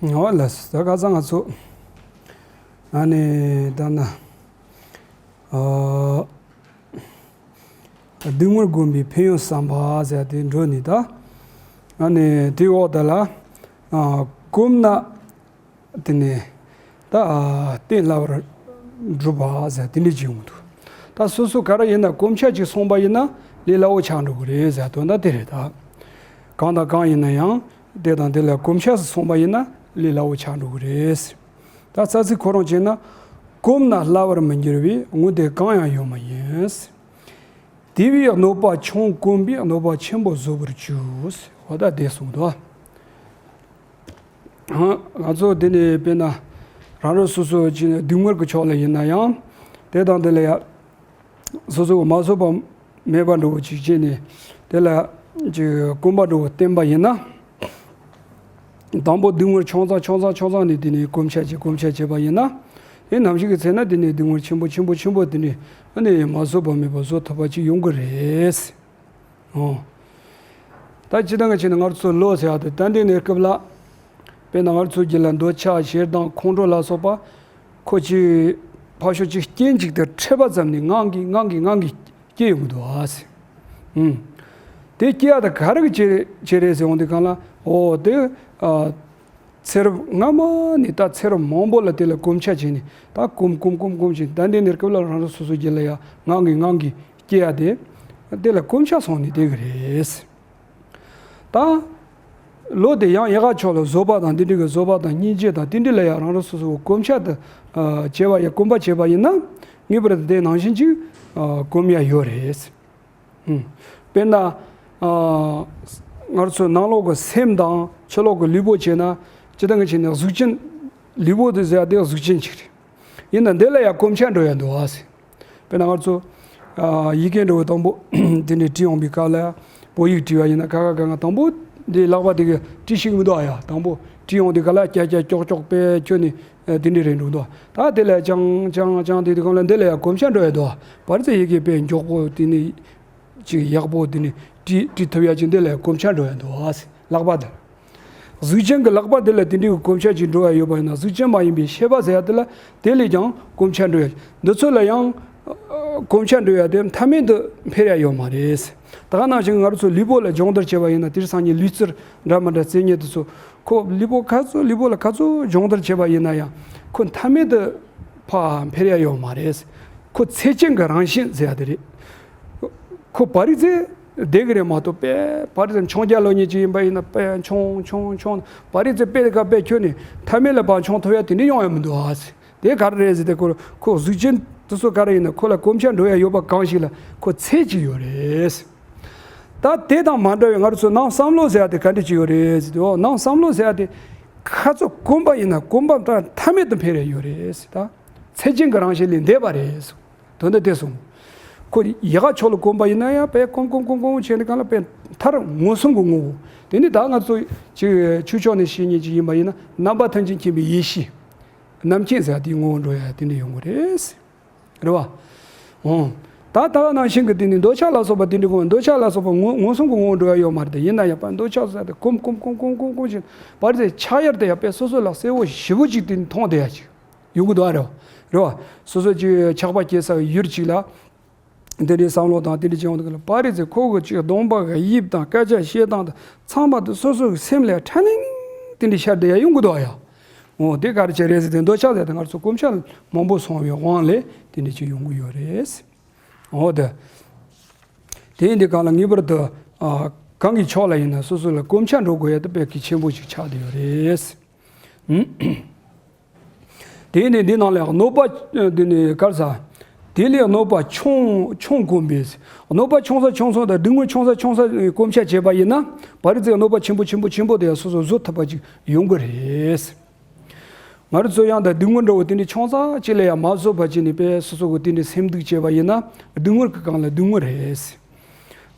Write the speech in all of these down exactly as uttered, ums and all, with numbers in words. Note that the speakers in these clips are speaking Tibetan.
འོ་ལགས་སོ། ད་ཁ་སང་ང་ཚོ་ཨ་ནི་ད་ན་ཨ་སྡུག་བསྔལ་བསྒོམ་པའི་ཕན་ཡོན་བསམ་པ་ཟེར་དེ་འགྲོ་ནི་ད། ཨ་ནི་དེའི་འོག་ད་ལ་ཨ་བསྒོམས་ན་དེ་ནི་ད་ཨ་གཏན་སླ་བར་འགྲུབ་པ་ཟེར་དེ་འདྲ་ཅིག་ཡོང་གི་འདུག་ད་སོ་སོ་ག་རེ་ཡིན་ན་གོམས་ཤ་ཅིག་སོང་པ་ཡིན་ན་ལས་སླ་བོ་ཆགས་འགྲོ་གི་རེད་ཟེར་དོན་དག་དེ་རེད་ད། གང་དང་གང་ཡིན་ན་ཡང་དེ་དང་དེ་ལ་གོམས་ཤ་སོང་པ་ཡིན་ན་ལས་སླ་བོ་ཆགས་འགྲོ་གི་རེད། ད་རྩ་ཚིག་ཁོ་རང་བྱས་ན། གོམས་ན་སླ་བར་མི་འགྱུར་བའི་དངོས་དེ་གང་ཡང་ཡོད་མ་ཡིན། དེ་བས་གནོད་པ་ཆུང་གོམས་པས་གནོད་པ་ཆེན་པོ་བཟོད་པར་བྱོས། འོ་ད་དེ་གསུངས་འདུག་ང་ཚོ་དེ་ནས་དཔེར་ན་རང་རང་སོ་སོ་ཅིག་ནས་སྡུག་བསྔལ་གྱི་ཕྱོགས་ལ་ཡིན་ན་ཡང་དེ་དང་དེ་ལ་ཡང་སོ་སོ་མ་བཟོད་པ་མེད་པ་འདྲ་བོ་ཅིག་བྱས་ནས་དེ་ལ་ཅིག་གོམས་པ་འདྲ་བོ་བསྟེན་པ་ཡིན་ན། དང་པོ་སྡུག་བསྔལ་ཆུང་ཙག་ཆུང་ཙག་ཆུང་ཙག་ནས་དེ་ནས་གོམས་ཤ་བྱེད་གོམས་ཤ་བྱེད་པ་ཡིན་ན། དེ་ནམ་ཞིག་གི་ཚེ་ན་དེ་ནས་སྡུག་བསྔལ་ཆེན་པོ་ཆེན་པོ་ཆེན་པོ་དེ་ནས་ཨ་ནི་མ་བཟོད་པ་མེད་པ་བཟོད་ཐུབ་པ་ཅིག་ཡོང་གི་རེད། ཨོ། ད་སྤྱིར་བཏང་གི་ཆ་ནས་ང་ཚོ་ལོ་ཟེར་ཡག་དེ་ད་འདི་ནས་སྐབས་ལ། དཔེར་ན་ང་ཚོ་རྒྱུད་ལ་འདོད་ཆགས་ཞེ་སྡང་ཁོང་ཁྲོ་ལ་སོགས་པ། ཁོ་ཅིག་ཕར་ཕྱོགས་ཅིག་རྐྱེན་ཅིག་དང་འཕྲད་པ་ཙམ་ནས་ངང་གིས་ངང་གིས་ངང་གིས་སྐྱེ་ཡོང་གི་འདུག་ཨ་ཟེར། ཨུམ། དེ་སྐྱེ་ཡག་དེ་ག་རེ་གི་ཆེད་ཆེད་རེད་ཟེར་འོང་དུས་གང་ལ་འོ་དེ། ཨ། ཚེ་རབས་སྔ་མ་ནས་ད་ཚེ་རབས་མང་པོ་ལ་དེ་ལ་གོམས་ཆ་བྱས་ནས་ད་གོམས་གོམས་གོམས་གོམས་བྱས་ད་འདི་ནས་སྐབས་ལ་རང་རང་སོ་སོ་རྒྱུད་ལ་ཡ་ངང་གིས་ངང་གིས་སྐྱེ་ཡ་དེ། དེ་ལ་གོམས་ཆ་སོང་ནས་བསྡད་གི་རེད། ད། ལོ་དེ་ཡང་ཡག་ག་ཕྱོགས་ལ་བཟོད་པ་དང་འདི་འདྲ་གི་བཟོད་པ་དང་སྙིང་རྗེ་དང་དེ་འདྲ་ལ་ཡ་རང་རང་སོ་སོ་གོམས་ཆ་དེ། བྱས་པ་ཡ་གོམས་པ་བྱས་པ་ཡིན་ན། ངེས་པར་དུ་དེ་ནང་བཞིན་ཅིག་གོམས་ཡ་ཡོད་རེད། ཨུམ། དཔེར་ན། ཨ། ང་ཚོའི་ནང་ལོགས་ཀྱི་སེམས་དང་ཕྱི་ལོགས་ཀྱི་ལུས་པོ་བྱས་ན། སྤྱིར་བཏང་གི་བྱས་ན་གཟུགས་ཅན། ལུས་པོ་དེ་ཟེར་ཡ་དེ་གཟུགས་ཅན་ཅིག་རེད། ཡིན་ན་འདི་ལ་ཡང་གོམས་ཆ་འགྲོ་ཡ་འདུག་ཨ་ཟེར། དཔེར་ན་ང་ཚོ། ཨ། ཡི་གེ་འབྲི་བ་དང་པོ་དེ་འདྲའི་བྲིས་ཡོང་པའི་སྐབས་ལ་བོད་ཡིག་བྲིས་པ་ཡིན་ན་ཁ་ཁ་ཁ་ཁ་དང་པོ་འདི་ལག་པ་དེ་གི་བྲིས་ཤེས་ཀྱི་མི་འདུག་ཨ་ཡ། དང་པོ་བྲིས་ཡོང་དུས་ག་ལ་ཀྱ་ཀྱ་ཀྱོག་ཀྱོག་པས་ཁྱོད་ནི་དེ་འདྲའི་རེད་འགྲོ་འདུག་ད་དེ་ལ་ཅང་ཅང་ཅང་དེ་དུས་གང་ལ་འདི་ལ་ཡང་གོམས་ཆ་འགྲོ་ཡ་འདུག་བར་ཚེ་ཡི་གེ་དཔེ་མགྱོགས་པོ་དེ་ནི། ཅིག་ཡག་པོ་དེ་ནི་བྲིས་བྲིས་ཐུབ་ཡ་ཅིག་འདི་ལ་གོམས་ཆ་འགྲོ་ཡ་འདུག་ཨ་ཟེར། ལག་པ་དེ། གཟུགས་ཅན་གྱི་ལག་པ་འདི་ལ་དེ་འདྲའི་གོམས་ཆ་ཅིག་འགྲོ་ཡ་ཡོད་པ་ཡིན་ན་གཟུགས་ཅན་མ་ཡིན་པའི་ཤེས་པ་ཟེར་ཡ་དེ་ལ་དེ་ལས་ཀྱང་གོམས་ཆ་འགྲོ་ཡ། འདི་ཚོ་ལ་ཡང་། ཨ། གོམས་ཆ་འགྲོ་ཡ་དེ་མཐའ་མེད་དུ་འཕེལ་ཡ་ཡོད་མ་རེད་ཟེར། ད་ག་ནང་བཞིན་ང་རང་ཚོ་ལུས་པོ་ལ་སྦྱོང་བརྡར་བྱས་པ་ཡིན་ན་དེར་སང་ཉིན་ལུས་རྩལ་འདྲ་མི་འདྲ་རྩེད་མཁན་དེ་ཚོ། ཁོ་ལུས་པོ་ག་ཚོད་ལུས་པོ་ལ་ག་ཚོད་སྦྱོང་བརྡར་བྱས་པ་ཡིན་ན་ཡང་ཁོ་མཐའ་མེད་དུ་ཕར་འཕེལ་ཡ་ཡོད་མ་རེད། ཁོ་ཚད་ཅན་གྱི་རང་བཞིན་ཟེར་ཡ་དེ་རེད། ཁོ་བ་རི་ཙེ་བསྡད་གི་རེད་མ་གཏོགས་དཔེ་བ་རི་ཙེ་མཆོང་རྒྱ་ལོ་ཉིད་ཅིག་ཡིན་པ་ཡིན་ན་དཔེ་མཆོང་མཆོང་མཆོང་བ་རི་ཙེ་དཔེ་ག་དཔེ་ཁྱོད་ནི་མཐའ་མེད་ལ་ཕར་མཆོང་ཐུབ་ཡ་དེ་འདྲ་ཡོང་ཡ་མི་འདུག་ཨ་ཟེར། དེ་ག་རེ་རེད་ཟེར་ཏེ་ཁོ་ཁོ་གཟུགས་ཅན་དེ་ཚོ་ག་རེ་ཡིན་ན་ཁོ་ལ་གོམས་ཆ་འགྲོ་ཡ་ཡོད་པ་གང་ཞིག་ལ་ཁོ་ཚད་ཅིག་ཡོད་རེད། ད་དེ་དང་མ་འདྲ་བའི་ང་རང་ཚོ་ནང་བསམ་བློ་ཟེར་ཡ་དེ་ག་འདྲ་ཅིག་ཡོད་རེད་ཟེར་ཏེ་འོ་ནང་བསམ་བློ་ཟེར་ཡ་དེ་ཁ་ཚོ་གོམས་པ་ཡིན་ན་གོམས་པ་དང་མཐའ་མེད་དུ་འཕེལ་ཡ་ཡོད་རེད་ཟེར། ད་ཚད་ཅན་གྱི་རང་བཞིན་ལས་འདས་པ་རེད་ཟེར། དོན་དག་དེ་གསུངས། ཁོ་ཡལ་ག་ཕྱོགས་ལ་གོམས་པ་ཡིན་ན་ཡང་དཔེ་གོམས་གོམས་གོམས་གོམས་བྱས་ནས་གང་ལ་དཔེ་མཐར་མངོན་སུམ་གྱི་ངོ་བོ། དེ་ནི་ད་ང་ཚོ་ཅིག་ཆོས་ཕྱོགས་ནས་བཤད་མཁན་ཅིག་ཡིན་པ་ཡིན་ན་རྣམ་པ་ཐམས་ཅད་མཁྱེན་པའི་ཡེ་ཤེས། རྣམ་མཁྱེན་ཟེར་དེའི་ངོ་བོ་འགྲོ་ཡ་དེ་འདྲ་ཡོང་གི་རེད། རེད་བ། འོང་། ད་ལྟ་བ་ནང་བཞིན་གྱི་དེ་ནི་འདོད་ཆགས་ལ་སོགས་པ་དེ་འདྲ་གོམས་འདོད་ཆགས་ལ་སོགས་པ་ངོ་མངོན་སུམ་གྱི་ངོ་བོ་འགྲོ་ཡ་ཡོད་མ་རེད་དེ་ཡིན་ན་ཡང་དཔེ་འདོད་ཆགས་ཟེར་དེ་གོམས་གོམས་གོམས་གོམས་གོམས་གོམས་བྱས་པ་རེད་དེ་ཆགས་ཡ་དེ་ཡང་དཔེ་སོ་སོ་ལ་གསལ་བོ་ཞེ་པོ་ཅིག་དེ་ནི་མཐོང་བསྡད་ཡ་ཅིག་ཡོང་གི་འདུག་ཨ་རེད་བ། རེད་བ། སོ་སོ་ཅིག་ཆགས་པ་སྐྱེ་ས་ཡུལ་ཅིག་ལ། དེ་འདྲའི་བསམ་བློ་དང་དེ་འདྲ་ཅིག་ཡོང་གི་འདུག་ལ་པ་རེད་ཚེ་ཁོ་གི་ཅིག་གདོང་པ་གི་དབྱིབས་དང་སྐད་ཆ་བཤད་སྟངས་དང་ཚང་མ་དེ་སོ་སོ་གི་སེམས་ལ་ཕྲ་ནིང་དེ་འདྲ་ཤར་བསྡད་ཡ་ཡོང་གི་འདུག་ཨ་ཡ། འོ་དེ་ག་རེ་བྱས་རེད་ཟེར་དེ་འདོད་ཆགས་ཟེར་དེ་ང་ཚོ་གོམས་ཆ་མང་པོ་སོང་བའི་དབང་ལས་དེ་འདྲ་ཅིག་ཡོང་གི་ཡོད་རེད། འོ་དེ། དེ་ཡིན་དུས་གང་ལ་ངེས་པར་དུ་ཨ་གང་གི་ཕྱོགས་ལ་ཡིན་ན་སོ་སོ་ལ་གོམས་ཆ་འགྲོ་དགོས་ཡ་དེ་དཔེ་གལ་ཆེན་པོ་ཞིག་ཆགས་བསྡད་ཡོད་རེད། དེ་ནས་འདི་ནང་ལ་གནོད་པ་འདི་ནི་གར་ས། དེ་ལས་གནོད་པ་ཆུང་ཆུང་གོམས་པས། གནོད་པ་ཆུང་ས་ཆུང་ས་དང་སྡུག་བསྔལ་ཆུང་ས་ཆུང་ས་གོམས་ཆ་བྱས་པ་ཡིན་ན་བ་རི་ཙེ་གནོད་པ་ཆེན་པོ་ཆེན་པོ་ཆེན་པོ་དེ་ཡང་སོ་སོ་བཟོད་ཐུབ་པ་ཅིག་ཡོང་གི་རེད། ང་རང་ཚོ་ཡང་ད་སྡུག་བསྔལ་འདྲ་བོ་དེ་འདྲ་ཆུང་ཙག་ཅིག་ལ་ཡང་མ་བཟོད་པ་ཅིག་ནི་དཔེ་སོ་སོ་གི་དེ་འདྲ་སེམས་སྡུག་བྱས་པ་ཡིན་ན་སྡུག་བསྔལ་གྱི་སྒང་ལ་སྡུག་བསྔལ་རེད།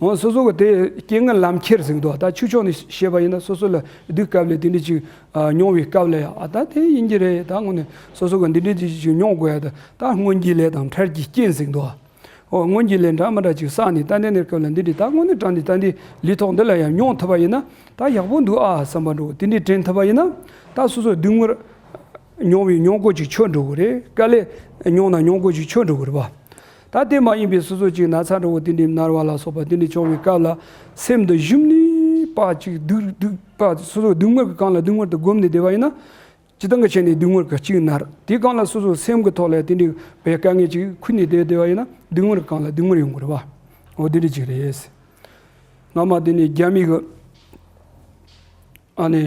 འོ་སོ་སོ་གི་དེ་རྐྱེན་ངན་ལམ་ཁྱེར་ཟེར་གི་འདུག་ད་ཆོས་ཕྱོགས་ནས་བཤད་པ་ཡིན་ན་སོ་སོ་ལ་སྡུག་སྐབས་ལ་དེ་འདྲ་ཅིག་མྱོང་བའི་སྐབས་ལ་ཡང་ཨ་ད་དེ་ཡིན་གྱི་རེད། ད་དངོས་གནས་སོ་སོ་གི་འདི་འདྲ་ཅིག་ཅིག་མྱོང་དགོས་ཡ་ད་ད་སྔོན་གྱི་ལས་དང་འཕྲལ་གྱི་རྐྱེན་ཟེར་གི་འདུག་ཨོ། སྔོན་གྱི་ལས་འདྲ་མི་འདྲ་ཅིག་བསགས་ནས། ད་ནས་ནས་སྐབས་ལ་འདི་འདྲའི་ད་དངོས་གནས་དྲང་ནས་ད་འདི་ལུས་ཐོག་འདི་ལ་ཡང་མྱོང་ཐུབ་པ་ཡིན་ན་ད་ཡག་པོ་འདུག་ཨ་བསམ་པ་འདྲ་བོ་དེ་འདྲའི་དྲན་ཐུབ་པ་ཡིན་ན། ད་སོ་སོ་སྡུག་བསྔལ་མྱོང་བའི་མྱོང་སྒོ་ཅིག་ཆོད་འགྲོ་གི་རེད། དཀའ་ལས་མྱོང་ན་མྱོང་སྒོ་ཅིག་ཆོད་འགྲོ་གི་རེད་པ། ད་དེ་མ་ཡིན་པའི་སོ་སོ་ཅིག་ན་ཚ་འདྲ་བོ་དེ་འདྲའི་མནར་བ་ལ་སོགས་པ་དེ་འདྲའི་བྱུང་བའི་སྐབས་ལ། སེམས་འདི་ཞུམ་ནས་པ་ཅིག་སྡུག་སྡུག་པ། སོ་སོ་སྡུག་བསྔལ་གྱི་སྒང་ལ་སྡུག་བསྔལ་དུ་བསྒོམས་ནས་བསྡད་པ་ཡིན་ན། སྤྱིར་བཏང་གི་ཆ་ནས་སྡུག་བསྔལ་གྱིས་གཅིག་མནར། དེའི་སྒང་ལ་སོ་སོའི་སེམས་ཀྱི་ཐོག་ལ་དེ་འདྲའི་བའི་དཀའ་ངལ་ཅིག་ཁུར་ནས་བསྡད་བསྡད་པ་ཡིན་ན། སྡུག་བསྔལ་གྱི་སྒང་ལ་སྡུག་བསྔལ་ཡོང་གི་རེད་པ། འོ་དེ་འདྲ་ཅིག་རེད། སྔ་མ་དེ་ནས་རྒྱ་མི་གི་ཨ་ནི་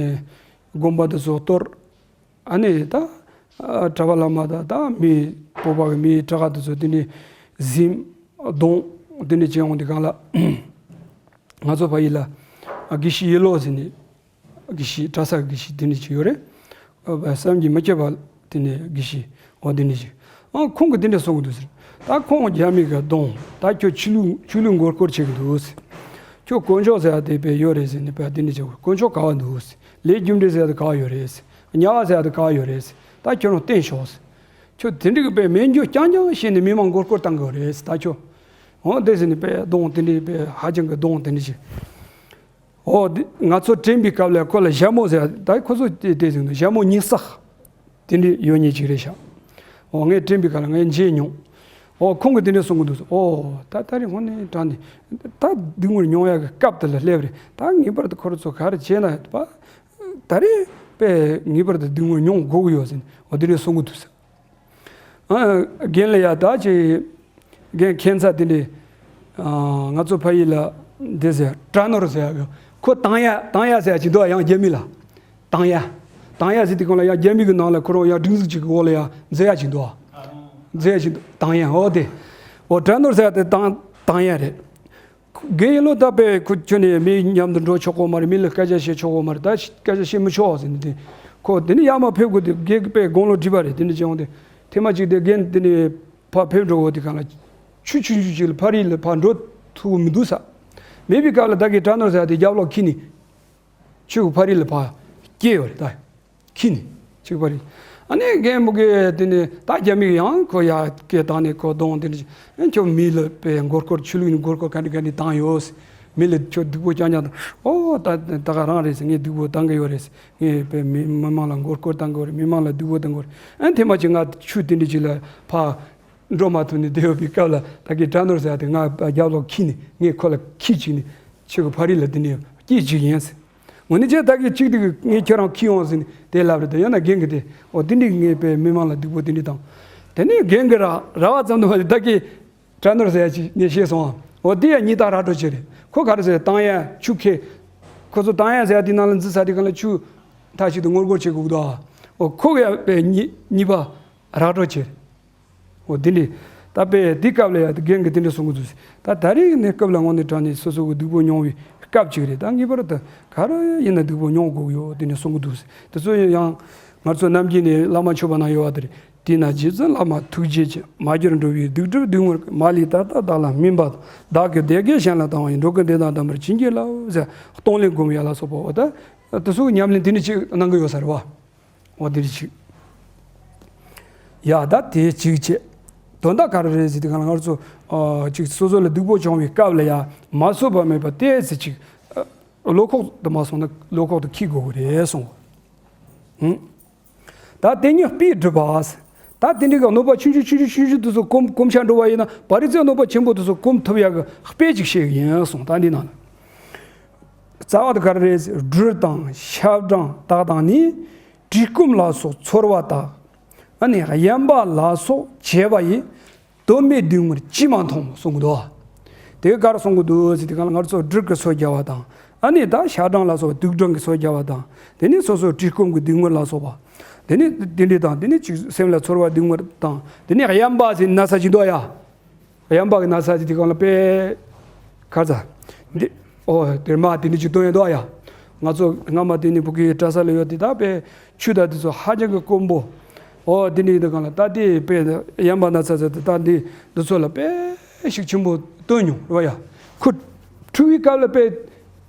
དགོན་པ་དེ་ཚོ་གཏོར། ཨ་ནི་ད་ཨ་གྲྭ་པ་བླ་མ་དང་ད་མི་བོད་པ་གི་མི་དྲག་དེ་ཚོ་དེ་ནས་གཟིམ་རྡུང་དེ་འདྲ་བྱས་ཡོང་དུས་སྒང་ལ། ང་ཚོ་ཕ་ཡུལ་ལ་ཨ་དགེ་བཤེས་ཡེ་ལོ་ཟེར་ནས། དགེ་བཤེས། གྲྭ་ས་དགེ་བཤེས་དེ་འདྲ་ཅིག་ཡོད་རེད། ཨ་བསམ་གྱིས་མི་ཁྱབ་པ་དེ་ནས་དགེ་བཤེས། འོ་དེ་འདྲ་ཅིག་ཨ་ཁོང་གིས་དེ་འདྲ་གསུང་གི་འདུག་ཟེར། ད་ཁོང་རྒྱ་མི་གིས་རྡུང་། ད་ཁྱོད་ཆོས་ལུགས་ཆོས་ལུགས་མགོ་སྐོར་བྱེད་ཀྱི་འདུག་ཟེར། ཁྱོད་དཀོན་མཆོག་ཟེར་ཡ་དེ་དཔེ་ཡོད་རེད་ཟེར་ནས། དཔེ་དེ་འདྲ་ཅིག་དཀོན་མཆོག་ག་པར་འདུག་ཟེར། ལས་རྒྱུ་འབྲས་ཟེར་ཡ་དེ་ག་པར་ཡོད་རེད་ཟེར། དམྱལ་བ་ཟེར་ཡ་དེ་ག་པར་ཡོད་རེད་ཟེར། ད་ཁྱོད་རང་བསྟན་ཤོག་ཟེར། ཁྱོད་དེ་འདྲ་གི་དཔེ་མེད་རྒྱུ་རྐྱང་རྐྱང་བཤད་ནས་མི་མང་མགོ་སྐོར་བཏང་གི་ཡོད་རེད་ཟེར། ད་ཁྱོད། འོ་དེ་ཟེར་ནས་དཔེ་རྡུང་། དེ་འདྲ་དཔེ་ཧ་ཅང་གི་རྡུང་། དེ་འདྲ་ཅིག་འོ་དེ་ང་ཚོ་དྲན་པའི་སྐབས་ལ་ཁོ་ལ་ཞྭ་མོ་ཟེར། ད་ཁོ་ཚོ་དེ་དེ་ཟེར་འདུག་ཞྭ་མོ་ཉི་ཟེར་དེ་འདྲ་ཡོད་མཁན་ཅིག་རེད་ཤག་འོ་ངས་དྲན་པའི་སྐབས་ལ་ངས་མཇལ་མྱོང་། འོ་ཁོང་གིས་དེ་འདྲ་གསུང་གི་འདུག་འོ་ད་ད་རེས་དངོས་གནས་དྲང་ནས་ད་སྡུག་བསྔལ་མྱོང་ཡག་གི་སྐབས་དེ་ལ་སླེབས་རེད། ད་ངེས་པར་དུ་ཁོ་རང་ཚོ་ག་རེ་བྱས་ན་པ། ད་རེས་དཔེ་ངེས་པར་དུ་སྡུག་བསྔལ་མྱོང་དགོས་ཀྱི་ཡོད་ཟེར་ནས། འོ་དེ་འདྲ་གསུང་གི་འདུག་ཟེར། ཨ་རྒན་ལ་ཡ་ད་ཅིག་རྒན་ཁྱད་མཚར་དེ་འདྲའི། ཨ་ང་ཚོ་ཕ་ཡུལ་ལ་འདི་ཟེར། གྲྭ་ནོར་ཟེར་ཡ་གི། ཁོ་དང་ཡ་དང་ཡ་ཟེར་ཡ་ཅིག་འདུག་ཡང་རྒྱ་མི་ལ། དང་ཡ། དང་ཡ་ཟེར་དུས་སྒང་ལ་ཡང་རྒྱ་མི་གི་ནང་ལ་ཁོ་རང་ཡང་སྒྲིག་འཛུགས་ཅིག་གི་འོག་ལ་ཡང་འཛུལ་ཡ་ཅིག་འདུག་འཛུལ་ཡ་ཅིག་འདུག་དང་ཡ། འོ་དེ། འོ་གྲྭ་ནོར་ཟེར་ཡ་དེ་དང་དང་ཡ་རེད། རྒན་ཡེ་ལོ་ད་དཔེ་ཁོ་ཁྱོད་ནས་མི་མཉམ་དུ་འགྲོ་ཆོག་གོ་མ་རེད། མི་ལ་སྐད་ཆ་བཤད་ཆོག་གོ་མ་རེད། ད་སྐད་ཆ་བཤད་མི་ཆོག་ཟེར་ནས་དེ། ཁོ་དེ་ནས་ཡར་མར་ཕེབས་དགོས་དུས། རྒན་གྱིས་དཔེ་དགུང་ལོ་བགྲེས་པ་རེད། དེ་འདྲ་བྱས་ཡོང་དུས་ཐེངས་མ་གཅིག་དེ་རྒན་དེ་ནས་ཕར་ཕེབས་འགྲོ་དགོས་དུས་སྒང་ལ། ཆུ་ཆུང་ཆུང་ཅིག་ལ་ཕ་རི་ལ་ཕར་འགྲོ་ཐུབ་མི་འདུག་ས། མེད་པའི་སྐབས་ལ་ད་གིན་གྲྭ་ནོར་ཟེར་ཡ་དེ་རྒྱབ་ལོགས་འཁྱེར་ནས། ཆུ་གི་ཕ་རི་ལ་ཕར་སྐྱེལ་ཡོད་རེད་ད། ཁྱི་ནི་ཆིག་པ་རེད། ཨ་ནི་རྒན་མོ་གིས་དེ་ནི་ད་རྒྱ་མི་ཡང་ཁོ་ཡ་སྐད་བཏང་ནས་ཁོ་གདོང་དེ་འདྲ་ཅིག་ཨ་ཁྱོད་མི་ལ་དཔེ་མགོ་སྐོར། ཆོས་ལུགས་ནི་མགོ་སྐོར་ག་འདྲ་ག་འདྲ་བཏང་ཡོད། མི་ལ་ཁྱོད་སྡུག་པོ་རྐྱང་རྐྱང་བཏང་། ཨོ་ད་ད་ག་རང་རེད་ཟེར། ངས་སྡུག་པོ་བཏང་གི་ཡོད་རེད་ཟེར། ངས་དཔེ་མི་མི་མང་ལ་མགོ་སྐོར་བཏང་གི་ཡོད་རེད། མི་མང་ལ་སྡུག་པོ་བཏང་གི་ཡོད་རེད། ཨ་ཐེངས་མ་གཅིག་ང་ཆུ་དེ་འདྲ་ཅིག་ལ་ཕར་འགྲོ་མ་ཐུབ་ནས་བསྡད་ཡོད་པའི་སྐབས་ལ། ད་གིན་གྲྭ་ནོར་ཟེར་ཡ་དེ་ང་རྒྱབ་ལོགས་འཁྱེར་ནས། ངས་ཁོ་ལ་ཁྱི་བྱས་ནས་ཆུ་གི་ཕ་རི་ལ་དེ་ནས་སྐྱེལ་བཅུག་ཡིན་ཟེར། དངོས་གནས་བྱས་ད་གིན་གཅིག་དེ་གིས་ངས་ཁྱེད་རང་འཁྱེར་ཡོང་ཟེར་ནས་དེ་ལབ་རེད་དེ། ཡང་ན་རྒན་གྱིས་དེ། འོ་དེ་འདྲའི་ངས་དཔེ་མི་མང་ལ་སྡུག་པོ་དེ་འདྲ་བཏང་། དེ་ནས་རྒན་གྱིས་ར་ར་བ་ཙམ་དུ་མ་ཟད། ད་གིན་གྲྭ་ནོར་ཟེར་ཡ་ཅིག་ངས་ཤེས་སོང་ཨ། འོ་དེ་ཡང་གཉིས་ཐག་ར་འགྲོ་བྱས་རེད། ཁོ་ག་རེ་ཟེར། དང་ཡ་ཆུ་ཁྱེར། ཁོ་ཚོ་དང་ཡ་ཟེར་ཡ་དེ་ནང་ལ་འཛུལ་ཚར་དུས་སྒང་ལ་ཆུ་མཐའ་གཅིག་ཏུ་ངོ་རྒོལ་བྱེད་དགོས་འདུག་ཨ། འོ་ཁོ་གིས་ཡང་དཔེ་གཉིས་གཉིས་པ་ར་འགྲོ་བྱས་རེད། འོ་དེ་འདྲ། ད་དཔེ་དེ་སྐབས་ལ་ཡ་རྒན་གྱིས་དེ་འདྲ་གསུང་གི་འདུག་ཟེར། ད་ད་རེས་ནས་སྐབས་ལ་དངོས་གནས་དྲང་གནས་སོ་སོ་གི་སྡུག་པོ་མྱོང་བའི་སྐབས་ཅིག་རེད། ད་ངེས་པར་དུ་ག་རེ་ཡིན་ན་སྡུག་པོ་མྱོང་དགོས་ཀྱི་ཡོད། དེ་འདྲ་གསུང་གི་འདུག་ཟེར། དེ་ཚོ་ཡང་ང་ཚོ་ནམ་རྒྱུན་ནས་བླ་མ་མཆོད་པ་ནང་ཡོད་པ་དེ་རེད། དེས་ན་རྗེ་བཙུན་བླ་མ་ཐུགས་རྗེ་ཆེ། མ་གྱུར་འགྲོ་བའི་སྡིག་སྒྲིབ་སྡུག་བསྔལ་མ་ལུས་ད་ལྟ་བདག་ལ་སྨིན་པ་དང་། བདག་གི་བདེ་དགེ་གཞན་ལ་བཏང་བ་ཡི། འགྲོ་ཀུན་བདེ་དང་ལྡན་པར་བྱིན་གྱིས་བརླབ་ཟེར། གཏོང་ལེན་སྒོམ་ཡ་ལ་སོགས་པ། འོ་ད་དེ་ཚོ་ཉམས་ལེན་དེ་འདྲ་ཅིག་གནང་གི་ཡོད་ས་རེད་བ། འོ་དེ་འདྲ་ཅིག་ཡ་ད་དེ་གཅིག་བྱས། དོན་དག་ག་རེ་རེད་ཟེར་དུས་སྒང་ལ་ང་ཚོ་ཨ་ཅིག་སོ་སོ་ལ་སྡུག་པོ་བྱུང་བའི་སྐབས་ལ་ཡ་མ་བཟོད་པ་མེད་པ་ཏོག་ཙམ་ཅིག་ཨ་བློ་ཁོག་ཏུ་མ་སོང་ན་བློ་ཁོག་ཏུ་འཁྱེར་དགོས་ཀྱི་རེད་གསུངས། ཧུམ། ད་དེ་ཉིད་དཔེས་སྒྲུབ་པ། ད་དེ་འདྲའི་གི་གནོད་པ་ཆུང་ཆུང་ཆུང་ཆུང་ཆུང་ཆུང་དེ་ཚོ་གོམས་གོམས་ཤ་འགྲོ་བ་ཡིན་ན། བ་རི་ཙའི་གནོད་པ་ཆེན་པོ་དེ་ཚོ་གོམས་ཐུབ་ཡག་གི་དཔེ་ཅིག་བཤད་གི་ཡིན་གསུངས། ད་འདི་ནང་ལ། རྩ་བ་དེ་ག་རེ་རེད། སྦྲུལ་དང་ཤ་སྦྲང་དག་དང་ནི། བཀྲེས་སྐོམ་ལ་སོགས་ཚོར་བ་དག་ཨ་ནི་གཡན་པ་ལ་སོགས་བྱེད་པ་ཡི། དོན་མེད་སྡུག་བསྔལ་ཅིས་མ་མཐོང་གསུང་གི་འདུག་དེ་ག་རེ་གསུང་གི་འདུག་ཟེར་དུས་སྒང་ལ་ང་ཚོ་སྦྲུལ་གྱིས་སོ་བརྒྱབ་པ་དང་། ཨ་ནི་ད་ཤ་སྦྲང་ལ་སོགས་པ་དུག་སྦྲང་གིས་སོ་བརྒྱབ་པ་དང་། དེ་ནས་སོ་སོའི་བཀྲེས་སྐོམ་གྱི་སྡུག་བསྔལ་ལ་སོགས་པ། དེ་ནས་དེ་འདྲ་དང་། དེ་ནས་ཅིག་སེམས་ལ་ཚོར་བ་སྡུག་བསྔལ་དང་། དེ་ནས་གཡན་པ་ཟེར་ན་ཚ་ཅིག་འདུག་ཡ། གཡན་པ་གི་ན་ཚ་ཅིག་དེ་སྒང་ལ་དཔེ་ག་རེ་ཟ། འདི་ཨོ་དེར་མ་དེ་འདྲ་ཅིག་སྟོན་ཡ་འདུག་ཡ། ང་ཚོ་སྔ་མ་དེ་ནས་བུ་གའི་གྲྭ་ས་ལ་ཡོད་དུས་ད་དཔེ་ཆུ་དང་དེ་ཚོ་ཧ་ཅང་གི་དཀོན་པོ། ཨོ་དེ་འདྲ་ཡིན་དུས་སྒང་ལ་ད་དེ་དཔེ་གཡན་པ་ན་ཚ་ཟེར་དུས་ད་འདི་འདི་ཚོ་ལ་དཔེ་ཤུགས་ཆེན་པོ་སྟོན་མྱོང་རེད་བ་ཡ། ཁོ་འཁྲུག་པའི་སྐབས་ལ་དཔེ་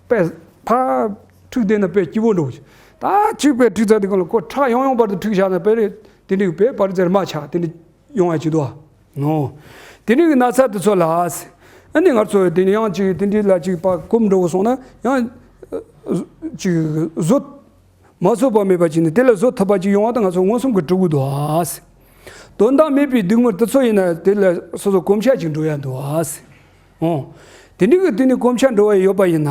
དཔེ་ཕར་འཁྲུག་བསྡད་ན་དཔེ་སྐྱིད་པོ་འགྲོ་གི། ད་ཅིག་དཔེ་འཁྲུག་ཚར་དུས་སྒང་ལ་ཁོ་ཁྲག་ཡང་ཡང་བར་དུ་འཁྲུག་བཞག་ན་དཔེ་རེད། དེ་འདྲའི་དཔེ་བར་ཙེར་མ་ཆག་དེ་འདྲ་ཡོང་ཡ་ཅིག་འདུག་ཨ། ནོ། དེ་འདྲའི་གི་ན་ཚ་དེ་ཚོ་ལ། ཨ་ནི་ང་ཚོ་དེ་ནི་ཡང་ཅིག་དེ་འདྲའི་ལ་ཅིག་པ་གོམས་འགྲོ་སོང་ན་ཡང་ཅིག་བཟོད་མ་བཟོད་པ་མེད་པ་ཅིག་ནི་དེ་ལ་བཟོད་ཐུབ་པ་ཅིག་ཡོང་བ་དང་ང་ཚོ་མངོན་སུམ་གྱི་གྲུབ་ཀྱི་འདུག་ཨ། དོན་དག་མེད་པའི་སྡུག་བསྔལ་དེ་ཚོ་ཡིན་ན་དེ་ལ་སོ་སོ་གོམས་ཤ་ཅིག་འགྲོ་ཡ་འདུག་ཨ། ཨོ། དེ་འདྲའི་གི་དེ་ནི་གོམས་ཤ་འགྲོ་བ་ཡོད་པ་ཡིན་ན།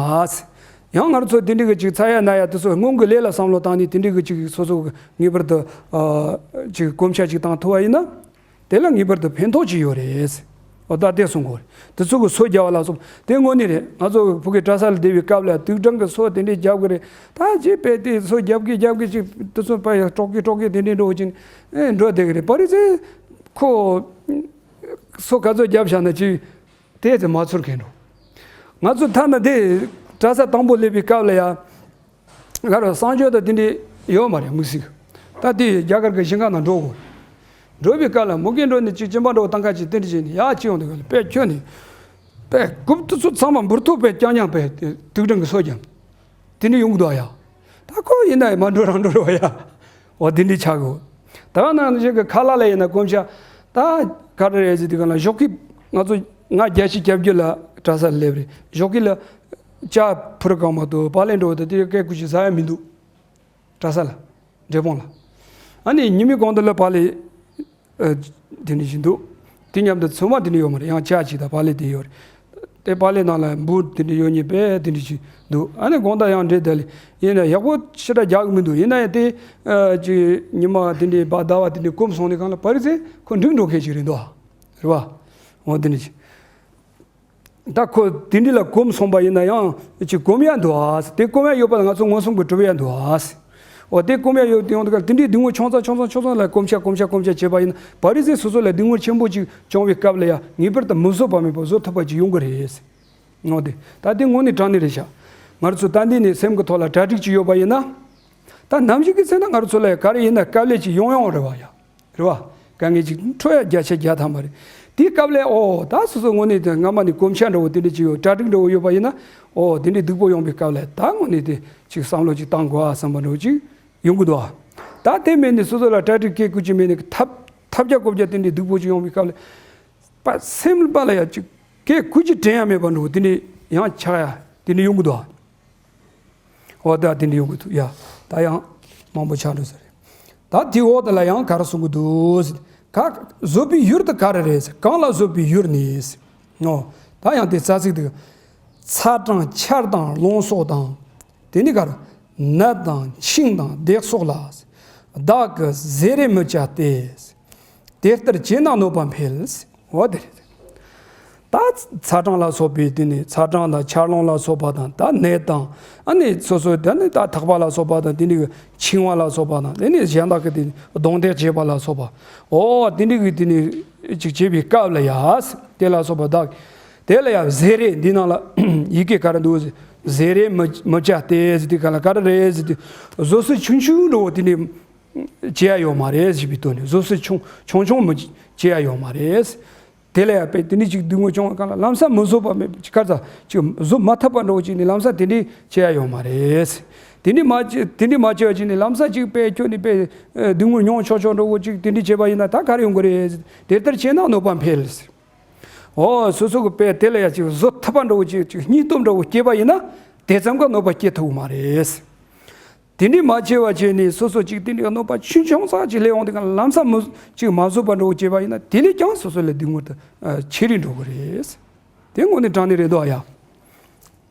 ཡང་ང་ཚོ་དེ་འདྲའི་གི་ཅིག་ཚ་ཡ་ན་ཡ་དེ་ཚོ་སྔོན་གྱི་ལས་ལ་བསམ་བློ་བཏང་ནས་དེ་འདྲའི་གི་ཅིག་སོ་སོ་ངེས་པར་དུ་ཨ་ཅིག་གོམས་ཤ་ཅིག་བཏང་ཐུབ་པ་ཡིན་ན། དེ་ལ་ངེས་པར་དུ་ཕན་ཐོགས་ཅིག་ཡོད་རེད། འོ་ད་དེ་གསུང་གོ་རེད། དེ་ཚོ་གི་སོ་རྒྱབ་པ་ལ་སོགས་དེ་དངོས་གནས་རེད། ང་ཚོ་ཕ་གི་གྲྭ་ས་ལ་བསྡད་པའི་སྐབས་ལ་དུག་སྦྲང་གི་སོ་དེ་འདྲས་རྒྱབ་གི་རེད། ད་རྗེས་པས་དེ་སོ་རྒྱབ་གི་རྒྱབ་གི་ཅིག་དེ་ཚོ་པ་ཡ་དཀྲོག་གི་དཀྲོག་གི་དེ་འདྲས་འགྲོ་གི་ཅིག་ཨེ་འགྲོ་བསྡད་གི་རེད། པ་རི་ཚེ་ཁོ་སོ་ག་ཚོད་རྒྱབ་བཞག་ན་ཅིག་དེ་ཚེ་མ་ཚོར་མཁན་འགྲོ། ང་ཚོ་ཐ་ན་དེ་གྲྭ་ས་དང་པོ་སླེབས་པའི་སྐབས་ལ་ཡ། ག་རེ་གསང་སྤྱོད་དང་དེ་འདྲས་ཡོད་མ་རེད་མི་སྲིད། ད་དེ་རྒྱ་གར་གྱི་ཞིང་ཁ་ནང་འགྲོ་དགོས། འགྲོ་བའི་སྐབས་ལ་མུ་གེ་འགྲོ་ནས་ཅིག་གཅིན་པ་འགྲོ་བཏང་ཁ་ཅིག་དེ་འདྲས་བྱས་ནས་ཡར་ཅིག་ཡོང་དུས་སྐབས་ལ་དཔེ་ཁྱོད་ནས་དཔེ་རྐུབ་དེ་ཚོ་ཚང་མ་འབུར་ཐུག་དཔེ་རྐྱང་རྐྱང་དཔེ་དུག་སྦྲང་གི་སོ་རྒྱབ། དེ་འདྲས་ཡོང་གི་འདུག་ཨ་ཡ། ད་ཁོ་ཡིན་ན་ཡང་མ་འགྲོ་རང་འགྲོ་རེད་བ་ཡ། འོ་དེ་འདྲས་ཆགས་གོ། ད་ག་ནང་བཞིན་གྱི་ཁ་ལག་ལ་ཡིན་ན་གོམས་ཤ། ད་ག་རེ་རེད་ཟེར་དུས་ག་ལ་ཞོགས་ཀས་ང་ཚོ་ང་བརྒྱད་ཅུ་གྱ་བརྒྱད་ལ་གྲྭ་སར་སླེབས་རེད། ཞོགས་ཀས་ལ་ཇ་ཕུ་རུ་གང་མ་གཏོགས་པགས་ལེབ་འགྲོ་བ་དང་དེ་སྐད་ཁུ་ཅིག་ཟ་ཡ་མི་འདུག་གྲྭ་ས་ལ། འབྲས་སྤུངས་ལ། ཨ་ནི་ཉི་མའི་གོང་དུ་ལ་པགས་ལེབ། ཨ། དེ་འདྲ་ཞིག་འདུག་དེ་མཉམ་དུ་ཚོད་མ་དེ་འདྲ་ཡོད་མ་རེད། ཡང་ཇ་ཅིག་དང་པགས་ལེབ་དེ་ཡོད་རེད། དེ་པགས་ལེབ་ནང་ལ་འབུ་དེ་འདྲ་ཡོད་ཉེ་པས་དེ་འདྲ་ཞིག་འདུག་ཨ་ནི་དགོང་དག་ཡང་འབྲས་དེ་ལ་ཡིན་ན་ཡག་པོ་ཞེ་དྲག་རྒྱག་གི་མི་འདུག་ཡིན་ན་ཡང་དེ་ཨ་ཅིག་ཉི་མ་དེ་འདྲའི་བ་ཟླ་བ་དེ་འདྲའི་གོམས་སོང་ནས་གང་ལ་པ་རི་ཚེ་ཁོ་འགྲིག་འགྲོ་མཁན་ཞིག་རེད་འདུག་རེད་བ། འོ་དེ་འདྲ་ཞིག་ད་ཁོ་དེ་འདྲ་ལ་གོམས་སོང་པ་ཡིན་ན་ཡང་ཅིག་གོམས་ཡ་འདུག་ཨ། དེ་གོམས་ཡ་ཡོད་པ་ལ་ང་ཚོ་མངོན་སུམ་གྱིས་གྲུབ་ཡ་འདུག་ཨ། འོ་དེ་གོམས་ཡ་ཡོད་དེ་ཡོང་དུས་སྐབས་དེ་འདྲའི་སྡུག་བསྔལ་ཆུང་ཙག་ཆུང་ཙག་ཆུང་ཙག་ལ་གོམས་ཤ་གོམས་ཤ་གོམས་ཤ་བྱས་པ་ཡིན་ན་པ་རི་ཚེ་སོ་སོ་ལ་སྡུག་བསྔལ་ཆེན་པོ་ཅིག་བྱུང་བའི་སྐབས་ལ་ཡང་ངེས་པར་དུ་མི་བཟོད་པ་མེད་པར་བཟོད་ཐུབ་པ་ཅིག་ཡོང་གི་རེད། འོ་དེ་ད་དེ་དངོས་གནས་དྲང་གནས་རེད་ཤག་ང་ཚོ་ད་འདི་ནས་སེམས་ཀྱི་ཐོག་ལ་གྲ་སྒྲིག་ཅིག་ཡོད་པ་ཡིན་ན། ད་ནམ་ཞིག་གི་ཚེ་ན་ང་ཚོ་ལ་ག་རེ་ཡིན་ན་དཀའ་ལས་ཅིག་ཡོང་ཡོང་རེད་བ་ཡ། རེད་བ། དཀའ་ངལ་ཅིག་འཕྲོ་ཡ་བརྒྱ་ཆ་བརྒྱ་ཐམ་པ་རེད། དེའི་སྐབས་ལ་ཨོ་ད་སོ་སོ་དངོས་གནས་དེ་སྔ་མ་ནས་གོམས་ཤ་འདྲ་བོ་དེ་འདྲ་ཅིག་ཡོད་གྲ་སྒྲིག་འདྲ་བོ་ཡོད་པ་ཡིན་ན། ཨོ་དེ་འདྲའི་སྡུག་པོ་ཡོང་བའི་སྐབས་ལ་ད་དངོས་གནས་དེ་ཅིག་བསམ་བློ་ཅིག་བཏང་དགོས་ཨ་བསམ་པ་འདྲ་བོ་ཅིག་ཡོང་གི་འདུག་ཨ། ད་དེ་མེད་ནས་སོ་སོ་ལ་གྲ་སྒྲིག་སྐད་ཁུར་ཅིག་མེད་ནས་ཐབས་ཐབས་བརྒྱ་བཀོད་བརྒྱ་དེ་འདྲའི་སྡུག་པོ་ཅིག་ཡོང་བའི་སྐབས་ལ། པ་སེམས་པ་ལ་ཡ་ཅིག་སྐད་ཁུར་ཅིག་དྲན་ཡ་མེད་པ་འདྲ་བོ་དེ་འདྲའི་ཡང་ཆགས་ཡ་དེ་འདྲའི་ཡོང་གི་འདུག་ཨ། འོ་ད་དེ་འདྲ་ཡོང་གི་འདུག་ཡ། ད་ཡང་མང་པོ་ཆགས་འགྲོ་ས་རེད། ད་དེའི་འོག་དེ་ལ་ཡང་ག་རེ་གསུང་གི་འདུག་ཟེར། ག་བཟོད་པའི་ཡུལ་དེ་ག་རེ་རེད་ཟེར། གང་ལ་བཟོད་པའི་ཡུལ་ནི་ཟེར། འོ་ད་ཡང་དེ་རྩ་ཚིག་དེ། ཚ་གྲང་ཆར་དང་རླུང་སོགས་དང་། དེ་ནི་ག་རེ། ནད་དང་འཆིང་དང་བརྡེག་སོགས་ལ། བདག་གིས་བཟེ་རེ་མི་བྱ་སྟེ། དེ་ལྟར་བྱས་ན་གནོད་པ་འཕེལ། འོ་དེ་རེད། ད་ཚ་གྲང་ལ་སོགས་པའི་དེ་ནི་ཚ་གྲང་དང་ཆར་རླུང་ལ་སོགས་པ་དང་ད་ནད་དང་ཨ་ནི་སོ་སོའི་དེ་ནི་ད་ཐག་པ་ལ་སོགས་པ་དང་དེ་ནི་འཆིང་བ་ལ་སོགས་པ་དང་དེ་ནི་གཞན་དག་གི་དེ་ནི་རྡུང་རྡེག་བྱེད་པ་ལ་སོགས་པ། འོ་དེ་འདྲ་གི་དེ་ནི་ཅིག་བྱེད་པའི་སྐབས་ལ་ཡ། དེ་ལ་སོགས་པ་དག་དེ་ལ་ཡ་བཟེ་རེ་འདི་ནང་ལ་ཡི་གེ་ག་རེ་འདུག་བཟེ་རེ་མི་མི་བྱ་སྟེ་ཟེར་དུས་ག་ལ་ག་རེ་རེད་ཟེར་དུས་བཟོད་གསོལ་ཆུང་ཆུང་འདྲ་བོ་དེ་འདྲ་བྱེད་ཡ་ཡོད་མ་རེད་ཟེར་བའི་དོན་ནི་བཟོད་གསོལ་ཆུང་ཆུང་ཆུང་མི་བྱེད་ཡ་ཡོད་མ་རེད། དེ་ལ་ཡང་དཔེ་དེ་འདྲ་ཅིག་སྡུག་བསྔལ་བྱུང་བ་གང་ལ་ལམ་སང་མི་བཟོད་པ་མེད་པ་ཅིག་ག་ཚ་ཅིག་བཟོད་མ་ཐུབ་པ་འདྲ་བོ་ཅིག་ནི་ལམ་སང་དེ་འདྲ་བྱེད་ཡ་ཡོད་མ་རེད། དེ་འདྲ་མ་བྱེད་དེ་འདྲ་མ་བྱེད་པ་ཅིག་ནི་ལམ་སང་ཅིག་དཔེ་ཁྱོད་ནི་དཔེ་སྡུག་བསྔལ་མྱོང་ཆོག་ཆོག་འདྲ་བོ་ཅིག་དེ་འདྲ་བྱེད་པ་ཡིན་ན་ད་ག་རེ་ཡོང་གི་རེད། དེ་ལྟར་བྱས་ན་གནོད་པ་འཕེལ། འོ་སོ་སོ་གི་དཔེ་དེ་ལ་ཡང་ཅིག་བཟོད་ཐུབ་པ་འདྲ་བོ་ཅིག་ཅིག་སྙིང་སྟོབས་འདྲ་བོ་སྐྱེས་པ་ཡིན་ན་དེ་ཙམ་གྱི་གནོད་པ་སྐྱེལ་ཐུབ་ཀྱི་མ་རེད། དེ་འདྲའི་མ་བྱས་པ་བྱས་ནས་སོ་སོ་ཅིག་དེ་འདྲའི་གནོད་པ་ཆུང་ཆུང་ཙག་ཅིག་སླེབས་འོང་དུས་གང་ལ་ལམ་སང་མི་ཅིག་མ་བཟོད་པ་འདྲ་བོ་བྱས་པ་ཡིན་ན་དེ་ལས་ཀྱང་སོ་སོ་ལ་སྡུག་བསྔལ་དེ་ཆེ་རུ་འགྲོ་གི་རེད། དེ་དངོས་གནས་དྲང་གནས་རེད་དོ་ཡ།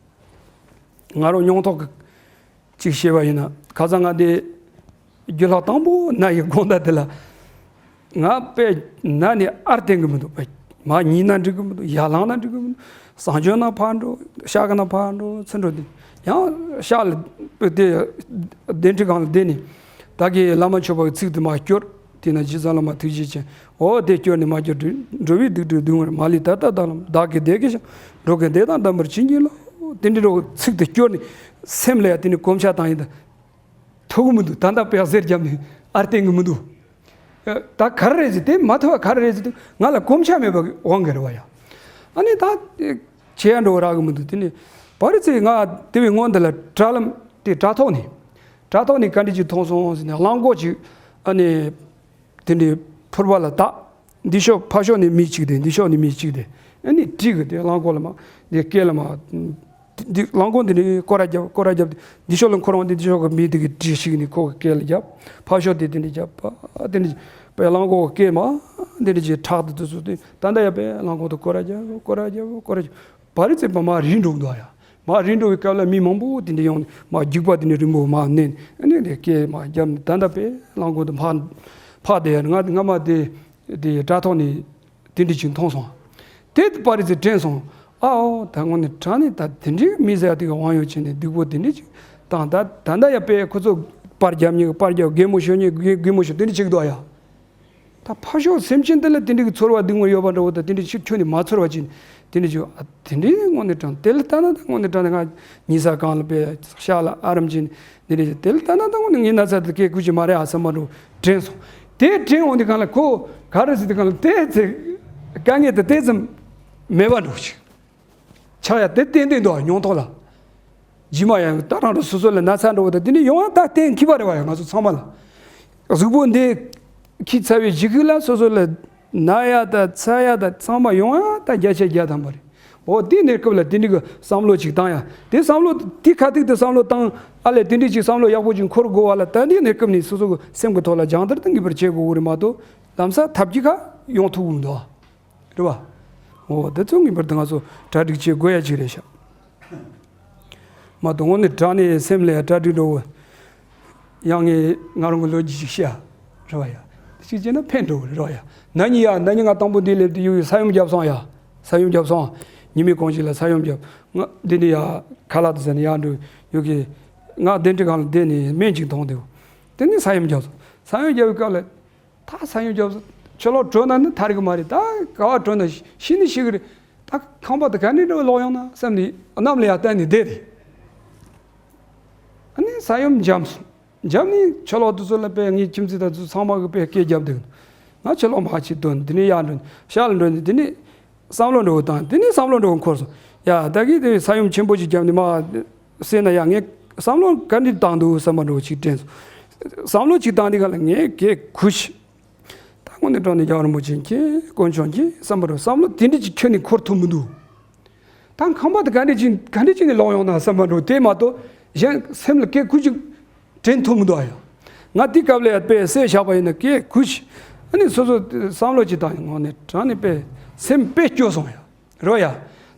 ང་རང་མྱོང་ཐོག་གི་ཅིག་བཤད་པ་ཡིན་ན་ཁ་སང་ང་དེ་རྒྱུ་ལྷག་དང་པོ་ན་ཡི་དགོང་དག་དེ་ལ། ང་དཔེ་ན་ནི་ཨར་བསྟན་གི་མི་འདུག་དཔེ་མ་ཉིན་ན་འགྲིག་གི་མི་འདུག་ཡར་ལངས་ན་འགྲིག་གི་མི་འདུག་བསང་མཆོད་ན་ཕར་འགྲོ། ཤག་ན་ཕར་འགྲོ། ཚུར་འགྲོ། དེ་ཡང་ཤག་ལ་དེ་གདན་ཁྲི་སྒང་ལ་བསྡད་ནས་ད་གིན་བླ་མ་མཆོད་པ་གི་ཚིག་དེ་མར་སྐྱོར། དེ་ན་རྗེ་བཙུན་བླ་མ་ཐུགས་རྗེ་ཆེ། འོ་དེ་སྐྱོར་ནས་མར་སྐྱོར་འགྲོ་བའི་སྡིག་སྒྲིབ་སྡུག་བསྔལ་མ་ལུས་ད་ལྟ་དང་ལམ་བདག་གི་བདེ་གི་ཞིང་འགྲོ་གི་བདེ་དང་ལྡན་པར་བྱིན་གྱིས་རློབས། དེ་འདྲའི་འགྲོ་ཚིག་དེ་སྐྱོར་ནས་སེམས་ལ་ཡང་དེ་ནས་གོམས་ཤ་བཏང་ཡིན་ད། ཐུབ་ཀྱི་མི་འདུག་ད་ལྟ་དཔེ་གཟེར་བརྒྱབ་ནས་ཨར་བསྟན་གྱི་མི་འདུག་ད་ག་རེ་རེད་ཟེར་དེ་མ་ཐུབ་པ་ག་རེ་རེད་ཟེར་དུས་ང་ལ་གོམས་ཤ་མེད་པ་གི་དབང་གིས་རེད་བ་ཡ། ཨ་ནི་ད་བྱེད་ཡ་འགྲོ་རག་གི་མི་འདུག་དེ་ནི་བ་རི་ཚེ་ང་དེ་བའི་སྔོན་འདི་ལ་དྲ་ལམ་དེ་དྲ་ཐོག་ནས་དྲ་ཐོག་ནས་བཀའ་འདྲི་ཅིག་མཐོང་སོང་ཟེར་ནས་གླང་གོག་ཅིག་ཨ་ནི་དེ་འདྲའི་ཕུར་པ་ལ་བཏགས། འདི་ཕྱོགས་ཕར་ཕྱོགས་ནས་མི་གཅིག་དེ། འདི་ཕྱོགས་ནས་མི་གཅིག་དེ། ཨ་ནི་གྲི་གིས་དེ་གླང་གོག་ལ་མར་འདི་སྐེ་ལ་མར། འདི་གླང་གོག་འདི་ནས་སྐོར་ར་རྒྱབ། སྐོར་ར་རྒྱབ་སྟེ། འདི་ཕྱོགས་ལ་འཁོར་འོང་དུས་འདི་ཕྱོགས་ཀྱི་མི་དེ་གིས་གྲི་བཤིག་ནས་ཁོ་གི་སྐེ་ལ་རྒྱབ། ཕར་ཕྱོགས་དེ་དེ་འདྲ་རྒྱབ་པ། དེ་འདྲ་བྱས་པས་གླང་གོག་གི་སྐེ་མར་དེ་འདྲ་བྱས་ཁྲག་དེ་དུས་སུ་དེ། ད་ལྟ་ཡ་པས་གླང་གོག་དེ་སྐོར་ར་རྒྱབ། སྐོར་ར་རྒྱབ། སྐོར་ར་རྒྱབ། བ་རི་ཙེ་པ་མར་རིལ་འགྲོ་གི་འདུག་ཡ། མར་རིལ་འགྲོ་བའི་སྐབས་ལ་མི་མང་པོ་དེ་འདྲ་ཡོང་། མར་རྒྱུག་པ་དེ་འདྲ་རིང་པོ་མར་མནན། ཨ་ནི་དེ་སྐེ་མར་རྒྱབ་ནས། ད་ལྟ་པས་གླང་གོག་དེ་ཕར་ཕར་བསྡད་ཡ། ང་སྔ་མ་དེ་དེ་དྲ་ཐོག་ནས་དེ་འདྲ་ཅིག་མཐོང་སོང་། དེ་བ་རི་ཙེ་དྲན་སོང་། ཨའོ། ད་དངོས་གནས་དྲང་གནས་ད་དེ་འདྲའི་མི་ཟེར་ཡ་དེ་གི་དབང་ཡོད་བྱས་ནས་སྡུག་པོ་དེ་འདྲ་ཅིག་བཏང་། ད་ད་ལྟ་ཡ་པས་ཁོ་ཚོ་པར་རྒྱབ་མཁན་གྱིས་པར་རྒྱབ། གད་མོ་ཤོར་མཁན་གྱིས་གད་མོ་ཤོར། དེ་འདྲ་བྱེད་ཀྱི་འདུག་ཡ། ད་ཕར་ཕྱོགས་སེམས་ཅན་དེ་ལ་དེ་འདྲའི་གི་ཚོར་བ་སྡུག་བསྔལ་ཡོད་པ་འདྲ་བོ་དང་། དེ་འདྲའི་ཕྱིར་ཁྱོན་ནས་མ་ཚོར་བ་བྱས་ནས་དེ་འདྲ་བྱེད། ཨ། དེ་འདྲའི་དངོས་གནས་དྲང་། དེ་ལ་ལྟ་ན་ད་དངོས་གནས་དྲང་གནས་ང་ཉལ་ས་གང་ལ་པས་ཤག་ལ་ཨ་རམ་བྱས་ནས་དེ་འདྲ་བྱེད། དེ་ལ་ལྟ་ན་ད་དངོས་གནས་ངའི་ན་ཚ་དེ་སྐད་ཁུག་ཅིག་མ་རེད་ཨ་བསམ་པ་འདྲ་བོ་དྲན་སོང་། དེ་དྲན་འོང་དུས་སྒང་ལ་ཁོ་ག་རེ་ཟེར་དུས་སྒང་ལ་དེ་ཚེ་དཀའ་ངལ་དེ་དེ་ཙམ་མེད་པ་འདྲ་བོ་ཞིག་ཆགས་ཡ་དེ་ཏན་ཏན་འདུག་མྱོང་ཐོག་ལ། རྗེས་མ་ཡང་ད་རང་རང་སོ་སོ་ལ་ན་ཚ་འདྲ་བོ་དང་དེ་འདྲ་ཡོང་བ་ད་གཏན་འཁེལ་བ་རེད་བ་ཡ། ང་ཚོ་ཚང་མ་ལ། གཟུགས་པོ་འདི་འཁྱག་ཚ་བའི་གཞུག་གུ་ལ་སོ་སོ་ལ་ན་ཡ་ད་ཚ་ཡ་ད་ཚང་མ་ཡོང་བ་ད་བརྒྱ་ཆ་བརྒྱ་ཐམ་པ་རེད། འོ་དེ་གནས་སྐབས་ལ་དེ་འདྲ་གི་བསམ་བློ་ཅིག་བཏང་ཡ། དེ་བསམ་བློ་དེ་ཁ་ཐུག་ཏུ་བསམ་བློ་བཏང་ཨ་ལས། དེ་འདྲ་ཅིག་བསམ་བློ་ཡག་པོ་ཅིག་འཁོར་དགོས་པ་ལ། ད་དེ་གནས་སྐབས་ནས་སོ་སོ་གི་སེམས་ཀྱི་ཐོག་ལ་སྦྱང་བརྡར་དང་ངེས་པར་བྱེད་དགོས་ཀྱི་རེད་མ་གཏོགས། ལམ་སང་ཐབས་ཀྱི་ཁ་ཡོང་ཐུབ་ཀྱི་མི་འདུག་རེད་བ། འོ་དེ་ཚོ་ངེས་པར་དུ་ང་ཚོ་གྲ་སྒྲིག་བྱེད་དགོས་ཡ་ཅིག་རེད་ཤག་མ་གཏོགས་དངོས་གནས་དྲང་གནས་སེམས་ལ་ཡ་གྲ་སྒྲིག་འགྲོ་བོ། ཡང་ངས་ང་རང་གི་ལོ་རྒྱུས་ཤིག་བཤད་རེད་བ་ཡ། ཅིག་བྱས་ན་ཕན་འགྲོ་གི་རེད་བ་ཡ། ན་ནིང་ཡ། ན་ནིང་ང་དང་པོ་འདི་སླེབས་དུས་ཡུལ་ས་ཡོམ་བརྒྱབ་སོང་ཡ། ས་ཡོམ་བརྒྱབ་སོང་། ཉི་མའི་གོང་ཞིག་ལ་ས་ཡོམ་བརྒྱབ། ང་འདི་ནས་ཡ་ཁ་ལག་དེ་ཟ་ནས་ཡར་འགྲོ་ཡོད་གི། ང་གདན་ཁྲི་སྒང་ལ་བསྡད་ནས་སྨན་ཅིག་འཐུང་དེ། དེ་ནས་ས་ཡོམ་བརྒྱབ་སོང་། ས་ཡོམ་བརྒྱབ་པའི་སྐབས་ལ། ད་ས་ཡོམ་བརྒྱབ་སོང་། ཕྱི་ལོགས་བྲོས་ན་ནི་ཐར་གི་མ་རེད། ད་ག་བ་བྲོས་ན་ཤི་ནི་ཤི་གི་རེད། ད་ཁང་པ་དེ་ག་ནས་འགྲོ་ལོག་ཡོང་ན་བསམ་ནས་གནམ་ལ་ཡར་བལྟས་ནས་བསྡད་དེ། ཨ་ནི་ས་ཡོམ་འཇམ་སོང་། འཇམ་ནས་ཕྱི་ལོགས་དེ་ཚོ་ལ་དཔེ་ངའི་ཁྱིམ་མཚེས་དང་དེ་ཚོ་ཚང་མ་གི་དཔེ་སྐད་རྒྱབ་འདུག་ང་ཕྱི་ལོགས་མར་ཕྱིར་ཐོན། དེ་ནས་ཡར་འགྲོ། ཤར་ལ་འགྲོ་ནས་དེ་ནས་བསམ་བློ་འདྲ་བོ་བཏང་། དེ་ནས་བསམ་བློ་འདྲ་བོ་འཁོར་སོང་། ཡ། ད་གིན་དེ་ས་ཡོམ་ཆེན་པོ་ཞིག་བརྒྱབ་ནས་མར་བསྡད་ན་ཡ། ངས་བསམ་བློ་ག་འདྲ་བཏང་འདུག་བསམ་པ་འདྲ་བོ་ཞིག་དྲན་སོང་། བསམ་བློ་ཅིག་བཏང་དུས་སྒང་ལ་ངས་སྐད་ཁུག་ཤིག་ད་དངོས་གནས་དྲང་གནས་རྒྱལ་བ་རིན་པོ་ཆེ་མཁྱེན། དཀོན་མཆོག་མཁྱེན་བསམ་པ་འདྲ་བོ། བསམ་བློ་དེ་འདྲ་ཅིག་ཁྱོན་ནས་འཁོར་ཐུབ་མི་འདུག་ད་ཁང་པ་དེ་ག་འདྲ་ཅིག་ག་འདྲ་ཅིག་ནས་ལོག་ཡོང་ན་བསམ་པ་འདྲ་བོ་དེ་མ་གཏོགས་གཞན་སེམས་ལ་སྐད་ཁུག་ཅིག་དྲན་ཐུབ་མི་འདུག་ཨ་ཡ། ང་དེ་སྐབས་ལ་ཡ་དཔེ་བསད་བཞག་པ་ཡིན་ན་སྐད་ཁུག་ཤིག་ཨ་ནི་སོ་སོ་བསམ་བློ་ཅིག་བཏང་། དངོས་གནས་དྲང་གནས་དཔེ་སེམས་དཔེ་སྐྱོ་སོང་ཡ། རོ་ཡ།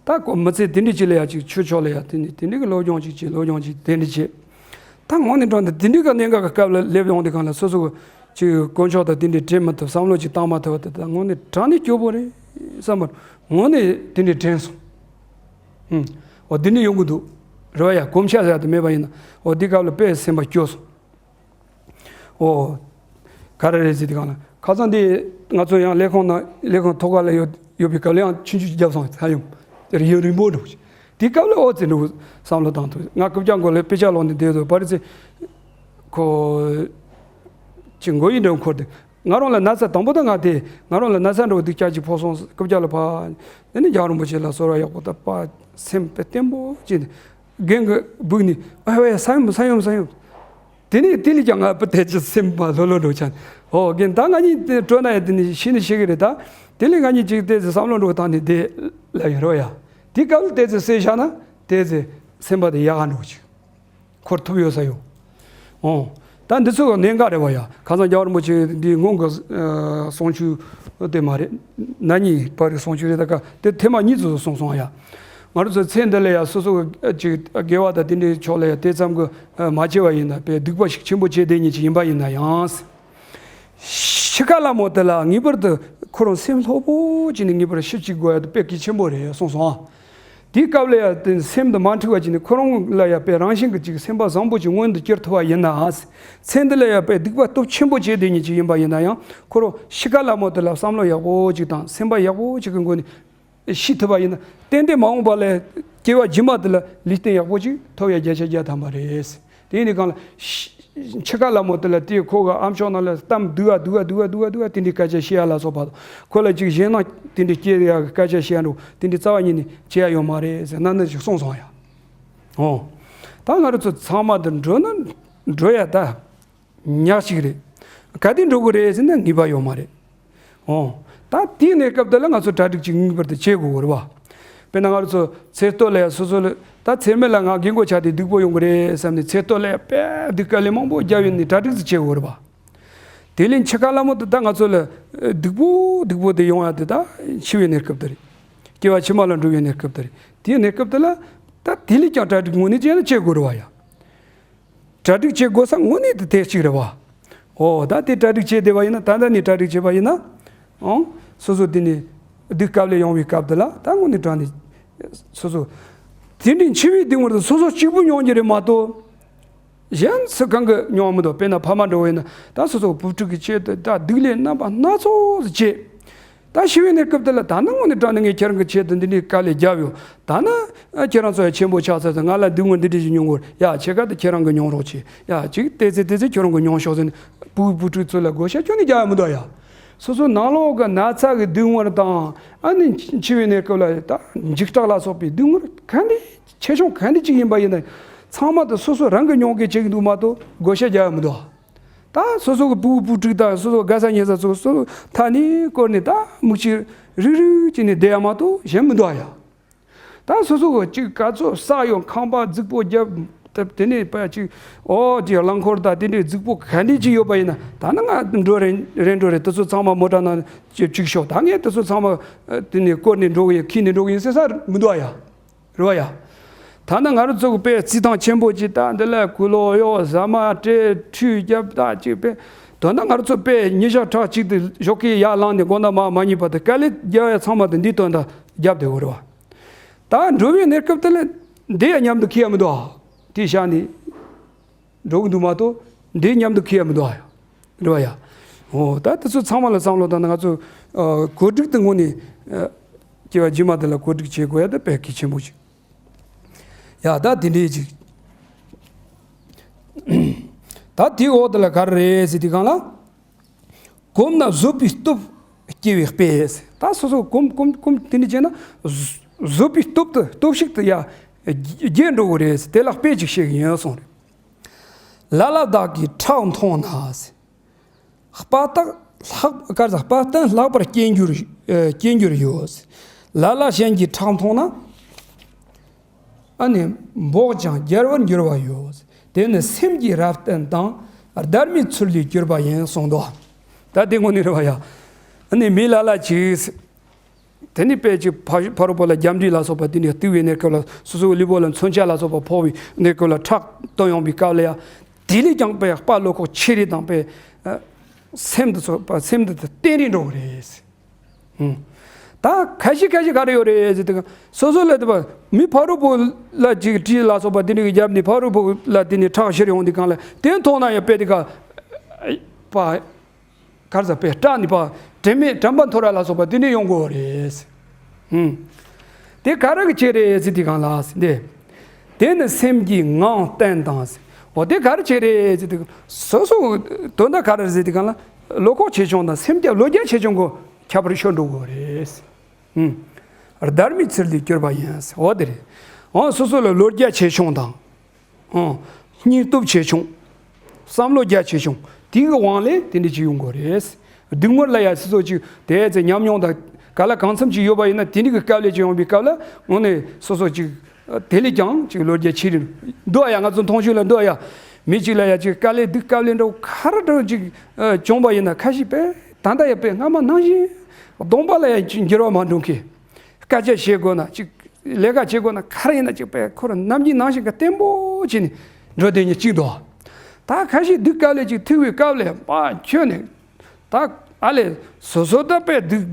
ད་ཁོ་མི་ཚེ་འདི་འདྲ་ཅིག་ལ་ཡ་ཅིག་ཆོས་ཕྱོགས་ལ་ཡ་དེ་ནི་དེ་འདྲ་གི་སློབ་སྦྱོང་ཅིག་བྱེད། སློབ་སྦྱོང་ཅིག་དེ་འདྲ་བྱེད། ད་དངོས་གནས་དྲང་གནས་འདི་འདྲ་གི་གནད་འགག་གི་སྐབས་ལ་སླེབས་ཡོང་དུས་སྒང་ལ་སོ་སོ་གི་ཅིག་དཀོན་མཆོག་དང་དེ་འདྲ་དྲན་མ་ཐུབ། བསམ་བློ་ཅིག་བཏང་མ་ཐུབ་པ་དེ་ད་དངོས་གནས་དྲང་གནས་སྐྱོ་པོ་རེད་བསམ་པ་དངོས་གནས་དེ་འདྲ་དྲན་སོང་། ཧུམ། འོ་དེ་འདྲ་ཡོང་གི་འདུག་རོ་ཡ། གོམས་ཤག་ཟེར་ཡ་དེ་མེད་པ་ཡིན་ན། འོ་དེ་སྐབས་ལ་དཔེ་སེམས་པ་སྐྱོ་སོང་། ཨོ། ག་རེ་རེད་ཟེར་དུས་སྒང་ལ། ཁ་སང་འདི་ང་ཚོ་ཡང་ལས་ཁུངས་ནང་ལས་ཁུངས་ཐོག་ཁ་ལ་ཡོད་ཡོད་པའི་སྐབས་ལ་ཡང་ཆུང་ཆུང་ཅིག་བརྒྱབ་སོང་། ས་ཡོམ། དེར་ཡུན་རིང་པོ་འགྲོ། དེའི་སྐབས་ལ་ཨོ་ཙི་འགྲོ་བསམ་བློ་བཏང་ཐུབ། ང་རྐུབ་བཀྱག་མགོ་ལ་དཔེ་ཆ་ཀློག་ནས་བསྡད་དུས་བ་རི་ཙི་ཁོ་ཅིག་མགོ་ཡི་འདྲ་འཁོར་ཏེ། ང་རང་ལ་ན་ཚ་དང་པོ་ད་ང་དེ་ང་རང་ལ་ན་ཚ་འདྲ་བོ་སྡུག་ཅག་ཅིག་ཕོག་སོང་། རྐུབ་བཀྱག་ལ་ཕར། དེ་ནས་རྒྱལ་བ་རིན་པོ་ཆེ་ལ་གསོལ་བ་ཡག་པོ་བཏབ་པ། སེམས་དཔེ་བརྟན་པོ་བྱས་ནས་རྒན་གྱིས་སྦུག་ནས་ཨ་ཝེ་ས་ཡོམ་ས་ཡོམ་ས་ཡོམ། དེ་ནས་དེ་ལས་ཀྱང་ང་བུ་དེ་ཅི་སེམས་པ་ལྷོད་ལྷོད་འགྲོ་ཆགས། ཨོ་རྒན་ད་ང་གཉིས་དེ་བྲོས་ན་ཡ་དེ་ནས་ཤི་ནི་ཤི་གི་རེད་ད། དེ་ལས་ང་གཉིས་ཅིག་ཏོག་ཙམ་བསམ་བློ་འགྲོ་བཏང་ནས་བསྡད་ལབ་ཡིན་རོ་ཡ། དེ་སྐབས་ལ་ཏོག་ཙམ་བསད་བཞག་ན་ཏོག་ཙམ་སེམས་པ་དེ་ཡག་ག་འགྲོ་ཅིག་འཁོར་ཐུབ་ཡོད་ས་ཡོད། ཨོ། ད་འདི་ཚོ་གནད་འགག་རེད་བ་ཡ། ཁ་སང་རྒྱལ་བ་རིན་པོ་ཆེ་འདི་སྔོན་གྱི་ཨ་གསུང་ཆོས་དེ་མ་རེད། ན་ནིང་བ་རི་གསུང་ཆོས་རེད། ད་ག་དེ་ཐེངས་མ་གཉིས་ཙམ་གསུངས་སོང་ཡ། ང་རང་ཚོ་ཚེ་འདི་ལ་ཡ་སོ་སོ་གི་ཅིག་དགེ་བ་དང་དེ་འདྲའི་ཕྱོགས་ལ་ཡ་དེ་ཙམ་གྱིས་མ་བྱས་པ་ཡིན་ན་དཔེ་སྡིག་པ་ཞིག་ཆེན་པོ་བྱས་བསྡད་མཁན་ཅིག་ཡིན་པ་ཡིན་ན་ཡང་། འཆི་ཁ་སླ་མོ་དེ་ལ་ངེས་པར་དུ་ཁོ་རང་སེམས་ལྷོད་པོ་བྱས་ནས་ངེས་པར་ཤི་བཅུག་དགོས་ཡ་དེ་དཔེ་གལ་ཆེན་པོ་རེད་གསུངས་སོང་ཨ། དེའི་སྐབས་ལ་ཡ་དེ་སེམས་དེ་མ་འཁྲུགས་པ་བྱས་ནས་ཁོ་རང་ལ་ཡ་དཔེ་རང་བཞིན་གྱི་ཅིག་སེམས་པ་བཟང་པོ་ཅིག་མངོན་དུ་གྱུར་ཐུབ་པ་ཡིན་ན། ཚེ་འདི་ལ་ཡ་དཔེ་སྡིག་པ་སྟོབས་ཆེན་པོ་བྱས་བསྡད་མཁན་ཅིག་ཡིན་པ་ཡིན་ན་ཡང་ཁོ་རང་འཆི་ཁ་སླ་མོ་དེ་ལ་བསམ་བློ་ཡག་པོ་ཅིག་དང་སེམས་པ་ཡག་པོ་ཅིག་གི་སྒོ་ནས་ཤི་ཐུབ་པ་ཡིན་ན། ཏན་ཏན་མ་འོངས་པ་ལ་སྐྱེ་བ་རྗེས་མ་དེ་ལ་ལུས་རྟེན་ཡག་པོ་ཅིག་ཐོབ་ཡ་བརྒྱ་ཆ་བརྒྱ་ཐམ་པ་རེད། དེ་ཡིན་དུས་སྒང་ལ་ཤི་འཆི་ཁ་སླ་མོ་དེ་ལ་དེ་ཁོ་གི་ཨ་མཆོག་ནང་ལ་གཏམ་སྡུག་ག་སྡུག་ག་སྡུག་ག་སྡུག་ག་སྡུག་ག་དེ་འདྲའི་སྐད་ཆ་བཤད་ཡ་ལ་སོགས་པ་དང་། ཁོ་ལ་ཅིག་གཞན་ནང་དེ་འདྲའི་སྐྱེ་ཡ་གི་སྐད་ཆ་བཤད་ཡ་འགྲོ་དེ་འདྲའི་རྩ་བ་ཉིད་ནས་བྱེད་ཡ་ཡོད་མ་རེད་ཟེར་ནན་ནན་ཞིག་གསུངས་སོང་ཡ། ཨོ། ད་ང་རང་ཚོ་ཚང་མ་དེ་འགྲོ་ན་འགྲོ་ཡ་ད་ཉག་ཅིག་རེད། ག་དུས་འགྲོ་གི་རེད་ཟེར་ན་ངེས་པ་ཡོད་མ་རེད། ཨོ། ད་དེའི་གནས་སྐབས་དེ་ལ་ང་ཚོ་གྲ་སྒྲིག་ཅིག་ངེས་པར་དུ་བྱེད་དགོས་རེད་བ། དཔེར་ན་ང་རང་ཚོ་ཚེ་སྟོད་ལ་ཡ་སོ་སོ་ལ་ད་ཚེ་སྨད་ལ་ང་རྒན་གོག་ཆགས་ཏེ་སྡུག་པོ་ཡོང་གི་རེད་བསམ་ནས་ཚེ་སྟོད་ལ་ཡ་དཔེ་སྡུག་དཀའ་ལས་མང་པོ་བརྒྱབ་ཡོང་ནས་གྲ་སྒྲིག་ཅིག་བྱེད་དགོས་རེད་བ། དེ་ལས་འཆི་ཁ་སླ་མོ་དེ་ད་ང་ཚོ་ལ་སྡུག་པོ་སྡུག་པོ་དེ་ཡོང་ཡ་དེ་ད་འཆི་བའི་གནས་སྐབས་དེ་རེད། སྐྱེ་བ་ཕྱི་མ་ལ་འགྲོ་བའི་གནས་སྐབས་དེ་རེད། དེའི་གནས་སྐབས་དེ་ལ་ད་དེ་ལས་ཀྱང་གྲ་སྒྲིག་དངོས་གནས་ཅན་ལ་བྱེད་དགོས་རེད་བ་ཡ། གྲ་སྒྲིག་བྱེད་དགོས་ས་དངོས་གནས་དེ་དེ་གཅིག་རེད་བ། ཨོ་ད་དེ་གྲ་སྒྲིག་བྱས་བསྡད་པ་ཡིན་ན། ད་ལྟ་ནས་གྲ་སྒྲིག་བྱས་པ་ཡིན་ན། ཨང་སོ་སོ་དེ་ནས་སྡུག་དཀའ་ལས་ཡོང་བའི་སྐབས་དེ་ལ་ད་དངོས་གནས་དྲང་ནས་སོ་སོ་དེ་འདྲའི་འཆི་བའི་སྡུག་བསྔལ་དེ་སོ་སོ་གཅིག་པུ་མྱོང་རྒྱུ་རེད་མ་གཏོགས། གཞན་སུ་གང་གིས་མྱོང་མི་འདུག་དཔེར་ན་ཕ་མ་འདྲ་བོ་ཡིན་ན་ད་སོ་སོ་བུ་ཕྲུག་གི་ཆེད་དུ་ད་སྡུག་ལས་རྣམ་པ་སྣ་ཚོགས་སུ་བྱེད། ད་ཤི་བའི་གནས་སྐབས་དེ་ལ་ད་ནི་དངོས་གནས་དྲང་གནས་ངས་ཁྱེད་རང་གི་ཆེད་དུ་འདི་འདྲའི་དཀའ་ལས་བརྒྱབ་ཡོད། ད་ནི་ཨ་ཁྱེད་རང་ཚོ་ཡ་ཆེན་པོ་ཆགས་ཚར་ཚེ་ང་ལ་སྡུག་བསྔལ་འདི་འདྲ་ཞིག་མྱོང་དགོས། ཡ་ཕྱེད་ཀ་དེ་ཁྱེད་རང་གིས་མྱོང་རོགས་བྱེད། ཡ་ཅིག་དེ་ཚེ་དེ་ཚེ་ཁྱོད་རང་གིས་མྱོང་ཤོག་ཟེར་ནས་བུ་བུ་ཕྲུག་ཚོ་ལ་བགོ་བཤའ་ཁྱོན་ནས་རྒྱག་ཡ་མི་འདུག་ཡ། སོ་སོ་ནང་ལོགས་ཀྱི་ན་ཚ་གི་སྡུག་བསྔལ་དང་ཨ་ནི་འཆི་བའི་གནས་སྐབས་ལ་ད་འཇིགས་སྐྲག་ལ་སོགས་པའི་སྡུག་བསྔལ་ག་འདྲ་ཆེ་ཆུང་ག་འདྲ་ཅིག་ཡིན་པ་ཡིན་ན་ཚང་མ་དེ་སོ་སོ་རང་གིས་མྱོང་གི་བྱེད་ཀྱི་འདུག་མ་གཏོགས་བགོ་བཤའ་རྒྱག་ཡ་མི་འདུག་ད་སོ་སོ་གི་བུ་བུ་ཕྲུག་དང་སོ་སོ་དགའ་ས་ཉེ་ས་ཚོ་སོ་སོ་མཐའ་ནས་བསྐོར་ནས་ད་མིག་ཆུ་རིག་རིག་བྱས་ནས་བསྡད་ཡ་མ་གཏོགས་གཞན་མི་འདུག་ཨ་ཡ། ད་སོ་སོ་གི་ཅིག་ག་ཚོད་ས་ཡོད་ཁང་པ་རྫིག་པོ་བརྒྱབ་དེ་ནས་པ་ཅིག་ཨོ་ཅིག་རླངས་འཁོར་དང་དེ་འདྲའི་རྫིག་པོ་ག་འདྲ་ཅིག་ཡོད་པ་ཡིན་ན་ད་ནི་ང་འགྲོ་རན་རན་འགྲོ་རེད། དེ་ཚོ་ཚང་མ་མོ་ཊ་ནང་ཅིག་བཅུག་ཤོག་ད་ངས་དེ་ཚོ་ཚང་མ་དེ་ནས་བསྐོར་ནས་འགྲོ་གི་ཡིན། འཁྱེར་ནས་འགྲོ་གི་ཡིན་ཟེར་ས་མི་འདུག་ཨ་ཡ། རེད་བ་ཡ། ད་ནི་ང་རང་ཚོ་གི་དཔེ་རྩིས་ཐང་ཆེན་པོ་ཅིག་ད་འདི་ལ་གུ་ལོག་གཡོག་ཟ་མ་སྤྲད་ཁྲུས་རྒྱབ་ད་ཅིག་དཔེ། དོན་དག་ང་རང་ཚོ་དཔེ་ཉིན་ཞག་ཕྲག་གཅིག་ཏུ་ཞོགས་ཀས་ཡར་ལངས་ནས་དགོང་དག་མར་མ་ཉལ་བར་དུ་དཀའ་ལས་རྒྱག་ཡ་ཚང་མ་དེ་འདི་དོན་དག་རྒྱབ་བསྡད་ཡོད་རེད་བ། ད་འགྲོ་བའི་གནས་སྐབས་དེ་ལ་འདི་ཡ་མཉམ་དུ་འཁྱེར་ཡ་མི་འདུག་ཨ། དེ་བཞག་ནས། འགྲོ་གི་འདུག་མ་གཏོགས་འདི་མཉམ་དུ་འཁྱེར་ཡ་མི་འདུག་ཨ། རེད་བ་ཡ། འོ་ད་དེ་ཚོ་ཚང་མ་ལ་བསམ་བློ་བཏང་ན་ང་ཚོ་ཨ་གོ་སྒྲིག་དེ་དངོས་གནས་ཨ་སྐྱེ་བ་རྗེས་མ་དེ་ལ་གོ་སྒྲིག་བྱེད་དགོས་ཡ་དེ་དཔེ་གལ་ཆེན་པོ་ཞིག་ཡ་ད་དེ་འདྲའི་ཅིག་ད་དེའི་འོག་དེ་ལ་ག་རེ་རེད་ཟེར་དུས་སྒང་ལ། གོམས་ན་བཟོད་པའི་སྟོབས་སྐྱེ་བའི་དཔེ། ད་སོ་སོ་གོམས་གོམས་གོམས་དེ་འདྲ་བྱས་ན་བཟོད་པའི་སྟོབས་དེ་སྟོབས་ཤུགས་དེ་ཡ་རྒྱས་འགྲོ་གི་རེད། དེ་ལ་དཔེ་ཅིག་བཤད་གི་ཡིན་གསུངས་རེད། ལ་ལ་དག་གིས་ཁྲག་འཐུང་ན། དཔའ་རྟགས་ལྷག་ག་རེ་ཟེར། དཔའ་རྟགས་ལྷག་པར་སྐྱེ་འགྱུར་ཨ་སྐྱེ་འགྱུར་ཡོད། ལ་ལ་གཞན་གྱིས་ཁྲག་འཐུང་ན། ཨ་ནི་འབོག་ཀྱང་རྒྱལ་བར་འགྱུར་བ་ཡོད། དེ་ནི་སེམས་ཀྱི་རབ་བརྟན་དང་སྡར་མའི་ཚུལ་ལས་གྱུར་པ་ཡིན་གསུངས་འདུག་ད་དེ་དངོས་གནས་རེད་བ་ཡ། ཨ་ནི་མི་ལ་ལ་ཅིག་དེ་ནི་དཔེ་ཅིག་ཕ་ཕ་རོལ་པོ་ལ་རྒྱབ་འདྲེ་ལ་སོགས་པ་དེ་ནི་གཏུག་པའི་གནས་སྐབས་ལ་སོ་སོའི་ལུས་པོ་ལ་མཚོན་ཆ་ལ་སོགས་པ་ཕོག་པའི་གནས་སྐབས་ལ་ཁྲག་བཏོན་ཡོང་པའི་སྐབས་ལ་ཡ། དེ་ལས་ཀྱང་དཔེ་དཔའ་བློ་ཁོག་ཆེ་རེད་དང་དཔེ་ཨ་སེམས་འདི་ཚོ་དཔའ་སེམས་འདི་ཚོ་བརྟན་རེ་འགྲོ་གི་རེད། ད་ཁ་ཤས་ཁ་ཤས་ག་རེ་ཡོད་རེད་ཟེར་དུས་སོ་སོ་ལ་དེ་བ་མི་ཕ་རོལ་པོ་ལ་ཅིག་གྲི་ལ་སོགས་པ་དེ་འདྲ་གི་རྒྱབ་ནས་ཕ་རོལ་པོ་ལ་དེ་ནས་ཁྲག་བཞུར་ཡོང་དུས་སྒང་ལ་དེ་མཐོང་ན་ཡང་དཔེ་དེ་ག་པ་གར་ཟ་དཔེ་སྐྲག་ནས་པ་དྲན་མེད་དྲན་པ་འཐོར་བ་ལ་སོགས་པ་དེ་འདྲ་ཡོང་གི་ཡོད་རེད། ཧུམ། དེ་ག་རེ་གི་ཆེད་རེད་ཟེར་དུས་སྒང་ལ་ཟེར་དེ། དེ་ནི་སེམས་ཀྱི་ངང་བརྟན་དང་ཟེར། འོ་དེ་ག་རེ་ཆེད་རེད་ཟེར་དུས་སོ་སོ་དོན་དག་ག་རེ་ཟེར་དུས་སྒང་ལ་བློ་ཁོག་ཆེ་ཆུང་དང་སེམས་རྒྱ་བློ་རྒྱ་ཆེ་ཆུང་གི་ཁྱད་པར་ཤོར་འགྲོ་གི་ཡོད་རེད། ཧུམ། སྡར་མའི་ཚུལ་ལས་གྱུར་པ་ཡིན། འོ་དེ་རེད། འོ་སོ་སོ་ལ་བློ་རྒྱ་ཆེ་ཆུང་དང་། འོ། སྙིང་སྟོབས་ཆེ་ཆུང་། བསམ་བློ་རྒྱ་ཆེ་ཆུང་། དེའི་དབང་ལས་དེ་འདྲ་ཅིག་ཡོང་གི་རེད། སྡུག་བསྔལ་ལ་ཡ་སོ་སོ་ཅིག་དེ་ཚེ་ཉམས་མྱོང་དང་ག་ལ་གང་འཚམ་ཅིག་ཡོད་པ་ཡིན་ན་དེ་འདྲ་གི་དཀའ་ལས་ཅིག་ཡོང་བའི་སྐབས་ལ་དངོས་གནས་སོ་སོ་ཅིག་དེ་ལས་ཀྱང་ཅིག་བློ་རྒྱ་ཆེ་རིགས་འདུག་ཨ་ཡ། ང་ཚོ་མཐོང་ཆོས་ལ་འདུག་ཨ་ཡ། མི་གཅིག་ལ་ཡ་ཅིག་དཀའ་ལས་སྡུག་དཀའ་ལས་འདྲ་བོ་ག་རེ་འདྲ་བོ་ཅིག་བྱུང་བ་ཡིན་ན་ཁ་ཤས་དཔེ་ད་ལྟ་ཡ་དཔེ་སྔ་མ་ནང་བཞིན་གདོང་པ་ལ་ཡ་ཅིག་འགྱུར་བ་མ་འགྲོ་མཁན། སྐད་ཆ་བཤད་དགོས་ན་ཅིག་ལས་ཀ་བྱེད་དགོས་ན་ག་རེ་ཡིན་ན་ཅིག་དཔེ་ཁོ་རང་ནམ་རྒྱུན་ནང་བཞིན་གྱི་བརྟན་པོ་བྱས་ནས་འགྲོ་བསྡད་མཁན་གཅིག་འདུག་ད་ཁ་ཤས་སྡུག་དཀའ་ལས་ཅིག་ཐུག་པའི་སྐབས་ལ་ཡ་པ་ཁྱོད་ནས་ད་ཨ་ལས་སོ་སོ་ད་དཔེ་སྡུག་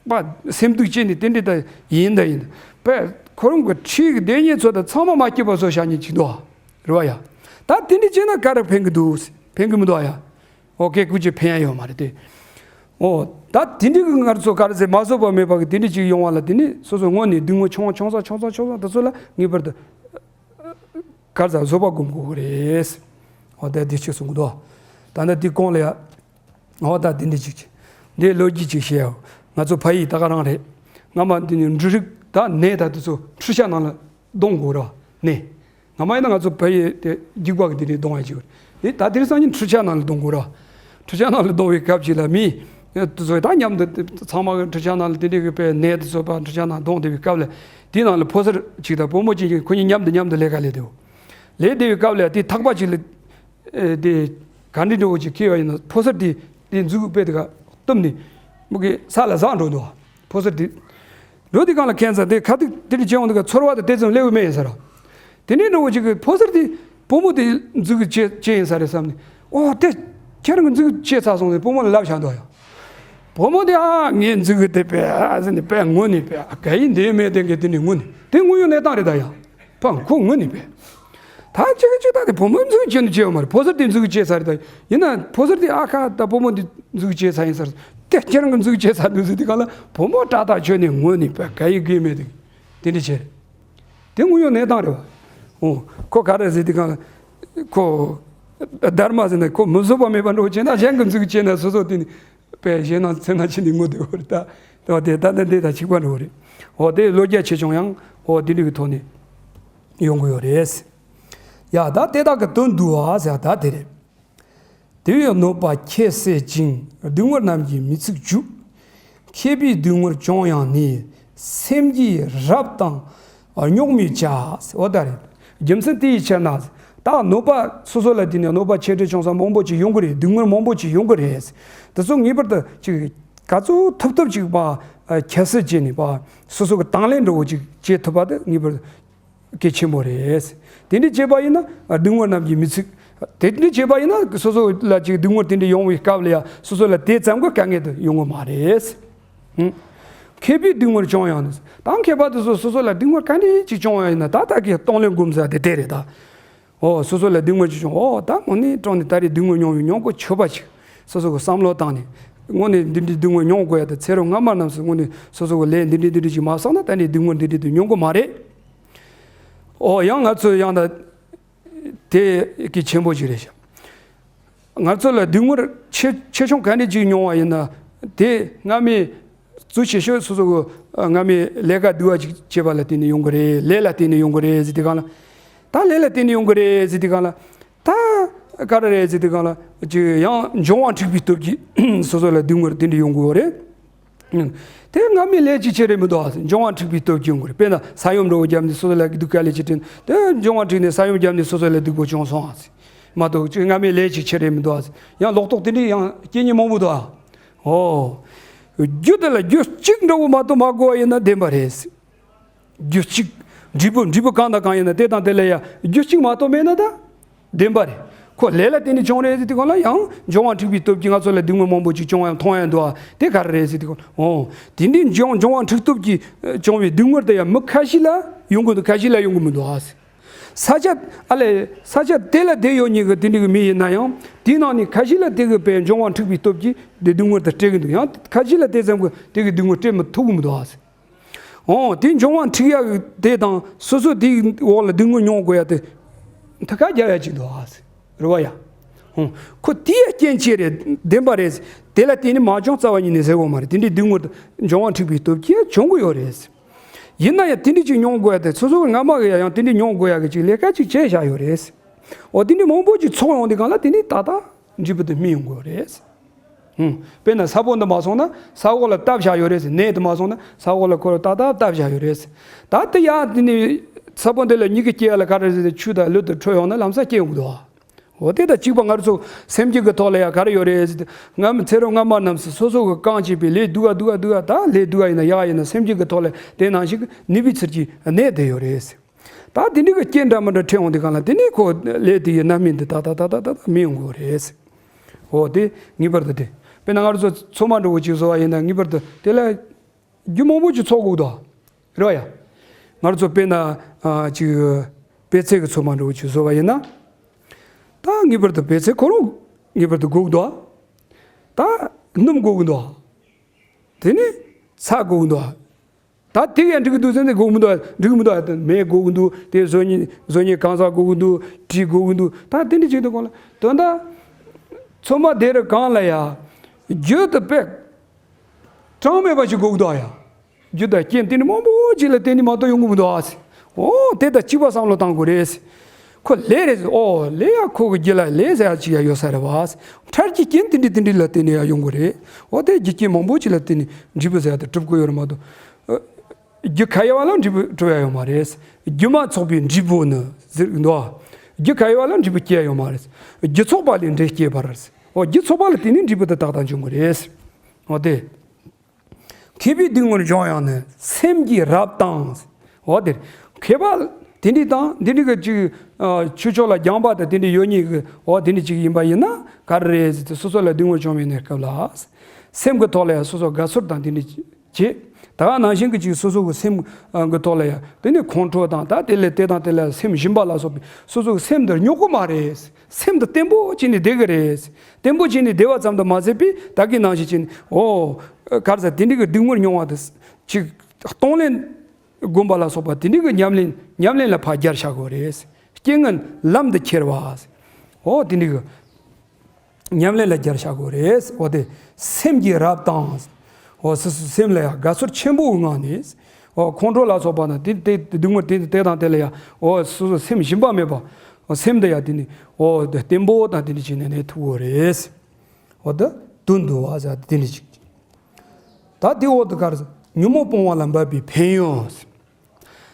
པ་སེམས་སྡུག་བྱས་ནས་དེ་འདྲ་ད་ཡིན་ད་ཡིན་དཔེ་ཁོ་རང་གི་འཁྲིས་ཀྱི་སྡེ་ཉེ་ཚོ་དང་ཚང་མ་མ་སྐྱིད་པ་བཟོ་བཞག་མཁན་གཅིག་འདུག་རེད་བ་ཡ། ད་དེ་འདྲ་བྱས་ན་ག་རེ་ཕན་གི་འདུག་ཕན་གི་མི་འདུག་ཨ་ཡ། ཨོ་ཀེ་ཀུ་ཅི་ཕན་ཡ་ཡོད་མ་རེད་དེ། ཨོ་ད་དེ་འདྲ་གི་ང་ཚོ་ག་རེ་ཟེར་མ་བཟོད་པ་མེད་པ་གི་དེ་འདྲ་ཅིག་ཡོང་བ་ལ་དེ་ནི་སོ་སོ་དངོས་ནས་སྡུག་བསྔལ་ཆུང་བ་ཆུང་ས་ཆུང་ས་ཆུང་ས་དེ་ཚོ་ལ་ངེས་པར་དུ་ག་རེ་ཟེར་བཟོད་པ་སྒོམ་དགོས་གི་རེད། ཨོ་ད་དེ་ཅིག་གསུང་གི་འདུག་ད་ནི་དེ་གོང་ལ་ཡ། ཨོ་ད་དེ་འདྲ་ཅིག་ཅིག་འདི་ལོ་རྒྱུས་ཅིག་བཤད་ཡ། ང་ཚོ་ཕ་ཡུལ་ད་ག་རང་རེད། སྔ་མ་འདི་ནི་འབྲུ་རིགས་ད་ནས་ད་དེ་ཚོ་འཕྲུལ་ཆས་ནང་ལ་བསྡོང་དགོས་ར་ནས། སྔ་མ་ཡིན་ན་ང་ཚོ་བལ་ཡུལ་དེ་རྒྱུག་པ་གི་དེ་ནས་བསྡོང་ཡ་ཅིག་ཡོད་རེད། ད་དེང་སང་ཉིན་འཕྲུལ་ཆས་ནང་ལ་བསྡོང་དགོས་ར། འཕྲུལ་ཆས་ནང་ལ་བསྡོང་བའི་སྐབས་ཅིག་ལ་མི་ དེ་ཚོ་ད་མཉམ་དུ་ཚང་མ་གི་འཕྲུལ་ཆས་ནང་ལ་དེ་འདྲའི་གི་པའི་ནད་དེ་ཚོ་པ་འཕྲུལ་ཆས་ནང་བསྡོངས་བསྡད་པའི་སྐབས་ལ། དེའི་ནང་ལ་ཕོ་གསར་ཅིག་དང་བུ་མོ་གཅིག་གིས་ཁོ་གཉིས་མཉམ་དུ་མཉམ་དུ་ལས་ཀ་ལས་བསྡད་ཡོད། ལས་བསྡད་པའི་སྐབས་ལ་དེ་ཐག་པ་ཅིག་ལ་ཨེ་དེ་ག་འདྲ་འདྲ་བོ་ཅིག་ཁེལ་བ་ཡིན་ན། ཕོ་གསར་དེ་དེ་མཛུབ་གུ་དཔེ་དེ་ག་བཏུམས་ནས་མོ་གི་ས་ལ་ཟག་འགྲོ་འདུག་བ། ཕོ་གསར་དེ་འགྲོ་དུས་སྒང་ལ་ཁྱད་མཚར་དེ་ཁ་ཐུག་དེ་འདྲ་བྱས་འོང་དུས་ཀ་ཚོར་བ་དེ་དེ་ཙམ་སླེབས་ཀྱི་མེད་ཡིན་ས་ར། དེ་ནས་འགྲོ་བོ་ཅིག་གིས་ཕོ་གསར་དེ་བུ་མོ་དེ་མཛུབ་གུ་ཅི་ཅི་ཡིན་ས་རེད་བསམ་ནས། ཨོ་དེ་ཁྱེད་རང་གི་མཛུབ་གུ་ཅི་ཚར་སོང་ཟེར་བུ་མོ་ལ་ལབ་བཞག་འདུག་ཡ། བུ་མོ་དེ་ཨ་ངའི་མཛུབ་གུ་དེ་པས་ཨ་ཟེར་ནས་པས་ངུ་ནས་པས་ཨ་ག་ཡིན་འདི་མེད་དེ་གི་དེ་ནས་ངུ་ནས། དེ་དངོས་ཡོད་གནས་སྟངས་རེད་ད་ཡ། ཕ་ཁོ་ངུ་ནས་པས། ད་ཅི་གི་ཅི་ད་དེ་བུ་མོའི་མཛུབ་གུ་ཅི་ནས་ཅི་ཡོད་མ་རེད། ཕོ་གསར་དེ་མཛུབ་གུ་ཅི་ཚར་རེད་ད། ཡིན་ན་ཕོ་གསར་དེ་ཨ་ཁ་ད་བུ་མོ་དེ་མཛུབ་གུ་ཅི་ཚར་ཡིན་ས་རེད། དེ་ཁྱེད་རང་གི་མཛུབ་གུ་ཅི་ཚར་འདུག་ཟེར་དུས་སྒང་ལ་བུ་མོ་སྐྲག་ཐག་ཆོད་ནས་ངུ་ནས་པས་ག་ཡི་གི་མེད་དེ་དེ་འདྲ་བྱས་རེད། དེ་དངོས་ཡོད་གནས་སྟངས་རེད་བ། འོ་ཁོ་ག་རེ་ཟེར་དུས་སྒང་ལ་ཁོ་སྡར་མ་ཟེར་ན་ཁོ་མི་བཟོད་པ་མེད་པ་འདྲ་བོ་བྱས་ན་གཞན་གྱི་མཛུབ་གུ་བྱས་ན་སོ་སོ་དེ་ནི་པས་གཞན་ནང་ཚེ་ན་ཕྱིན་ནས་ངུ་བསྡད་ཡོད་རེད་ད། ད་དེ་ད་ལྟ་འདི་དང་གཅིག་པ་འདྲ་བོ་རེད། འོ་དེ་བློ་རྒྱ་ཆེ་ཆུང་ཡང་འོ་དེ་འདྲ་གི་ཐོག་ནས་ཡོང་གི་ཡོད་རེད། ཡ་ད་དེ་དག་གི་དོན་བསྡུ་བ་ཟེར་ད་དེ་རེད། དེ་བས་གནོད་པ་ཁྱད་བསད་ཅིང་སྡུག་བསྔལ་རྣམས་ཀྱིས་མི་ཚུགས་འཇུག་མཁས་པའི་སྡུག་བསྔལ་བྱུང་ཡང་ནི། སེམས་ཀྱི་རབ་དང་རྙོག་མའི་ཆ། འོ་ད་རེད། རྒྱུ་མཚན་དེ་ཡི་ཕྱིར་ན། ད་གནོད་པ་སོ་སོ་ལ་དེ་ནས་གནོད་པ་ཆེ་ཆུང་ཆུང་ས་མང་པོ་ཅིག་ཡོང་གི་རེད། སྡུག་བསྔལ་མང་པོ་ཅིག་ཡོང་གི་རེད། དེ་ཚོ་ངེས་པར་དུ་ཅིག་ག་ཚོད་ཐུབ་ཐུབ་ཅིག་པ་ཁྱད་བསད་བྱས་ནས་པ་སོ་སོ་གི་དང་ལེན་འདྲ་བོ་ཅིག་བྱེད་ཐུབ་པ་དེ་ངེས་པར་གལ་ཆེན་པོ་རེད། དེ་འདྲ་བྱས་པ་ཡིན་ན་སྡུག་བསྔལ་རྣམས་ཀྱིས་མི་ཚུགས། དེ་འདྲ་བྱས་པ་ཡིན་ན་སོ་སོ་ལ་ཅིག་སྡུག་བསྔལ་དེ་འདྲ་ཡོང་བའི་སྐབས་ལ་ཡང་སོ་སོ་ལ་དེ་ཙམ་གྱི་དཀའ་ངལ་དེ་ཡོང་གི་མ་རེད། ཧུམ། མཁས་པའི་སྡུག་བསྔལ་བྱུང་ཡང་ནི། ད་མཁས་པ་དེ་ཚོ་སོ་སོ་ལ་སྡུག་བསྔལ་ག་འདྲ་ཅིག་བྱུང་ཡང་ཡིན་ན་ད་ལྟ་གི་གཏོང་ལེན་སྒོམ་ས་དེ་དེ་རེད་ད། ཨོ་སོ་སོ་ལ་སྡུག་བསྔལ་ཅིག་བྱུང་། ཨོ་ད་དངོས་གནས་དྲང་ནས་ད་རེས་སྡུག་བསྔལ་མྱོང་བའི་མྱོང་གོ་ཆོད་པ་ཅིག་སོ་སོ་གི་བསམ་བློ་བཏང་ནས། དངོས་གནས་འདི་འདྲའི་སྡུག་བསྔལ་མྱོང་དགོས་ཡ་དེ་ཚེ་རབས་སྔ་མ་རྣམས་སུ་དངོས་གནས་སོ་སོ་གི་ལས་འདི་འདྲའི་འདི་འདྲའི་ཅིག་མ་བསགས་ན་ད་ནི་སྡུག་བསྔལ་འདི་འདྲའི་དུ་མྱོང་གི་མ་རེད། ཨོ་ཡང་ང་ཚོས་ཡང་ད་དེ་གི་ཆེན་པོ་ཅིག་རེད་ཤག་ང་ཚོ་ལ་སྡུག་བསྔལ་ཆེ་ཆེ་ཆུང་ག་འདྲ་ཅིག་མྱོང་བ་ཡིན་ན་དེ་སྔ་མའི་གཙོ་ཆེ་ཤོས་སོ་སོ་གི་སྔ་མའི་ལས་ཀ་སྡུག་པ་ཅིག་བྱས་པ་ལ་བརྟེན་ནས་ཡོང་གི་རེད། ལས་ལ་བརྟེན་ནས་ཡོང་གི་རེད་ཟེར་དུས་སྒང་ལ། ད་ལས་ལ་བརྟེན་ནས་ཡོང་གི་རེད་ཟེར་དུས་སྒང་ལ། ད་ག་རེ་རེད་ཟེར་དུས་སྒང་ལ་ཅིག་ཡང་འབྱུང་བ་འཁྲུགས་པའི་སྟོབས་ཀྱིས་སོ་སོ་ལ་སྡུག་བསྔལ་དེ་འདྲ་ཡོང་གི་ཡོད་རེད། དེ་སྔ་མའི་ལས་ཀྱི་ཆེད་རེད་མི་འདུག་ཨ། འབྱུང་བ་འཁྲུགས་པའི་སྟོབས་ཀྱིས་ཡོང་གི་རེད། དཔེར་ན་ས་ཡོམ་འདྲ་བོ་བརྒྱབ་ནས་སོ་སོ་ལ་སྡུག་དཀའ་ལས་ཅིག་འཕྲད་ན་དེ་འབྱུང་བ་འཁྲུགས་ནས་ས་ཡོམ་བརྒྱབ་ནས་སོ་སོ་ལ་སྡུག་པོ་བྱུང་སོང་ཨ། མ་གཏོགས་ཅིག་སྔ་མའི་ལས་ཀྱི་ཆེད་རེད་མི་འདུག་ཨ། ཡང་ལོག་རྟོག་དེ་འདྲའི་ཡང་སྐྱེ་ཉེན་མང་པོ་འདུག་ཨ། ཨོ། རྒྱུ་དེ་ལ་རྒྱུ་གཅིག་འདྲ་བོ་མ་གཏོགས་མ་གོ་བ་ཡིན་ན་བདེན་པ་རེད། རྒྱུ་གཅིག་འབྲས་བུ་འབྲས་བུ་གང་དང་གང་ཡིན་ན་དེ་དང་དེ་ལ་ཡང་རྒྱུ་གཅིག་མ་གཏོགས་མེད་ན་ད་བདེན་པ་རེད། ཁོ་ལས་ལ་བརྟེན་ནས་བྱུང་རེད་ཟེར་དུས་སྒང་ལ་ཡང་འབྱུང་བ་འཁྲུགས་པའི་སྟོབས་ཀྱིས་ང་ཚོ་ལ་སྡུག་བསྔལ་མང་པོ་ཅིག་བྱུང་བ་ཡང་མཐོང་ཡང་འདུག་ཨ། དེ་ག་རེ་རེད་ཟེར་དུས་སྒང་ལ། འོ། དེ་འདྲའི་འབྱུང་འབྱུང་བ་འཁྲུགས་སྟོབས་ཀྱིས་བྱུང་བའི་སྡུག་བསྔལ་དེ་ཡང་མི་ཁ་ཤས་ལ་ཡོང་གི་འདུག་ཁ་ཤས་ལ་ཡོང་གི་མི་འདུག་ཨ། ས་ཆ་ཨ་ལས་ས་ཆ་དེ་ལ་བསྡད་ཡོད་མཁན་གྱི་དེ་འདྲའི་གི་མི་ཡིན་ན་ཡང་དེའི་ནང་ནས་ཁ་ཤས་ལ་དེ་གི་པའི་འབྱུང་བ་འཁྲུགས་པའི་སྟོབས་ཀྱིས་དེ་སྡུག་བསྔལ་དེ་སྤྲད་གི་འདུག་ཡང་ཁ་ཤས་ལ་དེ་ཙམ་གི་དེ་གི་སྡུག་བསྔལ་སྤྲད་མི་ཐུབ་གི་མི་འདུག་ཨ། འོ་དེ་འབྱུང་བ་འཁྲུགས་ཡག་གི་དེ་དང་སོ་སོ་དེའི་འོག་ལ་སྡུག་བསྔལ་མྱོང་དགོས་ཡ་དེ་ཐ་ཁ་རྒྱབ་ཡ་ཅིག་འདུག་ཨ། རེད་བ་ཡ། འོ་ཁོ་དེའི་རྐྱེན་བྱས་རེད་བདེན་པ་རེད། དེ་ལ་བརྟེན་ནས་མ་བྱུང་རྩ་བ་ཉིད་ནས་ཟེར་དགོས་མ་རེད། དེ་འདྲའི་སྡུག་བསྔལ་དེ་འབྱུང་བ་འཁྲུགས་པའི་སྟོབས་ཀྱིས་བྱུང་གི་ཡོད་རེད། ཡིན་ན་ཡང་དེ་འདྲ་ཅིག་མྱོང་དགོས་ཡ་དེ་སོ་སོ་གི་སྔ་མ་གི་ཡ་ཡང་དེ་འདྲ་མྱོང་དགོས་ཡ་གི་ཅིག་ལས་ཀ་ཅིག་བྱས་བཞག་ཡོད་རེད། འོ་དེ་འདྲ་མང་པོ་ཅིག་ཚོགས་ཡོང་དུས་སྒང་ལ་དེ་ནི་ཏག་ཏག་འབྲས་བུ་དེ་སྨིན་ཡོང་གི་ཡོད་རེད། ཧུམ། དཔེར་ན་ས་བོན་འདི་མ་སོང་ན་ས་འོག་ལ་བཏབ་བཞག་ཡོད་རེད་ཟེར། ནས་དེ་མ་སོང་ན་ས་འོག་ལ་ཁོ་རང་ཏག་ཏག་བཏབ་བཞག་ཡོད་རེད་ཟེར། ད་དེ་ཡ་དེ་ནི་ས་བོན་དེ་ལ་མྱུ་གུ་སྐྱེ་ཡ་ལ་ག་རེ་རེད་ཟེར། ཆུ་དང་ལུད་དེ་འཕྲོད་ཡོང་ན་ལམ་སང་སྐྱེ་ཡོང་གི་འདུག་འོ་དེ་དང་གཅིག་པ་ང་རང་ཚོ་སེམས་རྒྱུད་ཀྱི་ཐོག་ལ་ཡ་ག་རེ་ཡོད་རེད་ཟེར། སྔ་མ་ཚེ་རབས་སྔ་མ་རྣམས་སུ་སོ་སོ་གི་རྐང་བྱས་པའི་ལས་སྡུག་ག་སྡུག་ག་སྡུག་ག་ད་ལས་སྡུག་ག་ཡིན་ན་ཡག་ཡིན་ན་སེམས་རྒྱུད་ཀྱི་ཐོག་ལ་དེ་ནང་བཞིན་གྱི་ནུས་པའི་ཚུལ་གྱིས་གནས་བསྡད་ཡོད་རེད་ཟེར། ད་དེ་འདྲ་གི་རྐྱེན་འདྲ་མི་འདྲ་འཕྲད་འོང་དུས་སྒང་ལ་དེ་ནས་ཁོ་ལས་དེ་ཡི་རྣམ་སྨིན་དེ་ཏག་ཏག་ཏག་ཏག་ཏག་ཏག་སྨིན་ཡོང་གི་ཡོད་རེད་ཟེར། འོ་དེ་ངེས་པར་དུ་དེ། དཔེར་ན་ང་རང་ཚོ་ཚོད་མ་འདྲ་བོ་ཅིག་བཟོ་བ་ཡིན་ན་ངེས་པར་དུ་དེ་ལ་རྒྱུ་མང་པོ་ཅིག་ཚོགས་དགོས་འདུག་རེད་བ་ཡ། ང་རང་ཚོ་དཔེར་ན་ཨ་ཅིག་པད་ཚལ་གྱི་ཚོད་མ་འདྲ་བོ་ཅིག་བཟོ་བ་ཡིན་ན། ད་ངེས་པར་དུ་པད་ཚལ་ཁོ་རང་ངེས་པར་དུ་དགོས་ཀྱི་འདུག་ད་སྣུམ་དགོས་ཀྱི་འདུག་དེ་ནས་ཚྭ་དགོས་ཀྱི་འདུག་ད་དེ་ཡང་འགྲིག་གི་འདུག་ཟེར་ནས་དགོས་མི་འདུག་འགྲིག་གི་མི་འདུག་མེ་དགོས་ཀྱི་འདུག་དེ་བཟོ་མཁན་བཟོ་མཁན་གང་ཟག་དགོས་ཀྱི་འདུག་གྲི་དགོས་ཀྱི་འདུག་ད་དེ་འདྲ་ཅིག་འདུག་གོ་ལ་དོན་དག་ཚོད་མ་དེ་རུ་གང་ལ་ཡ། རྒྱུ་དེ་དཔེ་གྲངས་མེད་པ་ཞིག་དགོས་ཀྱི་འདུག་ཡ། རྒྱུ་དང་རྐྱེན་དེ་འདྲ་མང་པོ་ཅིག་ལ་བརྟེན་ནས་མ་གཏོགས་ཡོང་གི་མི་འདུག་ཨ་ཟེར། འོ་དེ་དང་གཅིག་པ་བསམ་བློ་བཏང་དགོས་རེད་ཟེར། ཁོ་ལས་རེད་ཟེར། ཨོ་ལས་ཡ་ཁོ་གི་རྒྱུད་ལ་ལས་ཟེར་ཡ་ཅིག་ཡ་ཡོད་ས་རེད་བ། འཕྲལ་གྱི་རྐྱེན་དེ་འདྲ་དེ་འདྲ་ལ་བརྟེན་ནས་ཡ་ཡོང་གི་རེད། འོ་དེ་རྒྱུ་རྐྱེན་མང་པོ་ཅིག་ལ་བརྟེན་ནས་འབྲས་བུ་ཟེར་ཡ་དེ་གྲུབ་ཀྱི་ཡོད་རེད་མ་གཏོགས། ཨ། རྒྱུ་ག་ཡོད་པ་ལ་འབྲས་བུ་གྲུབ་ཡ་ཡོད་མ་རེད། རྒྱུ་མ་ཚོགས་པའི་འབྲས་བུ་ནི་ཟེར་འདུག་བ། རྒྱུ་ག་ཡོད་པ་ལ་འབྲས་བུ་སྐྱེ་ཡ་ཡོད་མ་རེད། རྒྱུ་ཚོགས་པ་ལས་འབྲས་སྐྱེ་བར། འོ་རྒྱུ་ཚོགས་པ་ལ་བརྟེན་ནས་འབྲས་བུ་དེ་ཏག་ཏག་འབྱུང་གི་རེད། འོ་དེ། མཁས་པའི་སྡུག་བསྔལ་སྦྱོང་ཡང་ནི་སེམས་ཀྱི་རབ་དང་། འོ་དེར། མཁས་པ་དེ་འདྲ་དང་འདི་འདྲ་གི་ཅིག་ཨ། ཆོས་ཕྱོགས་ལ་སྦྱངས་པ་དང་དེ་འདྲ་ཡོད་མཁན་གྱི་འོ་དེ་འདྲ་ཅིག་ཡིན་པ་ཡིན་ན་ག་རེ་རེད་ཟེར་དུས། སོ་སོ་ལ་སྡུག་བསྔལ་བྱུང་བའི་གནས་སྐབས་ལ། སེམས་ཀྱི་ཐོག་ལ་ཡང་སོ་སོ་དགའ་ཚོར་དང་དེ་འདྲ་བྱེད། ད་ག་ནང་བཞིན་གྱི་ཅིག་སོ་སོ་གི་སེམས་ཀྱི་ཐོག་ལ་ཡང་དེ་ནས་ཁོང་ཁྲོ་དང་ད་དེ་ལས་དེ་དང་དེ་ལ་སེམས་ཞུམ་པ་ལ་སོགས་པའི་སོ་སོ་གི་སེམས་འདི་རྙོག་གི་མ་རེད། སེམས་འདི་བརྟན་པོ་བྱས་ནས་བསྡད་ཀྱི་རེད། བརྟན་པོ་བྱས་ནས་བསྡད་པ་ཙམ་དུ་མ་ཟད་པའི་ད་གིན་ནང་བཞིན་བྱས་ནས་འོ། ག་རེ་ཟེར། དེ་འདྲའི་གི་སྡུག་བསྔལ་མྱོང་བ་དེ་ཅིག་གཏོང་ལེན་སྒོམ་པ་ལ་སོགས་པ་དེ་འདྲའི་གི་ཉམས་ལེན་ཉམས་ལེན་ལ་ཕར་རྒྱབ་བཞག་དགོས་རེད། རྐྱེན་ངན་ལམ་དུ་ཁྱེར་བ། འོ་དེ་འདྲའི་གི་ཉམས་ལེན་ལ་རྒྱབ་བཞག་དགོས་རེད། འོ་དེ་སེམས་ཀྱི་རབ་དང་། འོ་སོ་སོའི་སེམས་ལ་ཡང་དགའ་ཚོར་ཆེན་པོའི་ངང་ནས། འོ་ཁོང་ཁྲོ་ལ་སོགས་པ་དང་དེ་དེ་སྡུག་བསྔལ་དེ་དེ་དང་དེ་ལ་ཡང་འོ་སོ་སོའི་སེམས་ཞུམ་པ་མེད་པ། འོ་སེམས་འདི་ཡང་དེ་ནི་འོ་དེ་བརྟན་པོ་དང་དེ་འདྲ་བྱས་ནས་གནས་ཐུབ་དགོས་རེད། འོ་ད་དོན་བསྡུ་བ་ཟེར་དེ་འདྲ་ཅིག་ད་དེ་འོ་ད་ག་རེ་ཟེར། ཉོན་མོངས་སྤོང་བ་ལ་འབད་པའི་ཕན་ཡོན།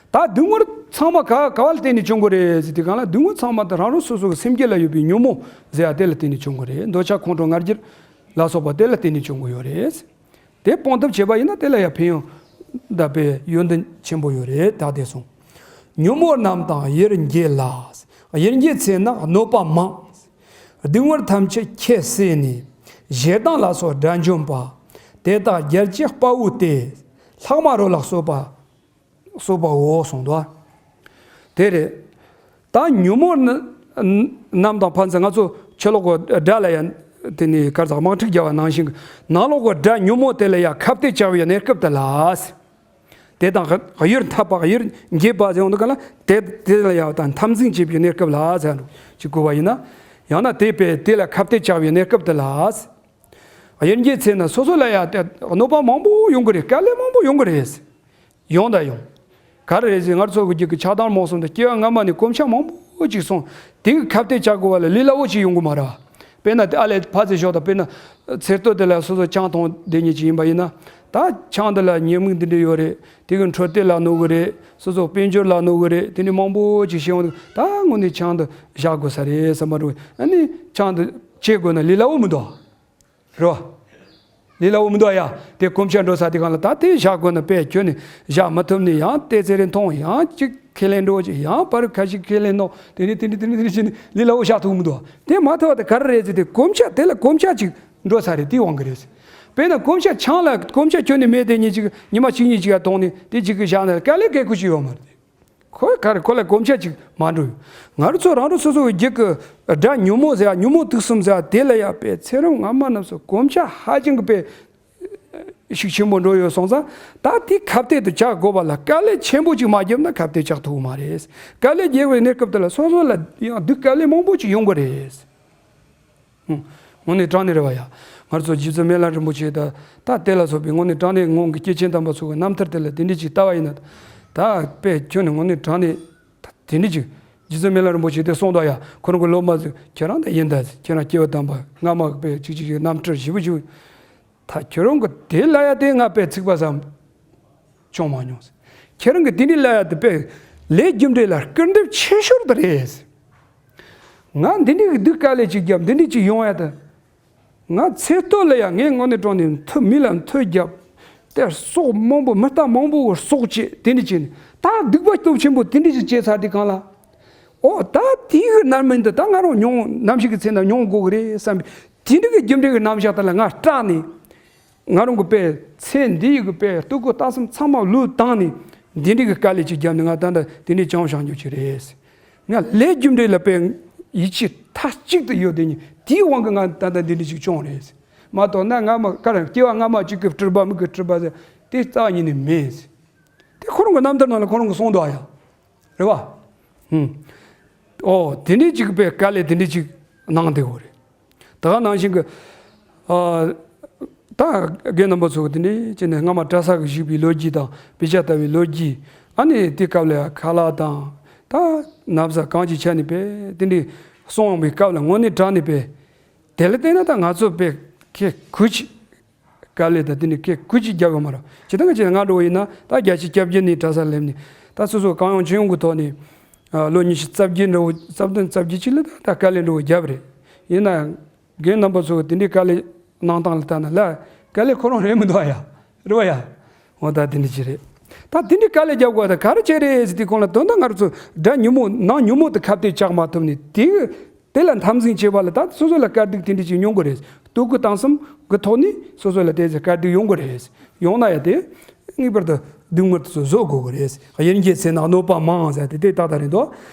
ད་སྡུག་བསྔལ་ཚང་མ་ག་ག་བ་ལ་བརྟེན་ནས་བྱུང་གི་རེད་ཟེར་དུས་སྒང་ལ། སྡུག་བསྔལ་ཚང་མ་ད་རང་རང་སོ་སོ་གི་སེམས་རྒྱུད་ལ་ཡོད་པའི་ཉོན་མོངས་ཟེར་ཡ་དེ་ལ་བརྟེན་ནས་བྱུང་གི་རེད། འདོད་ཆགས་ཁོང་ཁྲོ་ང་རྒྱལ་ལ་སོགས་པ་དེ་ལ་བརྟེན་ནས་བྱུང་གི་ཡོད་རེད། དེ་སྤོང་ཐབས་བྱས་པ་ཡིན་ན་དེ་ལ་ཡང་ཕན་ཡོན་དང་དཔེ་ཡོན་ཏན་ཆེན་པོ་ཡོད་རེད། ད་དེ་སོང་། ཉོན་མོངས་རྣམས་དང་ཡིར་འགྱེད་ལ། ཡིར་འགྱེད་ཚེ་ན་གནོད་པ་མང་། སྡུག་བསྔལ་ཐམས་ཅད་ཁྱེད་བསད་ནས། ཞེ་སྡང་ལ་སོགས་དགྲ་འཇོམས་པ། དེ་དག་རྒྱལ་གྱི་དཔའ་བོ་སྟེ། ལྷག་མ་རོ་ལ་སོགས་པ། སོགས་པའོ་གསུངས་འདུག་དེ་རེད། ད་ཉོན་མོངས་རྣམས་དང་། ཕན་ཚུན་ང་ཚོ་ཕྱི་ལོགས་ཀྱི་དགྲ་ལ་ཡང་དེ་ནི་ག་རེ་ཟེར། དམག་འཁྲུག་རྒྱག་པ་ནང་བཞིན་གྱི་ནང་ལོགས་ཀྱི་དགྲ་ཉོན་མོངས་དེ་ལ་ཡང་ཁ་གཏད་བཅག་པའི་གནས་སྐབས་དེ་ལ། དེ་དང་གཡུལ་འཐབ་པ། གཡུལ་འགྱེད་པ་ཟེར་ཡོང་དུས་སྒང་ལ། དེ་དེ་ལ་ཡང་ད་འཐབ་འཛིང་བྱེད་པའི་གནས་སྐབས་ལ་ཟེར་ཅིག་གོ་བ་ཡིན་ན། ཡང་ན་དེ་པས་དེ་ལ་ཁ་གཏད་བཅག་པའི་གནས་སྐབས་དེ་ལ། གཡུལ་འགྱེད་ཚེ་ན་སོ་སོ་ལ་ཡང་དེ་གནོད་པ་མང་པོ་ཡོང་གི་རེད། དཀའ་ལས་མང་པོ་ཡོང་གི་རེད། ཡོང་དང་ཡོང་། ག་རེ་རེད་ཟེར། ང་ཚོ་གི་རྒྱུད་ཀྱི་ཆགས་སྡང་རྨོངས་གསུམ་དེ་སྐྱེ་བ་སྔ་མ་ནས་གོམས་ཤག་མང་པོ་ཅིག་སོང་། དེ་གི་ཁ་གཏད་བཅག་དགོས་པ་ལ་ལས་སླ་བོ་ཅིག་ཡོང་གི་མ་རེད། དཔེར་ན་དེ་ཨ་ལས་ཕར་ཚུར་ཞོག་དང་། དཔེར་ན་ཚེ་སྟོད་དེ་ལ་སོ་སོ་ཆང་འཐུང་བསྡད་མཁན་ཅིག་ཡིན་པ་ཡིན་ན། ད་ཆང་འདི་ལ་ཉེས་དམིགས་འདི་འདྲ་ཡོད་རེད། དེ་གི་འཕྲོད་བསྟེན་ལ་གནོད་གི་རེད། སོ་སོ་དཔལ་འབྱོར་ལ་གནོད་གི་རེད། དེ་འདྲ་མང་པོ་ཅིག་བཤད་འོང་དུས། ད་དངོས་གནས་ཆང་འདི་བཞག་དགོས་ས་རེད་བསམ་པ་འགྲོ། ཨ་ནི་ཆང་འདི་བཅད་དགོས་ན་ལས་སླ་བོ་མི་འདུག་རེད་བ། ལས་སླ་བོ་མི་འདུག་ཡ། དེ་གོམས་ཤག་འགྲོ་ས་དེ་སྒང་ལ། ད་དེ་བཞག་དགོས་ན་དཔེ་ཁྱོན་ནས་བཞག་མ་ཐུབ་ནས། ཡང་ཏོག་ཙམ་རེ་འཐུང་། ཡང་གཅིག་ཁས་ལེན་འགྲོ་ཅིག། ཡང་པར་ཁ་ཤས་ཁས་ལེན་ནོ། དེ་ནས་དེ་ནས་དེ་ནས་དེ་ནས་བྱས་ནས་ལས་སླ་བོ་བཞག་ཐུབ་མི་འདུག་དེ་མ་ཐུབ་པ་དེ་ག་རེ་རེད་ཟེར་དུས། གོམས་ཤག་དེ་ལ་གོམས་ཤག་ཅིག་འགྲོ་ས་རེད། དེའི་དབང་གིས་རེད། དཔེར་ན་གོམས་ཤག་ཆང་ལ་གོམས་ཤག་ཁྱོན་ནས་མེད་དེ། ཉིན་གཅིག་ཉི་མ་གཅིག་གཉིས་ཅིག་ཡར་འཐུང་ནས་དེ་གཅིག་གི་བཞག་ན་དཀའ་ལས་ཁག་པོ་ཞིག་ཡོད་མ་རེད། ཁོ་ག་རེ། ཁོ་ལ་གོམས་ཤག་ཅིག་མ་འགྲོ། ང་རང་ཚོ་རང་རང་སོ་སོ་གི་རྒྱུད་ཀྱི་དགྲ་ཉོན་མོངས་ཟེར་ཡ། ཉོན་མོངས་དུག་གསུམ་ཟེར་ཡ་དེ་ལ་ཡ་དཔེ་ཚེ་རབས་སྔ་མ་རྣམས་སུ་གོམས་ཤག་ཧ་ཅང་གི་དཔེ་ཤུགས་ཆེན་པོ་འགྲོ་ཡོད་སོང་ཙང་། ད་དེ་ཁ་གཏད་དུ་བཅག་དགོས་པ་ལ་དཀའ་ལས་ཆེན་པོ་ཅིག་མ་བརྒྱབ་ན་ཁ་གཏད་བཅག་ཐུབ་ཀྱི་མ་རེད། དཀའ་ལས་བརྒྱབ་པའི་གནས་སྐབས་དེ་ལ་སོ་སོ་ལ་ཡང་སྡུག་དཀའ་ལས་མང་པོ་ཅིག་ཡོང་གི་རེད། ཧུམ། དངོས་གནས་དྲང་གནས་རེད་བ་ཡ། ང་ཚོ་རྗེ་བཙུན་སྨན་བླ་རིན་པོ་ཆེ་ད་ད་དེ་ལ་སོགས་པའི་དངོས་གནས་དྲང་གནས་སྔོན་གྱི་སྐྱེས་ཆེན་དམ་པ་ཚོ་གི་རྣམ་ཐར་དེ་ལ་དེ་འདྲ་ཅིག་ལྟ་བ་ཡིན་ན། ད་དཔེ་ཁྱོན་ནས་དངོས་གནས་དྲང་གནས་ད་དེ་འདྲ་ཅིག་རྗེ་བཙུན་སྨན་བླ་རིན་པོ་ཆེ་དེ་གསུངས་འདུག་ཡ། ཁོ་རང་གི་སློབ་མ་ཚོས་ཁྱེད་རང་ད་ཡིན་ད། ཁྱེད་རང་སྐྱེས་བུ་དམ་པ་སྔ་མ་གི་དཔེ་ཅིག་ཅིག་གི་རྣམ་ཐར་ཞིབ་པོ་ཞིབ། ད་ཁྱེད་རང་གི་དེ་ལ་ཡ་དེ་ང་དཔེ་ཚིག་པ་ཙམ་བྱུང་མ་མྱོང་། ཁྱེད་རང་གི་དེ་འདྲའི་ལ་ཡ་དེ་དཔེ་ལས་རྒྱུ་འབྲས་ལ་སྐུར་འདེབས་ཆེ་ཤོས་དེ་རེད། ང་འདི་འདྲའི་གི་སྡུག་དཀའ་ལས་ཅིག་བརྒྱབ། འདི་འདྲའི་ཅིག་ཡོང་ཡ་དེ། ང་ཚེ་སྟོད་ལ་ཡ་ངས་དངོས་གནས་དྲང་གནས་མཐུ་མི་ལ་མཐུ་བརྒྱབ། དེ་སྲོག་མང་པོ་མི་རྟག་མང་པོ་གི་སྲོག་བཅད། དེ་འདྲ་བྱས་ནས་ད་སྡིག་པ་སྟོབས་ཆེན་པོ་དེ་འདྲ་ཅིག་བྱས་ཚར་དུས་སྒང་ལ། ཨོ་ད་དེའི་གི་རྣམ་སྨིན་དེ་ད་ང་རང་མྱོང་། ནམ་ཞིག་གི་ཚེ་ན་མྱོང་དགོས་གི་རེད་བསམ་པའི་དེ་འདྲ་གི་རྒྱུ་འབྲས་གི་རྣམ་གཞག་དེ་ལ་ང་སྐྲག་ནས། ང་རང་གི་དཔེ་ཚེ་འདི་ཡི་གི་དཔེ་ལྟོ་གོས་ལྟ་གསུམ་ཚང་མ་བློས་བཏང་ནས། འདི་འདྲའི་གི་དཀའ་ལས་ཅིག་བརྒྱབ་ནས་ང་ད་ལྟ་དེ་འདྲའི་བྱུང་བཞག་རྒྱུ་ཅིག་རེད། ང་ལས་རྒྱུ་འབྲས་ལ་དཔེ་ཡིད་ཆེས་མཐའ་གཅིག་ཏུ་ཡོད་དེ་ཉིད་དེའི་དབང་གིས་ང་ད་ལྟ་འདི་འདྲ་ཅིག་བྱུང་རེད། མ་གཏོགས་ན་སྔ་མ་ག་རེ། སྐྱེ་བ་སྔ་མ་ཅིག་གི་སྤྲུལ་པ་མི་གི་སྤྲུལ་པ་ཟེར་དེ་རྩ་བ་ཉིད་ནས་མེད། དེ་ཁོ་རང་གི་རྣམ་ཐར་ནང་ལ་ཁོ་རང་གིས་གསུངས་འདུག་ཡ། རེད་བ། ཧུམ། ཨོ་དེ་འདྲའི་ཅིག་དཔེ་དཀའ་ལས་དེ་འདྲའི་ཅིག་གནང་བསྡད་ཡོད་རེད། ད་ག་ནང་བཞིན་གྱི། ཨ། ད་རྒན་རྣམ་པ་ཚོ་གི་དེ་ནས་ཅི་ནས་སྔ་མ་གྲྭ་ས་གི་བཞུགས་པའི་ལོ་རྒྱུས་དང་དཔེ་ཆ་ལྟ་བའི་ལོ་རྒྱུས། ཨ་ནི་དེ་སྐབས་ལ་ཁ་ལག་དང་ ད་ན་བཟའ་གང་ཅིའི་ཆ་ནས་པས་དེ་འདྲའི་གསུང་འོང་བའི་སྐབས་ལ་དངོས་གནས་དྲང་ནས་པས། དེ་ལ་བལྟས་ན་ད་ང་ཚོ་པས་ཁེ་གུ་ཅི་དཀའ་ལས་དང་དེ་ནི་ཁེ་གུ་ཅི་རྒྱབ་ཡོད་མ་རེད། ཇི་ལྟར་ང་ཅི་ང་འགྲོ་བ་ཡིན་ན་ད་བརྒྱ་ཆ་གྱ་བརྒྱད་ནས་གྲྭ་ས་སླེབས་ནས་ད་སོ་སོ་གང་ཡོང་ཅི་ཡོང་གི་ཐོག་ནས་ལོ་ཉི་ཤུ་རྩ་བརྒྱད་འགྲོ་རྩ་བདུན་རྩ་བརྒྱད་ཅིག་ལ་ད་ད་དཀའ་ལས་འགྲོ་བ་རྒྱབ་རེད། ཡིན་ན་རྒན་རྣམ་པ་ཚོ་དེ་འདྲའི་དཀའ་ལས་གནང་སྟངས་ལ་ལྟ་ན་ལ་དཀའ་ལས་ཁོ་རང་རེད་མི་འདུག་ཨ་ཡ། རེད་བ་ཡ། འོ་ད་དེ་འདྲ་ཅིག་རེད། ད་དེ་འདྲའི་དཀའ་ལས་རྒྱབ་དགོས་ད་ག་རེ་བྱས་རེད་ཟེར་དུས་གོང་ལ་དོན་དག་ང་རང་ཚོ་དགྲ་ཉོན་མོངས་ནང་ཉོན་མོངས་དེ་ཁ་གཏད་བཅག་མ་ཐུབ་ནས་དེ་དེ་ལ་འཐབ་འཛིང་བྱེད་པ་ལ་ད་སོ་སོ་ལ་དཀའ་སྡུག་དེ་འདྲ་ཅིག་མྱོང་དགོས་རེད། ལྟོ་གོས་གཏམ་གསུམ་གི་ཐོག་ནས་སོ་སོ་ལ་དེ་ཚོ་དཀའ་སྡུག་ཡོང་དགོས་རེད། ཡོང་ན་ཡ་དེ་ངེས་པར་དུ་སྡུག་བསྔལ་དེ་ཚོ་བཟོད་དགོས་ཀྱི་རེད། དབྱེན་གྱིས་ཟིན་ན་གནོད་པ་མང་ཟེར་དེ་དེ་ཏག་ཏག་རེད་འདུག་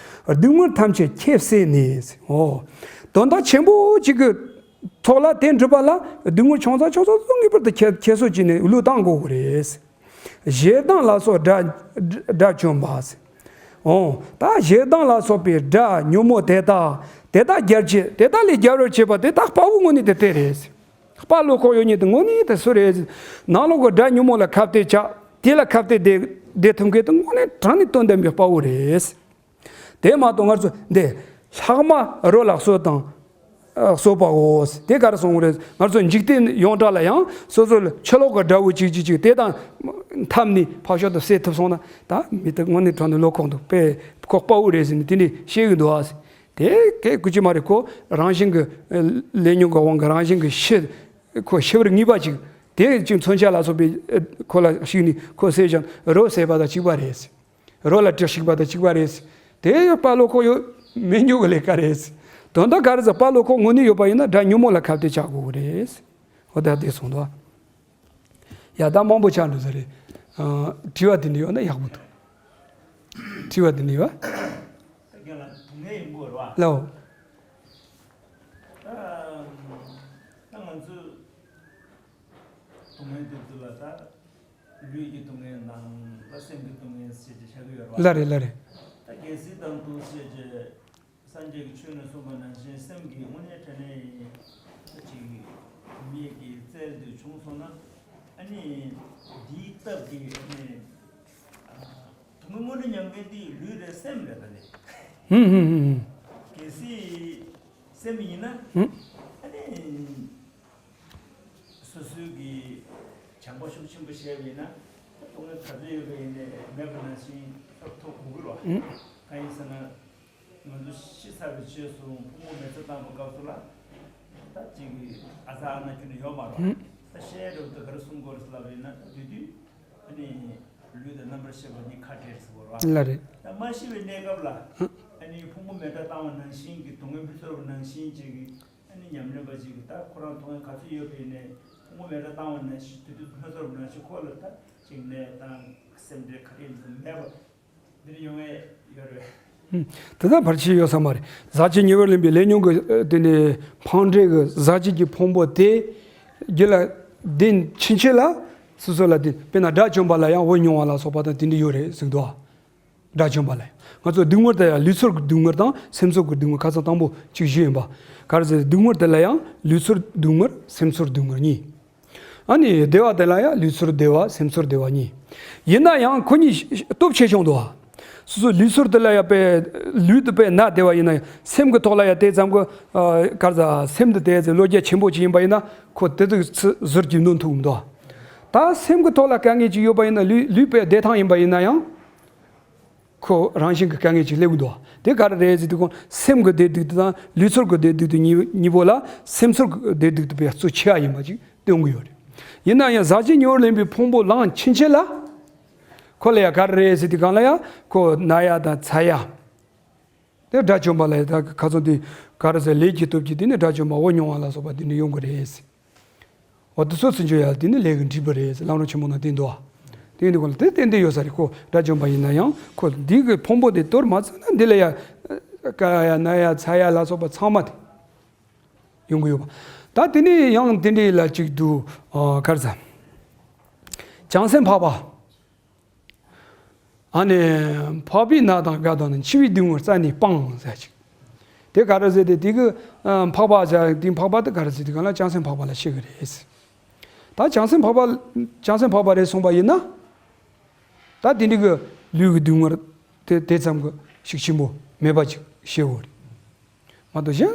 སྡུག་བསྔལ་ཐམས་ཅད་ཁྱེད་བསད་ནས། འོ། དོན་དག་ཆེན་པོ་གཅིག་གི་ཐོག་ལ་དེ་འགྲུབ་པ་ལ་སྡུག་བསྔལ་ཆུང་ཙག་ཆུང་ཙག་ངེས་པར་དུ་ཁྱེར་ཁྱེར་སོ་བྱས་ནས་བློས་བཏང་དགོས་ཀྱི་རེད། ཞེ་སྡང་ལ་སོགས་དགྲ་དགྲ་བཅོམ་པ། འོ་ད་ཞེ་སྡང་ལ་སོགས་པའི་དགྲ་ཉོན་མོངས་དེ་དག་དེ་དག་རྒྱལ་བྱེད་དེ་དག་ལས་རྒྱལ་བར་བྱེད་པ་དེ་དག་དཔའ་བོ་དངོས་གནས་དེ་དེ་རེད། དཔའ་བློ་ཁོག་ཡོད་མཁན་དེ་དངོས་གནས་དེ་སུ་རེད། ནང་ལོགས་ཀྱི་དགྲ་ཉོན་མོངས་ལ་ཁ་གཏད་བཅག་དེ་ལ་ཁ་གཏད་བསྡད་བསྡད་ཐུབ་མཁན་དེ་དངོས་གནས་དྲང་ནས་དོན་ལྡན་པའི་དཔའ་བོ་རེད། དེ་མ་གཏོགས་ང་ཚོ་འདི་ལྷག་མ་རོ་ལ་གསོད་དང་། ཨ་གསོད་པའོ། དེ་ག་རེ་གསུངས་རེད། ང་ཚོ་འཇིག་རྟེན་ཡོངས་གྲགས་ལ་ཡང་སོ་སོ་ལ་ཕྱི་ལོགས་ཀྱི་དགྲ་བོ་གཅིག་གཅིག་གཅིག་དེ་དང་འཐབ་ནས་ཕར་ཕྱོགས་དུ་བསད་ཐུབ་སོང་ན་ད་མི་དེ་དངོས་གནས་དྲང་ནས་བློ་ཁོག་འདུག་པས་ཁོ་དཔའ་བོ་རེད་ཟེར་ནས་དེ་འདྲས་བཤད་གི་འདུག་ཨ། དེ་གས་ཀུ་ཅི་མ་རེད། ཁོ་རང་བཞིན་གྱི་ཨ་ལས་ཉོན་གྱི་དབང་གིས་རང་བཞིན་གྱི་ཤི་ཁོ་ཤི་བར་ངེས་པ་ཅིག་དེ་ཅིག་མཚོན་ཆ་ལ་སོགས་པའི་ཨ་ཁོ་ལ་ཞུགས་ནས་ཁོ་བསད་ཀྱང་རོ་བསད་པ་དང་གཅིག་པ་རེད། རོ་ལ་གྲི་ཞིག་པ་དང་གཅིག་པ་རེད། དེ་ཡང་དཔའ་བློ་ཁོག་ཡོད་མེད་ཉོ་གི་ལས་ཀ་རེད། དོན་དག་ག་རེ་ཟེར་དཔའ་བློ་ཁོག་དངོས་གནས་ཡོད་པ་ཡིན་ན་དགྲ་ཉོན་མོངས་ལ་ཁ་གཏད་བཅག་དགོས་གི་རེད། འོ་ད་དེ་གསུངས་འདུག་ཡ་ད་མང་པོ་ཆགས་འགྲོ་ས་རེད། ཨ་དྲི་བ་དེ་འདྲ་ཡོད་ན་ཡག་པོ་འདུག་དྲི་བ་དེ་འདྲ་ཡོད། ད་རྒན་ལགས་སྡུག་བསྔལ་ཡིན་དགོས་རེད་བ། ལའོ། ད་ད་ང་ཚོས་སྡུག་བསྔལ་དེ་ཚོ་ལ་ད་ལུས་ཀྱི་སྡུག་བསྔལ་དང་ད་སེམས་ཀྱི་སྡུག་བསྔལ་ཟེར་ཏེ་བྱ་གི་ཡོད་རེད་བ། ལ་རེད་ལ་རེད། ད་གལ་སྲིད་དང་དུ་ཟེར་ཏེ་སངས་རྒྱས་ཀྱི་ཆོས་ནས་གསུངས་པ་ནང་བཞིན་སེམས་ཀྱི་དངོས་གནས་དྲང་གནས་ད་ཅིག་མིག་གི་རྩལ་དུ་བྱུང་སོང་ན་ཨ་ནི་འདིའི་སྟབས་ཀྱིས་ཨ་ནི་ཨ་སྡུག་བསྔལ་དངོས་གནས་མྱོང་མཁན་དེ་ལུས་རེད་སེམས་རེད་ད་ལེ། ཧུམ་ཧུམ་ཧུམ་ཧུམ། གལ་སྲིད་སེམས་ཡིན་ན་ཧུམ། ཨ་ནི། སོ་སོའི་གི་བྱམས་པ་ཤུགས་ཆེན་པོ་བྱས་པ་ཡིན་ན་སྡུག་བསྔལ་ག་ཚོད་ཡོད་པ་ཡིན་ནའི་མེད་པ་ནང་བཞིན་ཐོབ་ཐུབ་དགོས་ཀྱི་རེད་བ། ཨང་། གང་ཡིན་ཟེར་ན་ང་ཚོ་ཤི་ཚར་བའི་རྗེས་སུ་ཕུང་པོ་མེ་བཙའ་བཏང་བའི་སྐབས་སུ་ལ་ད་ཅིག་གི་ཨ་ཙ་ཨ་ན་ཁྱོན་ནས་ཡོད་མ་རེད་བ། ཨང་། ད་ཤི་ཡས་འདྲ་བོ་དེ་ག་རེ་གསུང་དགོས་རེད་ཟེར་ལབ་པ་ཡིན་ན་ད་དེ་དུས་ཨ་ནི་ལུས་དང་རྣམ་པར་ཤེས་པ་གཉིས་ཁ་བྲལ་ཟེར་དགོས་རེད་བ། ལ་རེད། ད་མ་ཤི་བའི་གནས་སྐབས་ལ་ཨ་ནི་ཕུང་པོ་མེ་བཙའ་བཏང་བ་ནང་བཞིན་གྱི་སྡུག་བསྔལ་མི་ཚོར་བ་ནང་བཞིན་ཅིག་གི་ཨ་ནི་ཉམས་ལེན་པ་ཅིག་གིས་ད་ཁོ་རང་སྡུག་བསྔལ་ག་ཚོད་ཡོད་པ་ཡིན་ནའི་ཕུང་པོ་མེ་བཙའ་བཏང་བ་ནང་བཞིན་དུས་དུས་སྣ་ཚོགས་ནང་བཞིན་ཁོ་ལ་ད་ཅིག་ནད་དང་སེམས་ཁྲལ་ག་རེ་ཡིན་ནའི་མེད་པ་འདིར་ཡོང་ཡས་ཡོད་རེད། ཧུམ། དེ་ལྟར་བར་ཆད་ཡོད་ས་མ་རེད། ཟག་བཅས་ཉེ་བར་ལེན་པའི་ལས་ཉོན་གྱི་ཨ་དེ་ནི་འཕང་འགྲོས་ཀྱི་ཟག་བཅས་ཀྱི་ཕུང་པོ་དེ་རྒྱུད་ལ་ལྡན་ཕྱིན་ཆད་ལ་སོ་སོ་ལ་ལྡན་དཔེར་ན་དགྲ་བཅོམ་པ་ལ་ཡང་བུ་མྱོང་བ་ལ་སོགས་པ་དང་དེ་འདྲ་ཡོད་རེད་གསུངས་འདུག་དགྲ་བཅོམ་པ་ལ། ང་ཚོ་སྡུག་བསྔལ་དེ་ཡང་ལུས་ཚོར་གྱི་སྡུག་བསྔལ་དང་སེམས་ཚོར་གྱི་སྡུག་བསྔལ་ཁ་སང་དང་པོ་གཅིག་ཞུས་ཡིན་པ། ག་རེ་ཟེར་སྡུག་བསྔལ་དེ་ལ་ཡང་ལུས་ཚོར་སྡུག་བསྔལ་སེམས་ཚོར་སྡུག་བསྔལ་གཉིས། ཨ་ནི་བདེ་བ་དེ་ལ་ཡང་ལུས་ཚོར་བདེ་བ་སེམས་ཚོར་བདེ་བ་གཉིས། ཡིན་ན་ཡང་ཁོ་གཉིས་སྟོབས་ཆེ་ཆུང་འདུག་ཨ། སོ་སོའི་ལུས་ཚོར་དེ་ལ་ཡང་པའི་ལུས་དེ་པའི་ན་བདེ་བ་ཡིན་ན་ཡང་སེམས་ཀྱི་ཐོག་ལ་ཡང་དེ་ཙམ་གྱི་ཨ་ག་རེ་ཟེར་སེམས་དེ་དེ་ཙམ་བློ་རྒྱ་ཆེན་པོ་ཅིག་ཡིན་པ་ཡིན་ན་ཁོ་དེ་དུས་ཚོད་ཟུར་གྱིས་འདོན་ཐུབ་མི་འདུག་ད་སེམས་ཀྱི་ཐོག་ལ་དཀའ་ངལ་ཅིག་ཡོད་པ་ཡིན་ན་ལུས་ལུས་པའི་བདེ་ཐང་ཡིན་པ་ཡིན་ན་ཡང་། ཁོ་རང་བཞིན་གྱི་དཀའ་ངལ་ཅིག་སླེབས་ཀྱི་འདུག་དེ་ག་རེ་རེད་ཟེར་དུས་ཁོང་སེམས་ཀྱི་བདེ་སྡུག་དེ་དང་ལུས་ཚོར་གྱི་བདེ་སྡུག་དེ་གཉིས་གཉིས་པོ་ལ་སེམས་ཚོར་གྱི་བདེ་སྡུག་དེ་དཔེ་གཙོ་ཆེ་བ་ཡིན་པ་ཅིག་སྟོན་གྱི་ཡོད་རེད། ཡིན་ན་ཡང་ཟག་བཅས་ཉེ་བར་ལེན་པའི་ཕུང་པོ་ལངས་ཕྱིན་ཆད་ལ། ཁོ་ལ་ཡང་ག་རེ་རེད་ཟེར་དུས་སྒང་ལ་ཡང་ཁོ་ན་ཡ་དང་ཚ་ཡ། དེ་དགྲ་བཅོམ་པ་ལ་ཡང་ད་ཁ་སང་དེ་ག་རེ་ཟེར་ལས་ཀྱི་སྟོབས་ཀྱིས་དེ་ནི་དགྲ་བཅོམ་པ་བུ་མྱོང་བ་ལ་སོགས་པ་དེ་འདྲ་ཡོང་གི་རེད། འོ་དེ་ཚོ་ཚུན་ཆད་ཡང་དེ་ནི་ལས་ཀྱི་འབྲས་བུ་རེད་ཟེར་བླ་མ་ཆེན་པོ་ནང་བསྟན་འདུག་དེ་ཡིན་དུས་ཁོ་ལ་དེ་ཏན་ཏན་ཡོད་ས་རེད། ཁོ་དགྲ་བཅོམ་པ་ཡིན་ན་ཡང་ཁོ་འདི་གི་ཕུང་པོ་དེ་གཏོར་མ་ཚར་ན་འདི་ལ་ཡང་དཀའ་ཡ་ན་ཡ་ཚ་ཡ་ལ་སོགས་པ་ཚང་མ་དེ་ཡོང་གི་ཡོད་པ། ད་དེ་ནས་ཡང་དེ་འདྲའི་ལ་གཅིག་ཏུ་ཨ་ག་རེ་ཟེར། བྱང་སེམས་འཕགས་པ། ཨ་ནི་འཕགས་པའི་ནགས་དང་དགའ་དང་ནི། འཆི་བའི་སྡུག་བསྔལ་རྩད་ནས་སྤངས་ཟེར་ཅིག་དེ་ག་རེ་ཟེར་ཏེ་དེ་གི་ཨ་འཕགས་པ་ཟེར་དེ་འཕགས་པ་དེ་ག་རེ་ཟེར་དེ་གང་ལ་བྱང་སེམས་འཕགས་པ་ལ་བཤད་གི་རེད། ད་བྱང་སེམས་འཕགས་པ་བྱང་སེམས་འཕགས་པ་རེད་གསུངས་པ་ཡིན་ན། ད་དེ་འདྲ་གི་ལུས་ཀྱི་སྡུག་བསྔལ་དེ་དེ་ཙམ་གི་ ཤུགས་ཆེན་པོ་མེད་པ་ཅིག་ཤེས་དགོས་རེད། མ་གཏོགས་གཞན་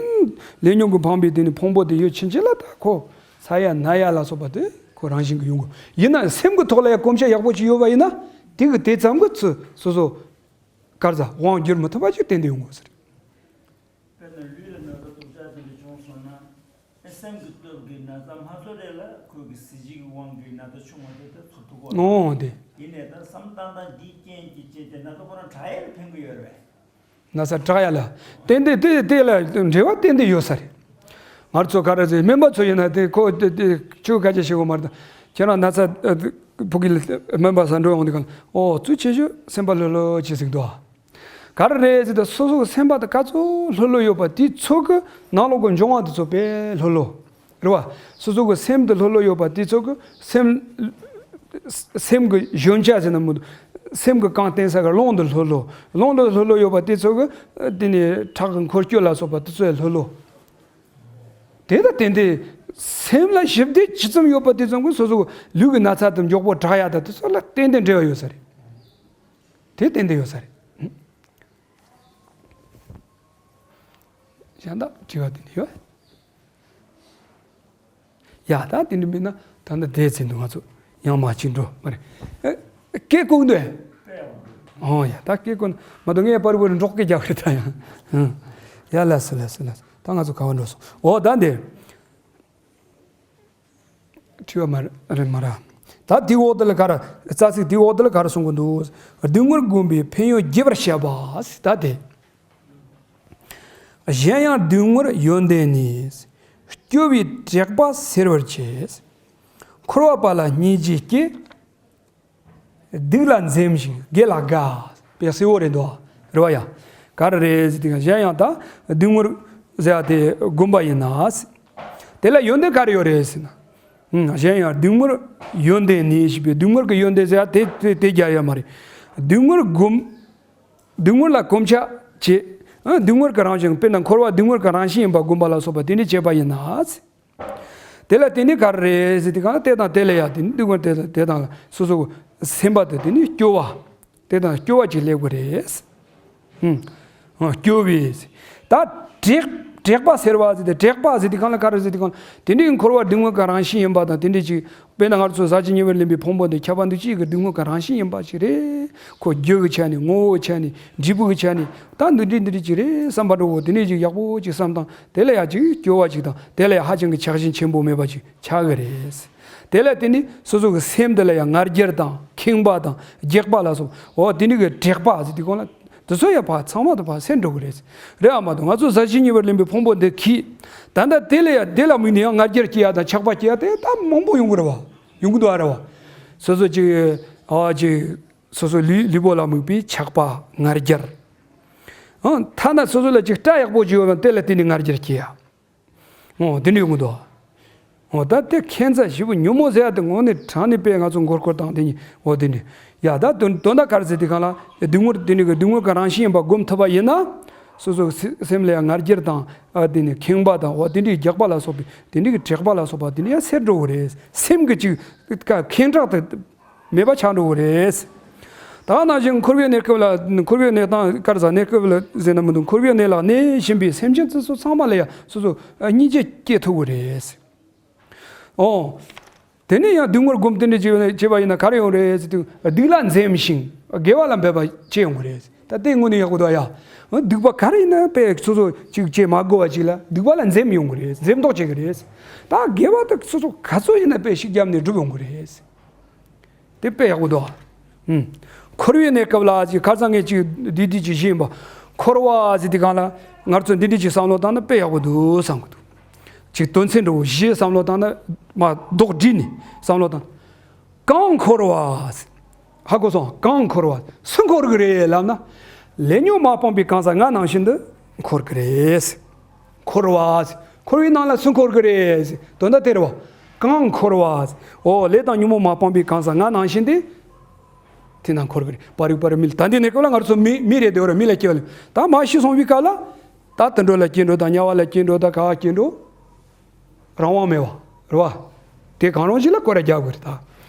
ལས་ཉོན་གྱིས་འཕངས་པའི་དེ་ནི་ཕུང་པོ་དེ་ཡོད་ཕྱིན་ཆད་ལ་ད་ཁོ་ཚ་ཡ་ན་ཡ་ལ་སོགས་པ་དེ་ཁོ་རང་བཞིན་གྱིས་ཡོང་གི། ཡིན་ན་སེམས་ཀྱི་ཐོག་ལ་ཡང་གོམས་གཤིས་ཡག་པོ་ཅིག་ཡོད་པ་ཡིན་ན་དེ་གི་དེ་ཙམ་གྱིས་ཚུར་སོ་སོ་ག་རེ་ཟ་དབང་བསྒྱུར་མི་ཐུབ་པ་ཅིག་ཏན་ཏན་ཡོང་གི་ཟེར། དཔེར་ན་ལུས་ལ་ན་ཚ་སྡུག་ཅག་དེ་འདྲ་བྱུང་སོང་ན། ཨེ་སེམས་ཀྱི་སྟོབས་ཀྱིས་ན་ཚ་མ་ཚོར་རེ་ལ་ཁོ་གི་གཟི་བརྗིད་ཀྱི་དབང་གིས་ན་ཚ་ཆུང་བ་དེ་དག་ཚོར་ཐུབ་གོ། ཨོ་དེ། ཡིན་ནའི་ད་བསམ་བཏང་སྟངས་འདིའི་རྐྱེན་གྱིས་བྱས་ཏེ་ན་ཚ་ཁོ་རང་དྲག་ཡ་ལ་ཕན་གྱི་ཡོད་རེད་པས། ན་ཚ་དྲག་ཡ་ལ་ཏན་ཏན་དེ་དེ་ལ་འབྲེལ་བ་ཏན་ཏན་ཡོད་ས་རེད། ང་ཚོ་ག་རེ་ཟེར་སྨན་པ་ཚོ་ཡིན་ན་དེ་ཁོ་དེ་དེ་ཆུ་ཁ་ཆེ་ཞིག་གོ་མ་རེད། ཁྱེད་རང་ན་ཚ་ཕུག་གི་སྨན་པ་ས་འགྲོ་ཡོང་དུས་གང་ཨོ་ཚུལ་ཆེ་ཤོས་སེམས་པ་ལྷོད་ལྷོད་བྱེད་ཟིག་འདུག་ཨ། ག་རེ་རེད་ཟེར་ཏེ་སོ་སོ་གི་སེམས་པ་དེ་ག་ཚོད་ལྷོད་ལྷོད་ཡོད་པ་དེ་ཚོ་གི་ནང་ལོགས་ཀྱི་འབྱུང་བ་དེ་ཚོ་དཔེ་ལྷོད་ལྷོད་རེད་བ། སོ་སོ་གི་སེམས་དེ་ལྷོད་ལྷོད་ཡོད་པ་དེ་ཚོ་གི་སེམས་སེམས་ཀྱི་གཞོན་ཆ་ཟེར་ན་མི་འདུག་སེམས་ཀྱི་གངས་བསྟན་ས་གི་རླུང་དེ་ལྷོད་ལྷོད་རླུང་དེ་ལྷོད་ལྷོད་ཡོད་པ་དེ་ཚོ་གི་དེ་ནས་ཁྲག་གི་འཁོར་སྐྱོད་ལ་སོགས་པ་དེ་ཚོ་ཡང་ལྷོད་ལྷོད། དེ་ལྟ་སྟེ་འདི་སེམས་ལ་ཞི་བདེ་ཇི་ཙམ་ཡོད་པ་དེ་ཙམ་གྱིས་སོ་སོ་ལུས་ཀྱི་ན་ཚ་དང་མགྱོགས་པོ་དྲག་ཡ་དང་དེ་ཚོ་ལ་ཏན་ཏན་འབྲེལ་བ་ཡོད་ས་རེད། དེ་ཏན་ཏན་ཡོད་ས་རེད། གཞན་དག་དྲི་བ་དེ་འདྲ་ཡོད། ཡ་ད་དེ་འདྲ་མིན་ན་ད་ནི་དེ་ཚེ་འདུག་ང་ཚོ་ཡང་མ་ཅིག་འགྲོ་མ་རེད། ཨེ། སྐད་ལྐུགས་འདུག་ཨེ། ཨོ་ཡ་ད་སྐད་ལྐུགས་ན་མ་གཏོགས་ངས་པར་བུར་འབྲོག་སྐད་རྒྱག་རེད་ད་ཡང་། ཡ་ལ་སི་ལ་སི་ལ་སི་ད་ང་ཚོ་ག་བ་འགྲོ་སོང་། ཨོ་ད་འདི། དྲི་བ་མ་རེད་མ་ར། ད་དེའི་འོག་དེ་ལ་ག་རེ། རྩ་ཚིག་དེའི་འོག་དེ་ལ་ག་རེ་གསུང་གི་འདུག་སྡུག་བསྔལ་བསྒོམ་པའི་ཕན་ཡོན་རྒྱས་པར་བཤད་པ་ཟེར་ད་དེ། གཞན་ཡང་སྡུག་བསྔལ་ཡོན་ཏན་ནི། སྐྱོ་བའི་དྲེགས་པ་སེལ་བར་བྱེད། འཁོར་བ་པ་ལ་སྙིང་རྗེ་སྐྱེ། སྡིག་ལ་འཛེམ་ཞིང་དགེ་ལ་དགའ། དཔེ་གསལ་བོ་རེད་འདུག་རེད་བ་ཡ། ག་རེ་རེད་ཟེར་དུས་གཞན་ཡང་ད་སྡུག་བསྔལ་ཟེར་བ་དེ་བསྒོམ་པ་ཡིན་ན། དེ་ལ་ཡོན་ཏན་ག་རེ་ཡོད་རེད་ཟེར་ན། ཨང་གཞན་ཡང་སྡུག་བསྔལ་ཡོན་ཏན་ནི་ཞེས་པའི་སྡུག་བསྔལ་གྱི་ཡོན་ཏན་ཟེར་བ་དེ་དེ་དེ་རྒྱག་ཡ་མ་རེད། སྡུག་བསྔལ་བསྒོམ། སྡུག་བསྔལ་ལ་གོམས་ཆ་བྱེད། ཨང་སྡུག་བསྔལ་གྱི་རང་བཞིན་དཔེར་ན་འཁོར་བ་སྡུག་བསྔལ་གྱི་རང་བཞིན་ཡིན་པ་བསྒོམ་པ་ལ་སོགས་པ་དེ་འདྲ་བྱས་པ་ཡིན་ན། དེ་ལ་དེ་ནི་ག་རེ་རེད་ཟེར་དུས་གང་ལ་དེ་དང་དེ་ལ་ཡང་དེ་ནི་སྡུག་བསྔལ་དེ་དང་དེ་དང་སོ་སོ་སེམས་པ་དེ་དེ་ནི་སྐྱོ་བ། དེ་དང་སྐྱོ་བ་ཅིག་སླེབས་དགོས་རེད། ཨུམ། ཨ་སྐྱོ་བས། ད་དྲེགས་དྲེགས་པ་སེལ་བ་ཟེར་ཏེ་དྲེགས་པ་ཟེར་དུས་གང་ལ་ག་རེ་ཟེར་དུས་གང་ལ་དེ་འདྲའི་འཁོར་བ་སྡུག་བསྔལ་གྱི་རང་བཞིན་ཡིན་པ་དང་དེ་འདྲའི་ཅིག་དཔེར་ན་ང་ཚོ་ཟག་བཅས་ཉེ་བར་ལེན་པའི་ཕུང་པོ་འདི་ཁྱབ་པ་འདི་ཅིག་གི་སྡུག་བསྔལ་གྱི་རང་བཞིན་ཡིན་པ་ཞིག་རེད། ཁོ་རྒྱུ་གི་ཆ་ནས་ངོ་བོའི་ཆ་ནས་འབྲས་བུ་གི་ཆ་ནས་ད་འདི་འདྲའི་འདི་འདྲའི་ཅིག་རེད་བསམ་པ་འགྲོ་གོ་དེ་ནས་ཅིག་ཡག་པོ་ཅིག་བསམ་དང་དེ་ལ་ཡང་ཅིག་སྐྱོ་བ་ཅིག་དང་དེ་ལ་ཡང་ཧ་ཅང་གི་ཆགས་ཞེན་ཆེན་པོ་མེད་པ་ཅིག་ཆགས་གི་རེད། དེ་ལ་བརྟེན་ནས་སོ་སོ་གི་སེམས་དེ་ལ་ཡང་ང་རྒྱལ་དང་ཁེངས་པ་དང་རྒྱགས་པ་ལ་སོགས་འོ་དེ་འདྲ་གི་དྲེགས་པ་ཟེར་དུས་གང་ལ་དེ་ཚོ་ཡང་ཕར་ཚང་མ་དང་ཕར་སེལ་འགྲོ་གི་རེད། རེད་ཨ་མ་གཏོགས་ང་ཚོ་ཟག་བཅས་ཉེ་བར་ལེན་པའི་ཕུང་པོ་འདི་གིས་ད་ལྟ་དེ་ལ་ཡང་དེ་ལ་དམིགས་ནས་ཡང་ང་རྒྱལ་སྐྱེ་ཡ་དང་ཆགས་པ་སྐྱེ་ཡ་དེ་ད་མང་པོ་ཡོང་གི་རེད་བ། ཡོང་གི་འདུག་ཨ་རེད་བ། སོ་སོ་ཅིག་ཨ་ཅིག་སོ་སོ་ལུས་ལུས་པོ་ལ་དམིགས་པའི་ཆགས་པ་ང་རྒྱལ། ཨང་ཐ་ན་སོ་སོ་ལ་ཅིག་སྐྲ་ཡག་པོ་ཅིག་ཡོད་ན་དེ་ལ་བརྟེན་ནས་ང་རྒྱལ་སྐྱེ་ཡ། འོ་དེ་འདྲ་ཡོང་གི་འདུག་འོ་ད་དེ་ཁྱད་མཚར་ཞེ་པོ་ཉོན་མོངས་ཟེར་ཡ་དེ་དངོས་གནས་དྲང་གནས་དཔེ་ང་ཚོ་མགོ་སྐོར་བཏང་དེ་ཉིད་འོ་དེ་འདྲ། ཡ་ད་དོན་དོན་དག་ག་རེ་ཟེར་དུས་གང་ལ་སྡུག་བསྔལ་དེ་འདྲ་གི་སྡུག་བསྔལ་གྱི་རང་བཞིན་ཡིན་པ་སྒོམ་ཐུབ་པ་ཡིན་ན། སོ་སོ་སེ་སེམས་ལ་ཡང་ང་རྒྱལ་དང་ཨ་དེ་ནས་ཁེངས་པ་དང་འོ་དེ་འདྲའི་རྒྱགས་པ་ལ་སོགས་པའི་དེ་འདྲའི་གི་དྲེགས་པ་ལ་སོགས་པ་དེ་འདྲ་ཡང་སེལ་འགྲོ་གི་རེད། སེམས་ཀྱི་ཅིག་ཁེངས་དྲེགས་དེ། མེད་པ་ཆགས་འགྲོ་གི་རེད། ད་ནང་བཞིན་འཁོར་བའི་གནས་སྐབས་ལ་འཁོར་བའི་གནས་སྟངས་ག་རེ་ཟ་གནས་སྐབས་ལ་ཟེར་ན་མི་འདུག་འཁོར་བའི་གནས་ལ་གནས་བཞིན་པའི་སེམས་ཅན་དེ་ཚོ་ཚང་མ་ལ་ཡང་སོ་སོ་སྙིང་རྗེ་སྐྱེ་ཐུབ་ཀྱི་རེད། ཨོ། དེ་ནས་ཡང་སྡུག་བསྔལ་སྒོམ་དེ་འདྲ་བྱས་བྱས་པ་ཡིན་ན་ག་རེ་ཡོང་རེད་ཟེར་དུས་སྡིག་ལ་འཛེམ་ཞིང་དགེ་བ་ལ་འབད་པ་སྐྱེ་ཡོང་གི་རེད། ད་དེ་དངོས་གནས་ཡག་པོ་འདུག་ཡ། སྡིག་པ་ག་རེ་ཡིན་ན་དཔེ་སོ་སོ་ཅིག་བྱེད་མ་དགོས་པ་ཅིག་ལ་སྡིག་པ་ལ་འཛེམ་ཡོང་གི་རེད། འཛེམ་དོགས་བྱེད་ཀྱི་རེད། ད་དགེ་བ་དེ་སོ་སོ་ག་ཚོད་ཡིན་ན་དཔེ་ཤུགས་བརྒྱབ་ནས་སྒྲུབ་ཡོང་གི་རེད། དེ་དཔེ་ཡག་པོ་འདུག་ཨ། ཨུམ། འཁོར་བའི་གནས་སྐབས་ལ་ཅིག་ཁ་སང་ངས་ཅིག་འདི་འདི་ཅིག་བཤད་ཡིན་པ། འཁོར་བ་ཟེར་དུས་གང་ལ་ང་ཚོ་འདི་འདི་ཅིག་བསམ་བློ་བཏང་ན་དཔེ་ཡག་པོ་འདུག་བསམ་གི་འདུག་ཅིག་དོན་ཚན་འདྲ་བོ་བཞི་བསམ་བློ་བཏང་ན་མ་ལྡོག་བསྒྲིལ་ནས་བསམ་བློ་བཏང་། གང་འཁོར་བ། ཧ་གོ་སོང་། གང་འཁོར་བ། སུ་འཁོར་གི་རེད་ལབ་ན། ལས་ཉོན་མ་སྤངས་པའི་གང་ཟག་ང་ནང་བཞིན་དུ་འཁོར་གི་རེད། འཁོར་བ། འཁོར་བའི་ནང་ལ་སུ་འཁོར་གི་རེད། དོན་དག་དེ་རེད་བ། གང་འཁོར་བ། འོ་ལས་དང་ཉོན་མོངས་མ་སྤངས་པའི་གང་ཟག་ང་ནང་བཞིན་དེ། དེ་ན་འཁོར་གི་རེད། པར་རིག་པར་མི་ལ་ད་འདི་ནས་སྐབས་ལ་ང་ཚོ་མི་མི་རེད་དེ་བར་མི་ལ་སྐྱེ་བ་ལ་ད་མ་ཤི་སོང་བའི་སྐབས་ལ། ད་དུད་འགྲོ་ལ་སྐྱེ་འགྲོ་དང་དམྱལ་བ་ལ་སྐྱེ་འགྲོ་དང་ག་བ་སྐྱེ་འགྲོ། རང་དབང་མེད་བ། རེད་བ། དེ་གང་རུང་ཞིག་ལ་སྐོར་ར་རྒྱག་དགོས་རེད་ད།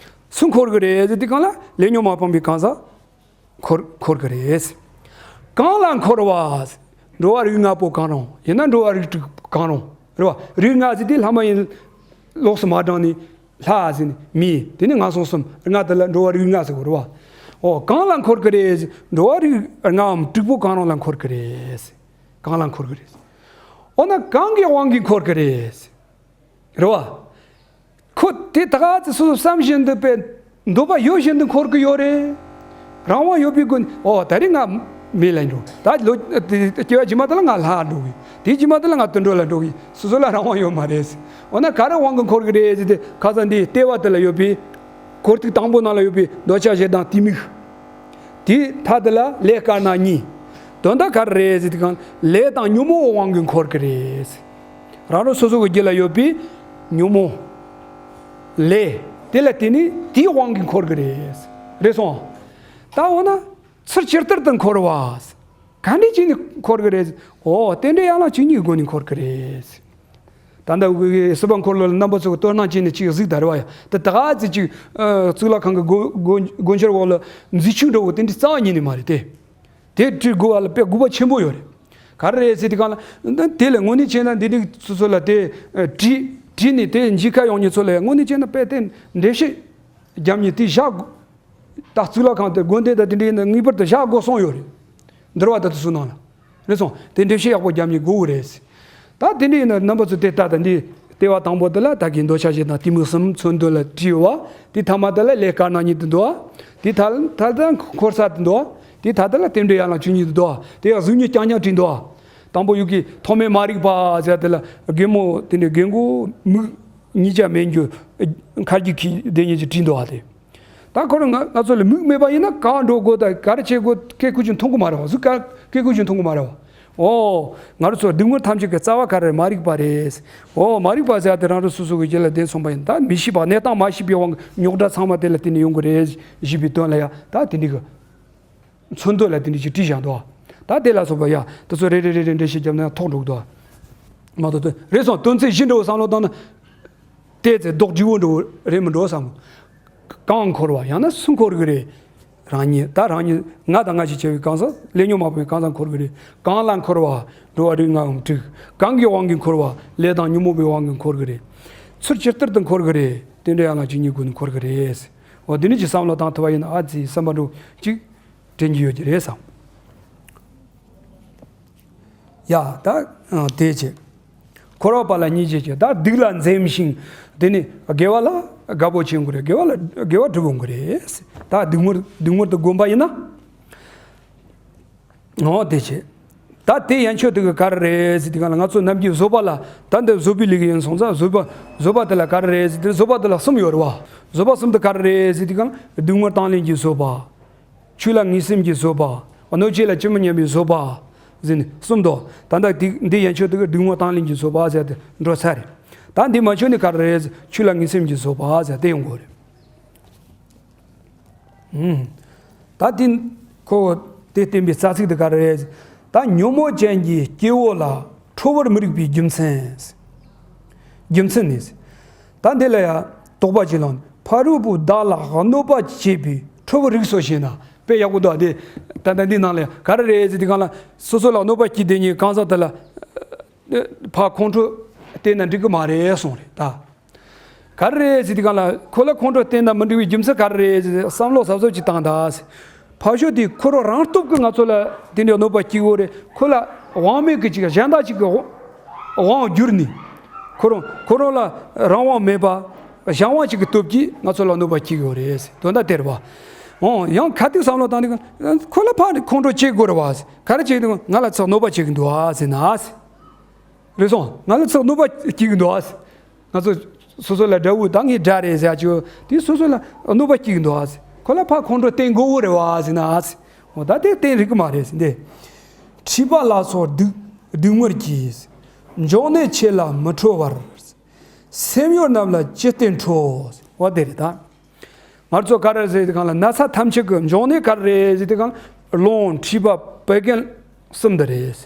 སུ་འཁོར་གི་རེད་ཟེར་དུས་གང་ལ་ལས་ཉོན་མ་སྤངས་པའི་གང་ཟག་འཁོར་འཁོར་གི་རེད། གང་ལ་འཁོར་བ། འགྲོ་བ་རིགས་ལྔ་པོ་གང་རུང་། ཡང་ན་འགྲོ་བ་རིགས་དྲུག་གང་རུང་། རེད་བ། རིགས་ལྔ་ཟེར་དེ་ལྷ་མ་ཡིན། ལོགས་སུ་མ་བགྲངས་ནས་ལྷ་ཟེར་ནས་མི། དེ་ནས་ངན་སོང་གསུམ། ལྔ་དེ་ལ་འགྲོ་བ་རིགས་ལྔ་ཟེར་གོ། རེད་བ། ཨོ། གང་ལ་འཁོར་གི་རེད། འགྲོ་བ་རིགས་ལྔའམ་དྲུག་པོ་གང་རུང་ལ་འཁོར་གི་རེད། གང་ལ་འཁོར་གི་རེད། འོ་ན་གང་གི་དབང་གིས་འཁོར་གི་རེད། རེད་བ། ཁོ་དེ་ད་ག་ཚོད་སོ་སོ་བསམ་བཞིན་དུ་དཔེ་འདོད་པ་ཡོད་བཞིན་དུ་འཁོར་གི་ཡོད་རེད། རང་དབང་ཡོད་པའི་སྒོ་ནས། ཨོ། ད་རེས་ང་མི་ལ་འགྲོ། ད་ལོ་དེ་སྐྱེ་བ་རྗེས་མ་དེ་ལ་ང་ལྷ་འགྲོ་གི། དེ་རྗེས་མ་དེ་ལ་ང་དུད་འགྲོ་ལ་འགྲོ་གི། སོ་སོ་ལ་རང་དབང་ཡོད་མ་རེད། འོ་ན་ག་རེ་དབང་གིས་འཁོར་གི་རེད་ཟེར་ཏེ། ཁ་སང་འདི་ལྟེ་བ་དེ་ལ་ཡོད་པའི་འཁོར་ཐུག་དང་པོ་ནང་ལ་ཡོད་པའི་འདོད་ཆགས་ཞེ་སྡང་གཏི་མུག་དེའི་མཐའ་དེ་ལ་ལས་དཀར་ནག་གཉིས། དོན་དག་ག་རེ་རེད་ཟེར་དུས་སྒང་ལས་དང་ཉོན་མོངས་དབང་གིས་འཁོར་གི་རེད། རང་རང་སོ་སོ་གི་རྒྱུད་ལ་ཡོད་པའི་ཉོན་མོངས་ལས་དེ་ལ་བརྟེན་ནས་དེའི་དབང་གིས་འཁོར་གི་རེད། རེད་སོང་། ད་འོ་ན་ཚུར་ཇི་ལྟར་དུ་འཁོར་བ། ག་འདྲ་བྱས་ནས་འཁོར་གི་རེད། ཨོ། རྟེན་འབྲེལ་ཡན་ལག་བཅུ་གཉིས་སྒོ་ནས་འཁོར་གི་རེད། ད་ལྟ་འུ་གི་སྲིད་པ་འཁོར་ལོ་ལ་རྣམ་པ་ཚོ་གི་དོ་སྣང་བྱས་ནས་ཅིག་གཟིགས་ད་རེད་བ་ཡ། ད་ད་ག་ཚོད་ཅིག་ཨ། གཙུག་ལག་ཁང་གི་སྒོ་སྒོ་སྒོ་འཁྱེར་འོག་ལ་མཛེས་ཆོས་འདྲ་བོ་དེ་འདྲ་རྩ་བ་ཉིད་ནས་མ་རེད་དེ། དེ་བྲི་དགོས་པ་ལ་དཔེ་དགོས་པ་ཆེན་པོ་ཡོད་རེད། ག་རེ་རེད་ཟེར་དུས་སྒང་ལ། ད་དེ་ལ་དངོས་གནས་བྱས་ན་འདི་འདྲ་སོ་སོ་ལ་དེ་ཨ་བྲིས་བྲིས་ནས་དེ་མཇལ་ཁ་ཡོང་མཁན་ཚོ་ལ་ཡ་དངོས་གནས་བྱས་ན་དཔེ་དེ་འགྲེལ་བཤད་རྒྱབ་མཁན་དེ་བཞག་དགོས། ད་གཙུག་ལག་ཁང་དེ་དགོན་སྡེ་དང་དེ་འདྲ་ཡིན་ན་ངེས་པར་དུ་བཞག་དགོས་གསུངས་ཡོད་རེད། འདུལ་བ་དང་དེ་ཚོའི་ནང་ལ། རེད་སོང་། དེ་འགྲེལ་བཤད་ཡག་པོ་རྒྱབ་མཁན་དགོས་རེད། ད་དེ་འདྲ་ཡིན་ན་རྣམ་པ་ཚོ་དེ་ལྟ་ད། འདི་ལྟེ་བ་དང་པོ་དེ་ལ་ད་གིན་འདོད་ཆགས་ཞེ་སྡང་གཏི་མུག་གསུམ་མཚོན་དོན་ལ་བྲིས་པ། དེ་ཐ་མ་དེ་ལ་ལས་དཀར་ནག་གཉིས་དེ་འདུག་པ། དེ་ཐ་ཐ་ད་འཁོར་ས་དེ་འདུག་པ། དེ་ཐ་དེ་ལ་རྟེན་འབྲེལ་ཡན་ལག་བཅུ་གཉིས་དེ་འདུག་པ། དེ་ཡང་གཟུགས་བརྙན་རྐྱང་རྐྱང་བྲིས་འདུག་པ། དང་པོ་ཡུལ་གྱི་ཐོག་མའི་མ་རིག་པ་ཟེར་དེ་ལ་རྒན་མོ་དེ་ནས་རྒན་མགོ་མིག་གཉིས་ཆ་མེད་རྒྱུ་མཁར་གྱི་ཁྱི་དེ་གཉིས་ཀྱིས་བྲིས་འདུག་པ་དེ། ད་ཁོ་རང་ང་ང་ཚོ་ལ་མིག་མེད་པ་ཡིན་ན་གང་འགྲོ་དགོས། ད་ག་རེ་བྱེད་དགོས། སྐད་ཁུ་ཆུ་མཐོང་གི་མ་རེད་བ། གཟུགས་ག་སྐད་ཁུ་ཆུ་མཐོང་གི་མ་རེད་བ། ཨོ། ང་རང་ཚོ་སྡུག་བསྔལ་ཐམས་ཅད་ཀྱི་རྩ་བ་ག་རེ་རེད། མ་རིག་པ་རེད། ཨོ། མ་རིག་པ་ཟེར་ཡ་དེ་རང་རང་སོ་སོ་གི་རྒྱུད་ལ་ལྡན་སོང་པ་ཡིན། ད་མི་ཤེས་པ། གནས་སྟངས་མ་ཤེས་པའི་དབང་གིས་རྙོག་དྲ་ཚང་མ་དེ་ལ་བརྟེན་ནས་ཡོང་གི་རེད་ཞེས་པའི་དོན་ལ་ཡ། ད་དེ་འདྲ་གི་མཚོན་དོན་ལ་དེ་འདྲ་ཞིག་བྲིས་བཞག་འདུག་ད་དེ་ལ་སོགས་པ་ཡ་དེ་ཚོ་རེ་རེ་རེ་རེ་འགྲེལ་བཤད་བརྒྱབ་ན་ཐོག་འགྲོ་གི་འདུག་མ་གཏོགས་དེ་རེད་སོང་། དོན་ཚན་བཞི་འདྲ་བོ་བསམ་བློ་བཏང་ན། དེ་ཚེ་རྡོག་རྗེ་བོ་འགྲོ་རེད་མི་འགྲོ་བསམ། གང་འཁོར་བ། ཡང་ན་སུ་འཁོར་གི་རེད། རང་ཉིད། ད་རང་ཉིད་ང་དང་ང་ཞེས་བྱ་བའི་གང་ཟག་ལས་ཉོན་མ་སྤངས་པའི་གང་ཟག་འཁོར་གི་རེད། གང་ལ་འཁོར་བ། འགྲོ་བ་རིགས་ལྔའམ་དྲུག་གང་གི་དབང་གིས་འཁོར་བ། ལས་དང་ཉོན་མོངས་པའི་དབང་གིས་འཁོར་གི་རེད། ཚུར་ཇི་ལྟར་དུ་འཁོར་གི་རེད། རྟེན་འབྲེལ་ཡན་ལག་བཅུ་གཉིས་སྒོ་ནས་འཁོར་གི་རེད། འོ། འདི་འདྲ་ཅིག་བསམ་བློ་བཏང་ཐུབ་པ་ཡིན་ན་ཨ་ཙི་བསམ་པ་འགྲོ་ཅིག་དྲན་གྱི་ཡོད་ཀྱི་རེད་བསམ། ཡ། ད་དེ་བྱས། འཁོར་བ་པ་ལ་སྙིང་རྗེ་སྐྱེ། ད་སྡིག་ལ་འཛེམ་ཞིང་། དེ་ནི་དགེ་བ་ལ་དགའ་པོ་བྱེད་དགོས་རེད། དགེ་བ་ལ་དགེ་བ་སྒྲུབ་དགོས་རེད། ད་སྡིག་དམོད་སྡིག་དམོད་དུ་བསྒོམ་པ་ཡིན་ན། འོ། དེ་བྱས། ད་དེ་ཡན་ཆོད་དེ་ག་ག་རེ་རེད་ཟེར་དུས་སྒང་ལ། ང་ཚོ་ནམ་རྒྱུན་བཟོད་པ་ལ། ད་འདི་བཟོད་པའི་ལུགས་ཡིན་སོང་ཙང་། བཟོད་པ་བཟོད་པ་དེ་ལ་ག་རེ་རེད་ཟེར་དུས། བཟོད་པ་དེ་ལ་གསུམ་ཡོད་རེད་བ། བཟོད་པ་གསུམ་དེ་ག་རེ་རེད་ཟེར་དུས་སྒང་ལ། སྡིག་དམོད་དང་ལེན་གྱི་བཟོད་པ། ཆོས་ལ་ངེས་སེམས་ཀྱི་བཟོད་པ། གནོད་བྱེད་ལ་ཅི་མི་སྙམ་པའི་བཟོད་པ་ཟེར་ནས་གསུམ་འདུག་ད་ལྟ་འདི་འདི་ཡན་ཆོད་དེ་ག་སྡིག་དམོད་དང་ལེན་གྱི་བཟོད་པ་ཟེར་ཏེ་འགྲོ་ས་རེད། ད་འདི་མ་ཆོད་ནས་ག་རེ་རེད། ཆོས་ལ་ངེས་སེམས་ཀྱི་བཟོད་པ་ཟེར་དེ་ཡོང་དགོས་རེད། ཨུམ། ད་དེ་ཁོ་དེ་བསྟན་པའི་རྩ་ཚིག་དེ་ག་རེ་རེད། ད་ཉོན་མོངས་ཅན་གྱི་སྐྱེ་བོ་ལ་ཁྲོ་བར་མི་རིགས་པའི་རྒྱུ་མཚན། རྒྱུ་མཚན་ནི། ད་འདི་ལ་ཡ་དོགས་པ་ཅིག་ལངས། ཕ་རོལ་པོས་བདག་ལ་གནོད་པ་བྱེད་པའི་ཁྲོ་བོའི་རིགས་སོ་ཞེ་ན། དཔེ་ཡག་པོ་འདུག་ཨ། དེ་ད་ལྟ་འདི་ནང་ལ་ཡ་ག་རེ་རེད་ཟེར་དུས་སྒང་ལ། སོ་སོ་ལ་གནོད་པ་བྱེད་བསྡད་མཁན་གང་ཟག་དེ་ལ་ཕར་ཁོང་ཁྲོ་བསྟན་ན་འགྲིག་གི་མ་རེད་གསུངས་རེད་ད། ག་རེ་རེད་ཟེར་དུས་སྒང་ལ། ཁོ་ལ་ཁོང་ཁྲོ་བསྟན་ན་མི་འགྲིག་པའི་རྒྱུ་མཚན་ག་རེ་རེད་ཟེར་བསམ་བློ་གཟབ་གཟབ་ཅིག་བཏང་དང་། ཕར་ཕྱོགས་དེ་ཁོ་རང་རང་སྟོབས་ཀྱིས་ང་ཚོ་ལ་དེ་འདྲའི་གནོད་པ་བསྐྱལ་གྱི་ཡོད་རེད། ཁོ་ལ་དབང་མེད་ཀྱི་ཅིག་གཞན་དག་ཅིག་གི་དབང་བསྒྱུར་ནས། ཁོ་རང་ཁོ་རང་ལ་རང་དབང་མེད་པ་གཞན་དབང་ཅིག་གི་སྟོབས་ཀྱིས་ང་ཚོ་ལ་གནོད་པ་བསྐྱལ་གྱི་ཡོད་རེད། དོན་དག་དེ་རེད་བ། འོ། ཡང་ག་དུས་བསམ་བློ་བཏང་དུས་སྒང་། ཁོ་ལ་ཕར་ཁོང་ཁྲོ་སྐྱེ་དགོས་རེད་བ། ག་རེ་བྱེད་དུས་ང་ལ་ཚུར་གནོད་པ་བྱེད་ཀྱི་འདུག་ཨ་ཟེར་ན། རེད་སོང་། ང་ལ་ཚུར་གནོད་པ་སྐྱེལ་གྱི་འདུག་ཨ། ང་ཚོ་སོ་སོ་ལ་དགྲ་བོ་ད་ངའི་དགྲ་རེད་ཟེར་ཡ་ཅིག་ཡོད། དེ་སོ་སོ་ལ་གནོད་པ་སྐྱེལ་གྱི་འདུག་ཨ། ཁོ་ལ་ཕར་ཁོང་ཁྲོ་བསྟན་དགོས་རེད་བ་ཟེར་ན། འོ། ད་དེ་བསྟན་རིགས་མ་རེད་ཟེར། འདི་འཁྲིས་པ་ལ་སོགས་སྡིག་སྡིག་དམོད་ཀྱིས། འབྱུང་གནས་ཆེ་ལ་མི་ཁྲོ་བར། སེམས་ཡོད་རྣམས་ལ་ཅི་སྟེ་ཁྲོ། འོ། དེ་རེད་ད། ང་ཚོ་ག་རེ་ཟེར་དུས་སྒང་ལ། ན་ཚ་ཐམས་ཅད་ཀྱི་འབྱུང་གནས་ག་རེ་རེད་ཟེར་དུས་སྒང་ལ། རླུང་མཁྲིས་པ་བད་ཀན་གསུམ་དེ་རེད།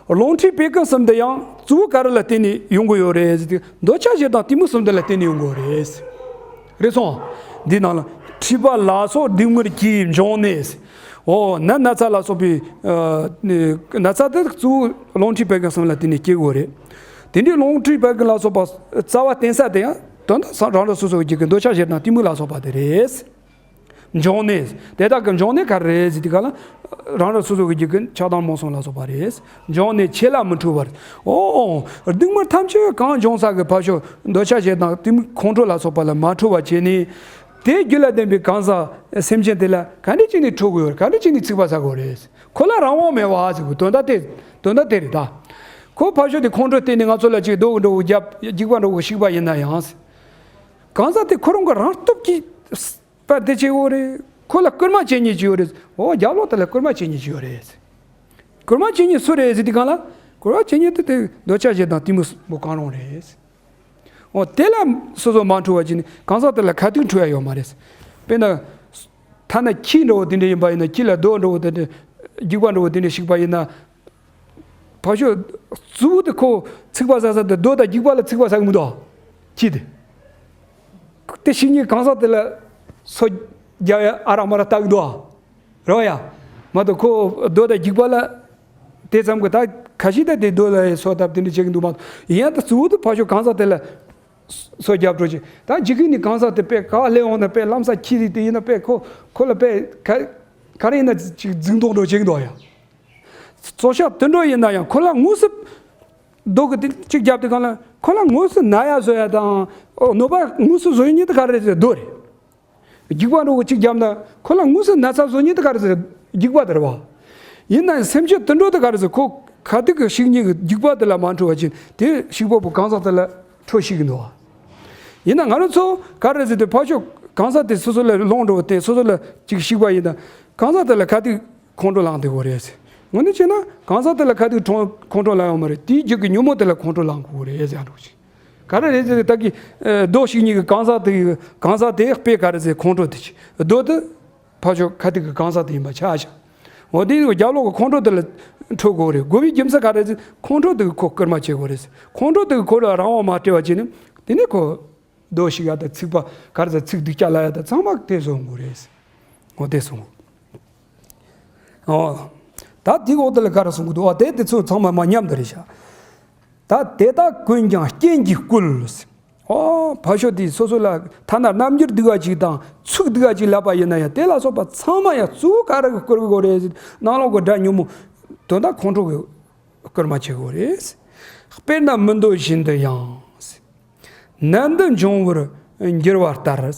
རླུང་མཁྲིས་བད་ཀན་གསུམ་དེ་ཡང་གཙོ་བོ་ག་རེ་ལ་བརྟེན་ནས་ཡོང་གི་ཡོད་རེད་ཟེར་དུས། འདོད་ཆགས་ཞེ་སྡང་གཏི་མུག་གསུམ་དེ་ལ་བརྟེན་ནས་ཡོང་གི་ཡོད་རེད། རེད་སོང་། འདི་ནང་ལ་འཁྲིས་པ་ལ་སོགས་སྡིག་དམོད་ཀྱིས་འབྱུང་གནས། ཨོ་ན་ན་ཚ་ལ་སོགས་པའི་ཨ་ནི་ན་ཚ་དེ་གཙོ་བོ་རླུང་མཁྲིས་བད་ཀན་གསུམ་ལ་བརྟེན་ནས་སྐྱེ་དགོས་རེད། དེ་འདྲའི་རླུང་མཁྲིས་བད་ཀན་ལ་སོགས་པ་རྩ་བ་བརྟེན་ས་དེ་ཡང་དོན་དག་རང་རང་སོ་སོ་གི་རྒྱུད་ཀྱི་འདོད་ཆགས་ཞེ་སྡང་གཏི་མུག་ལ་སོགས་པ་དེ་རེད། འབྱུང་གནས་དེ་དག་གི་འབྱུང་གནས་ག་རེ་རེད་ཟེར་དུས་ག་ལ་རང་རང་སོ་སོ་གི་རྒྱུད་ཀྱི་ཆགས་སྡང་རྨོངས་གསུམ་ལ་སོགས་པ་རེད། འབྱུང་གནས་ཆད་ལ་མི་འཁྲུལ་བར། ཨོ། སྡུག་བསྔལ་ཐམས་ཅད་གང་འབྱུང་ས་གི་ཕར་ཕྱོགས་འདོད་ཆགས་ཞེ་སྡང་གཏི་མུག་ཁོང་ཁྲོ་ལ་སོགས་པ་ལ་མ་འཁྲུལ་བར་བྱས་ནས། དེའི་རྒྱུད་ལ་ལྡན་པའི་གང་ཟག་སེམས་ཅན་དེ་ལ་ག་འདྲ་བྱས་ནས་འཁྲུལ་དགོས་ཡོད་རེད། ག་འདྲ་བྱས་ནས་ཚིག་པ་ཟ་དགོས་རེད། ཁོ་ལ་རང་དབང་མེད་པ་ཟེར་གི་དོན་དག་དེ། དོན་དག་དེ་རེད་ད། ཁོ་ཕར་ཕྱོགས་དེ་ཁོང་ཁྲོ་བརྟེན་ནས་ང་ཚོ་ལ་ཅིག་རྡོ་གི་འགྲོ་གི་རྒྱབ་འཇིགས་པ་འགྲོ་གི་ཤིག་པ་ཡིན་ན་ཡང་། གང་ཟག་དེ་ཁོ་རང་གི་རང་སྟོབས་ཀྱིས་པར་དེ་བྱེད་ཡོད་རེད། ཁོ་ལ་སྐུལ་མ་བྱེད་མཁན་ཅིག་ཡོད་རེད། འོ་རྒྱབ་ལོགས་དེ་ལ་སྐུལ་མ་བྱེད་མཁན་ཅིག་ཡོད་རེད། སྐུལ་མ་བྱེད་མཁན་སུ་རེད་ཟེར་དུས་གང་ལ། སྐུལ་མ་བྱེད་མཁན་དེ་དེ་འདོད་ཆགས་ཞེ་སྡང་གཏི་མུག་པོ་གང་རུང་རེད། འོ་དེ་ལ་སོ་སོ་མ་འཁྲུལ་བ་བྱས་ནས་གང་ཟག་དེ་ལ་ཁ་ཐུག་འཁྲུལ་ཡ་ཡོད་མ་རེད། དཔེར་ན། ཐ་ན་ཁྱི་འདྲ་བོ་དེ་འདྲ་ཡིན་པ་ཡིན་ན། ཁྱི་ལ་རྡོ་འདྲ་བོ་དེ་འདྲ། རྒྱུག་པ་འདྲ་བོ་དེ་འདྲ་ཞིག་པ་ཡིན་ན། ཕར་ཕྱོགས་གཙོ་བོ་དེ་ཁོ་ཚིག་པ་ཟ་ས་དེ་རྡོ་དང་རྒྱུག་པ་ལ་ཚིག་པ་ཟ་གི་མི་འདུག་ཁྱི་དེ། དེ་ཤི་ཉིན་གང་ཟག་དེ་ལ་སོ་རྒྱག་ཡ་ཨ་རག་མ་རག་ལྟ་གི་འདུག་རོ་ཡ། མ་གཏོགས་ཁོ་རྡོ་དང་རྒྱུག་པ་ལ་དེ་ཙམ་གི་ད་ཁ་ཤས་ད་དེ་རྡོ་ལ་སོ་བཏབ་དེ་འདྲ་བྱེད་གི་འདུག་མ་གཏོགས་ཡིན་ཡང་ད་གཙོ་བོ་དེ་ཕར་ཕྱོགས་གང་ཟག་དེ་ལ་སོ་རྒྱབ་འགྲོ་ཅིག་ད་འཇིགས་སྐུལ་ནི་གང་ཟག་དེ་དཔེ་ག་སླེབས་འོང་ན་དཔེ་ལམ་སང་ཁྱི་རིགས་དེ་ཡིན་ན་དཔེ་ཁོ་ཁོ་ལ་དཔེ་ག་ག་རེ་ཡིན་ན་ཅིག་འཛིང་དོགས་འགྲོ་བྱེད་གི་འདུག་ཡ། རྩོད་ཤག་དུད་འགྲོ་ཡིན་ན་ཡང་ཁོ་ལ་དངོས་སུ་རྡོ་གི་དེ་གཅིག་བརྒྱབ་དུས་གང་ལ་ཁོ་ལ་དངོས་སུ་ན་ཡ་བཟོ་ཡ་དང་། ཨོ་གནོད་པ་དངོས་སུ་བཟོ་ཡ་ཉིད་དེ་ག་རེ་ཟེར་རྡོ་རེད། རྒྱུག་པ་འདྲ་བོ་གཅིག་བརྒྱབ་ན་ཁོ་ལ་དངོས་སུ་ན་ཚ་བཟོ་ཉིད་དེ་ག་རེ་ཟེར་རྒྱུག་པ་དེ་རེད་བ། ཡིན་ན་ཡང་སེམས་ཅན་དུད་འགྲོ་དེ་ག་རེ་ཟེར་ཁོ་ཁ་ཐུག་གི་ཤིག་ཉིད་ཀྱི་རྒྱུག་པ་དེ་ལ་མ་འཁྲུལ་བ་ཅིག་དེ་ཤིག་པ་པོ་གང་ཟག་དེ་ལ་འཁྲུལ་ཤེས་ཀྱི་འདུག་བ། ཡིན་ན་ང་རང་ཚོ་ག་རེ་ཟེར་དུས་ཕར་ཕྱོགས་གང་ཟག་དེ་སོ་སོ་ལ་རླུང་འགྲོ་བ་དེ་སོ་སོ་ལ་ཅིག་ཤིག་པ་ཡིན་ན་གང་ཟག་དེ་ལ་ཁ་ཐུག་ཁོང་ཁྲོ་ལངས་བསྡད་ཡོད་རེད་ཟེར། དངོས་གནས་བྱས་ན་གང་ཟག་དེ་ལ་ཁ་ཐུག་ཁྲོ་ཁོང་ཁྲོ་ལངས་ཡོད་མ་རེད། དེའི་རྒྱུད་ཀྱི་ཉོན་མོངས་དེ་ལ་ཁོང་ཁྲོ་ལངས་དགོས་རེད་ཟེར་འགྲོ་ཅིག་ག་རེ་རེད་ཟེར་ད་གི་རྡོ་ཤིག་ཉིད་ཀྱི་གང་ཟག་དེ་གི་གང་ཟག་དེ་དཔེ་ག་རེ་ཟེར་ཁོང་ཁྲོ་དེ་ཅིག་རྡོ་དེ་ཕར་ཕྱོགས་ཁ་ཐུག་གི་གང་ཟག་དེ་ཡིན་པ་ཆ་བཞག་འོ་དེ་ཡིན་རྒྱབ་ལོགས་ཀྱི་ཁོང་ཁྲོ་དེ་ལ་འཁྲུལ་དགོས་རེད། དགོས་པའི་རྒྱུ་མཚན་ག་རེ་ཟེར་ཁོང་ཁྲོ་དེ་གི་ཁོ་སྐུལ་མ་བྱེད་དགོས་རེད། ཁོང་ཁྲོ་དེ་གི་ཁོ་ལ་རང་དབང་མ་སྤྲད་པ་བྱས་ནས་དེ་ནས་ཁོ་རྡོ་ཤིག་ཡ་དང་ཚིག་པ་ག་རེ་ཟེར་ཚིག་སྡུག་ཅག་ལབ་ཡ་དང་ཚང་མ་དེ་བཟོ་དགོས་རེད། འོ་དེ་སོང་། ཨོ། ད་དེའི་འོག་དེ་ལ་ག་རེ་གསུང་གི་འདུག་ཨོ་དེ་དེ་ཚོ་ཚང་མ་མ་མཉམ་དུ་རེད་ཤག་ད་དེ་དག་ཀུན་ཀྱང་རྐྱེན་གྱིས་བསྐུལ། ཨོ་ཕ་ཤོ་དེ་སོ་སོ་ལ་ཐ་ན་རྣམ་འགྱུར་སྡུག་པ་ཅིག་དང་ཚིག་སྡུག་པ་ཅིག་ལབ་པ་ཡིན་ན་ཡང་དེ་ལ་སོགས་པ་ཚང་མ་ཡང་གཙོ་བོ་ག་རེ་གི་བསྐུལ་དགོས་རེད། ནང་ལོགས་ཀྱི་དགྲ་ཉོན་མོངས་དོན་དག་ཁོང་ཁྲོ་གི་བསྐུལ་མ་བྱེད་དགོས་རེད། དཔེར་ན་མི་འདོད་བཞིན་དུ་ཡང་། ནད་འདི་འབྱུང་བར་འགྱུར་བ་ལྟར།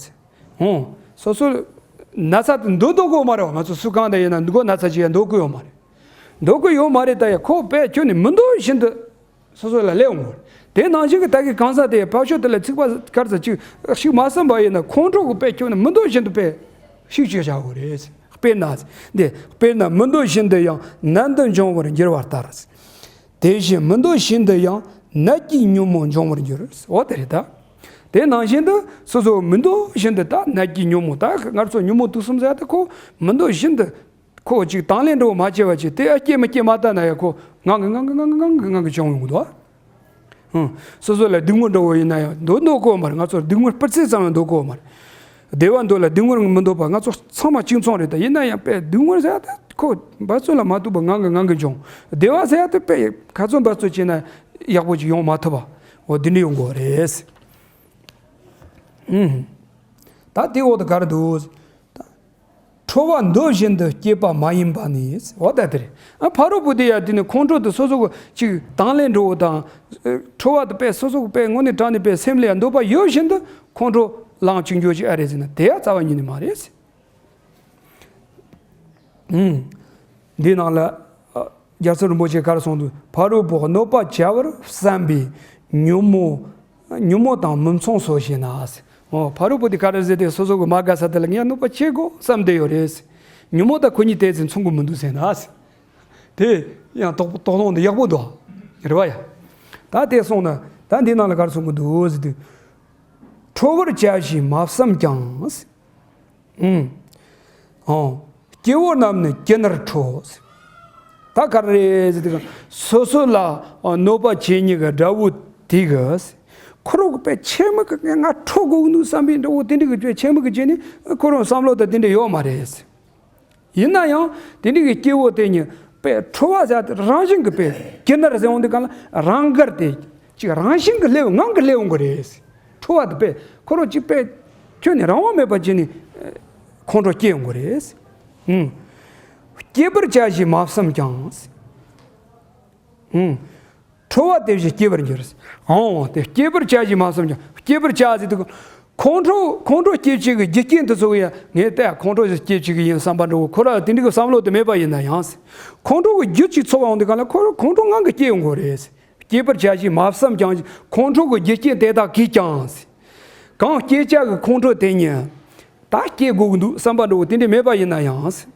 ཧོ། སོ་སོ་ན་ཚ་དེ་འདོད་འདོད་གོ་མ་རེད་བ། ང་ཚོ་སུ་གང་དང་ཡིན་ན་འགོ་ན་ཚ་ཅིག་ཡང་འདོད་གོ་ཡོད་མ་རེད། འདོད་གོ་ཡོད་མ་རེད། ད་ཡ་ཁོ་དཔེ་ཁྱོན་ནས་མི་འདོད་བཞིན་དུ་སོ་སོ་ལ་སླེབས་འོང་བ་རེད། དེ་ནང་བཞིན་གྱི་ད་གི་གང་ཟག་དེ་ཕ་ཤོ་དེ་ལ་ཚིག་པ་གར་ས་ཅིག་ཤིག་མ་བསམ་པ་ཡིན་ན་ཁོང་ཁྲོ་གི་དཔེ་ཁྱོན་ནས་མི་འདོད་བཞིན་དུ་དཔེ་ཤིག་བྱེད་བྱ་བ་རེད། དཔེར་ན། འདི་དཔེར་ན་མི་འདོད་བཞིན་དུ་ཡང་ནད་འདི་འབྱུང་བར་འགྱུར་བ་ལྟར། དེ་བཞིན་མི་འདོད་བཞིན་དུ་ཡང་ནད་ཀྱི་ཉོན་མོངས་འབྱུང་བར་འགྱུར། འོ་དེ་རེད་ད། དེ་ནང་བཞིན་དུ་སོ་སོ་མི་འདོད་བཞིན་དུ་ད་ནད་ཀྱི་ཉོན་མོངས་ད་སྔར་ཚོ་ཉོན་མོངས་དུག་གསུམ་ཟེར་ད་ཁོ་མི་འདོད་བཞིན་དུ་ཁོ་ཅིག་དང་ལེན་འགྲོ་མ་བྱས་པ་ཅིག་དེ་ཨ་སྐྱེ་མི་སྐྱེ་མ་ལྟ་ན་ཡང་ཁོ་ངང་གི་ངང་གི་ངང་གི་ངང་གི་ངང་གི་བྱུང་ཡོང་གི་འདུག་ཨ། ཧུང་། སོ་སོ་ལ་སྡུག་བསྔལ་འགྲོ་བ་ཡིན་ན་ཡང་འདོད་འདོད་གོ་མ་རེད། ང་ཚོར་སྡུག་བསྔལ་སྤུ་རྩེ་ཙམ་ཡང་འདོད་གོ་མ་རེད། བདེ་བ་འདོད་ལ་སྡུག་བསྔལ་མི་འདོད་པ་ང་ཚོ་ཚང་མ་གཅིག་མཚུངས་རེད། ད་ཡིན་ན་ཡང་དཔེ་སྡུག་བསྔལ་ཟེར་ཡ་ད་ཁོ་འབད་རྩོལ་ལ་མ་ཐུག་པ་ངང་གི་ངང་གི་འབྱུང་། བདེ་བ་ཟེར་ཡ་ད་དཔེ་ག་ཚོད་འབད་རྩོལ་བྱས་ན་ཡག་པོ་ཅིག་ཡོང་མ་ཐུབ་པ། འོ་འདི་འདྲ་ཡོང་གི་རེད། ཨུམ། ད་དེའི་འོག་ཏུ་ག་རེ་འདུག་ད། ཁྲོ་བ་འདོད་བཞིན་དུ་སྐྱེས་པ་མ་ཡིན་པ་ནི། འོ་ད་དེ་རེད། ཨ་ཕ་རོལ་པོ་དེ་ཡ་དེ་ནི་ཁོང་ཁྲོ་དེ་སོ་སོ་གི་ཅིག་དང་ལེན་འགྲོ་བ་དང་། ཁྲོ་བ་དེ་དཔེ་སོ་སོ་གི་དཔེ་དངོས་གནས་དྲང་གནས་དཔེ་སེམས་ལ་ཡ་འདོད་པ་ཡོད་བཞིན་དུ་ཁོང་ཁྲོ་ལངས་བཅུག་འགྱོ་ཅིག་ཨ་རེད་ཟེར་ན་དེ་ཡ་རྩ་བ་ཉིད་ནས་མ་རེད། ཨུམ། འདི་ནང་ལ། ཨ། རྒྱལ་སྲས་རིན་པོ་ཆེ་ག་རེ་གསུངས་འདུག་ཕ་རོལ་པོ་གནོད་པ་བྱ་བར་བསམ་པའི་ཉོན་མོངས། ཉོན་མོངས་དང་མི་མཚུངས་སོ་ཞེ་ན། འོ་ཕ་རོལ་པོ་དེ་ག་རེ་ཟེར་ཏེ་སོ་སོ་གི་མ་དགའ་ས་དེ་ལ་ངས་གནོད་པ་བྱེད་དགོས་བསམ་བསྡད་ཡོད་རེད། ཉོན་མོངས་དང་ཁོ་གཉིས་དེ་ཚོ་མཚུངས་གི་མི་འདུག་ཟེར་ན། དེ་ཡང་དོགས་དོགས་སློང་དེ་ཡག་པོ་འདུག་རེད་བ་ཡ། ད་དེ་སོང་ན་ད་འདི་ནང་ལ་ག་རེ་གསུང་གི་འདུག་ཟེར་དུས། ཁྲོ་བར་བྱ་ཞེས་མ་བསམས་ཀྱང་། ཨུམ། ཨོ། སྐྱེ་བོ་རྣམས་ནི་ཅི་ནར་ཁྲོ། ད་ག་རེ་ཟེར་དུས་སོ་སོ་ལ་གནོད་པ་བྱེད་མཁན་གྱི་དགྲ་བོ་དེ་གིས་ཁོ་རང་གི་དཔེ་ཆེན་མོ་གི་ང་ཁྲོ་དགོས་ནོ་བསམ་པའི་འདྲ་བོ་དེ་འདྲ་གི་ཆེན་མོ་གི་བྱས་ནས་ཁོ་རང་བསམ་བློ་དང་དེ་འདྲ་ཡོད་མ་རེད། ཡིན་ན་ཡང་དེ་འདྲའི་གི་སྐྱེ་བོ་དེ་ཉིད་དཔེ་ཁྲོ་བ་ཟེར་དེ་རང་བཞིན་གྱི་དཔེ་ཀྱི་ན་ར་ཟེར་འོང་དུས་གང་ལ་རང་དགར་དེ་ཅིག་རང་བཞིན་གྱི་སླེབས་ངང་གིས་སླེབས་འོང་གི་རེད། ཁྲོ་བ་དེ་དཔེ་ཁོ་རང་ཅིག་དཔེ་ཁྱོན་ནས་རང་དབང་མེད་པ་ཅིག་ནས་ཁོང་ཁྲོ་སྐྱེ་འོང་གི་རེད། ཨུམ། སྐྱེད་པར་བྱ་ཞེས་མ་བསམས་ཀྱང་། ཨུམ། ཁྲོ་བ་དེ་བཞིན་སྐྱེ་བར་འགྱུར། འོང་དེ་སྐྱེད་པར་བྱ་ཞེས་མ་བསམས་ཀྱང་སྐྱེད་པར་བྱ་ཟེར་དུས་ཁོང་ཁྲོ་ཁོང་ཁྲོ་སྐྱེ་བྱེད་ཀྱི་རྒྱུ་རྐྱེན་དེ་ཚོ་ཡང་ངས་ལྟ་ཁོང་ཁྲོ་ཞིག་སྐྱེ་བྱེད་ཀྱི་ཡིན་བསམ་པ་འདྲ་བོ་ཁོ་ར་དེ་འདྲ་གི་བསམ་བློ་དེ་མེད་པ་ཡིན་ན་ཡང་། ཁོང་ཁྲོ་གི་རྒྱུ་ཅིག་ཚོགས་འོང་དུས་གང་ལ་ཁོ་ར་ཁོང་ཁྲོ་ངང་གིས་སྐྱེ་ཡོང་གི་རེད། སྐྱེད་པར་བྱ་ཞེས་མ་བསམས་ཀྱང་ཁོང་ཁྲོ་གི་རྒྱུ་རྐྱེན་དེ་དག་གིས་ཀྱང་། གང་སྐྱེད་བྱ་གི་ཁོང་ཁྲོ་དེ་ཉིད་ད་སྐྱེ་དགོས་ཀྱི་འདུག་བསམ་པ་འདྲ་བོ་དེ་འདྲ་མེད་པ་ཡིན་ན་ཡང་།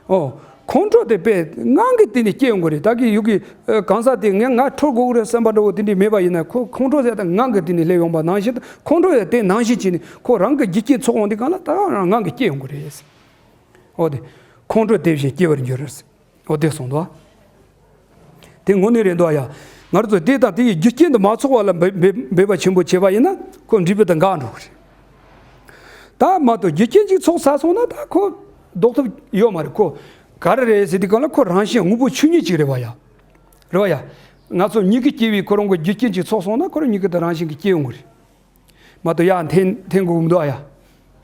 ཨོ། ཁོང་ཁྲོ་དེ་དཔེ་ངང་གིས་དེ་ནས་སྐྱེ་ཡོང་གི་རེད། ད་གི་ཡུ་གི་ཨ་གང་ཟག་དེ་ངས་ང་ཁྲོ་དགོས་ཀྱི་རེད་བསམ་པ་འདྲ་བོ་དེ་འདྲ་མེད་པ་ཡིན་ན་ཁོ་ཁོང་ཁྲོ་ཟེར་ད་ངང་གིས་དེ་ནས་སླེབས་ཡོང་པ་ནང་བཞིན་ཁོང་ཁྲོ་ཟེར་དེ་ནང་བཞིན་བྱས་ནས་ཁོ་རང་གི་རྒྱུ་རྐྱེན་ཚོགས་འོང་དུས་གང་ལ་ད་རང་ངང་གིས་སྐྱེ་ཡོང་གི་རེད། ཨོ་དེ། ཁོང་ཁྲོ་དེ་བཞིན་སྐྱེ་བར་འགྱུར། ཨོ་དེ་གསུངས་འདུག་དེ་དངོས་གནས་རེད་འདུག་ཡ། ང་རང་ཚོ་དེ་དང་དེ་ཡི་རྒྱུ་རྐྱེན་དུ་མ་ཚོགས་པ་ལ་འབད་འབད་འབད་པ་ཆེན་པོ་བྱས་པ་ཡིན་ན་ཁོ་འབྲས་བུ་དེ་འགག་འགྲོ་གི་རེད། ད་མ་གཏོགས་རྒྱུ་རྐྱེན་ཅིག་ཚོགས་ཚར་སོང་ན་ད་ཁོ་ལྡོག་ཐབས་ཡོད་མ་རེད། ཁོ་ག་རེ་རེད་ཟེར་དུས་གང་ལ་ཁོ་རང་བཞིན་དངོས་པོ་ཆོས་ཉིད་ཅིག་རེད་བ་ཡ། རེད་བ་ཡ། ང་ཚོ་མྱིག་གིས་སྐྱེ་བའི་ཁོ་རང་གི་རྒྱུ་རྐྱེན་ཅིག་ཚོགས་སོང་ན་ཁོ་རང་མྱིག་གི་དེ་རང་བཞིན་གྱིས་སྐྱེ་ཡོང་གི་རེད། མ་གཏོགས་ཡར་འཐེན་འཐེན་དགོས་མི་འདུག་ཨ་ཡ།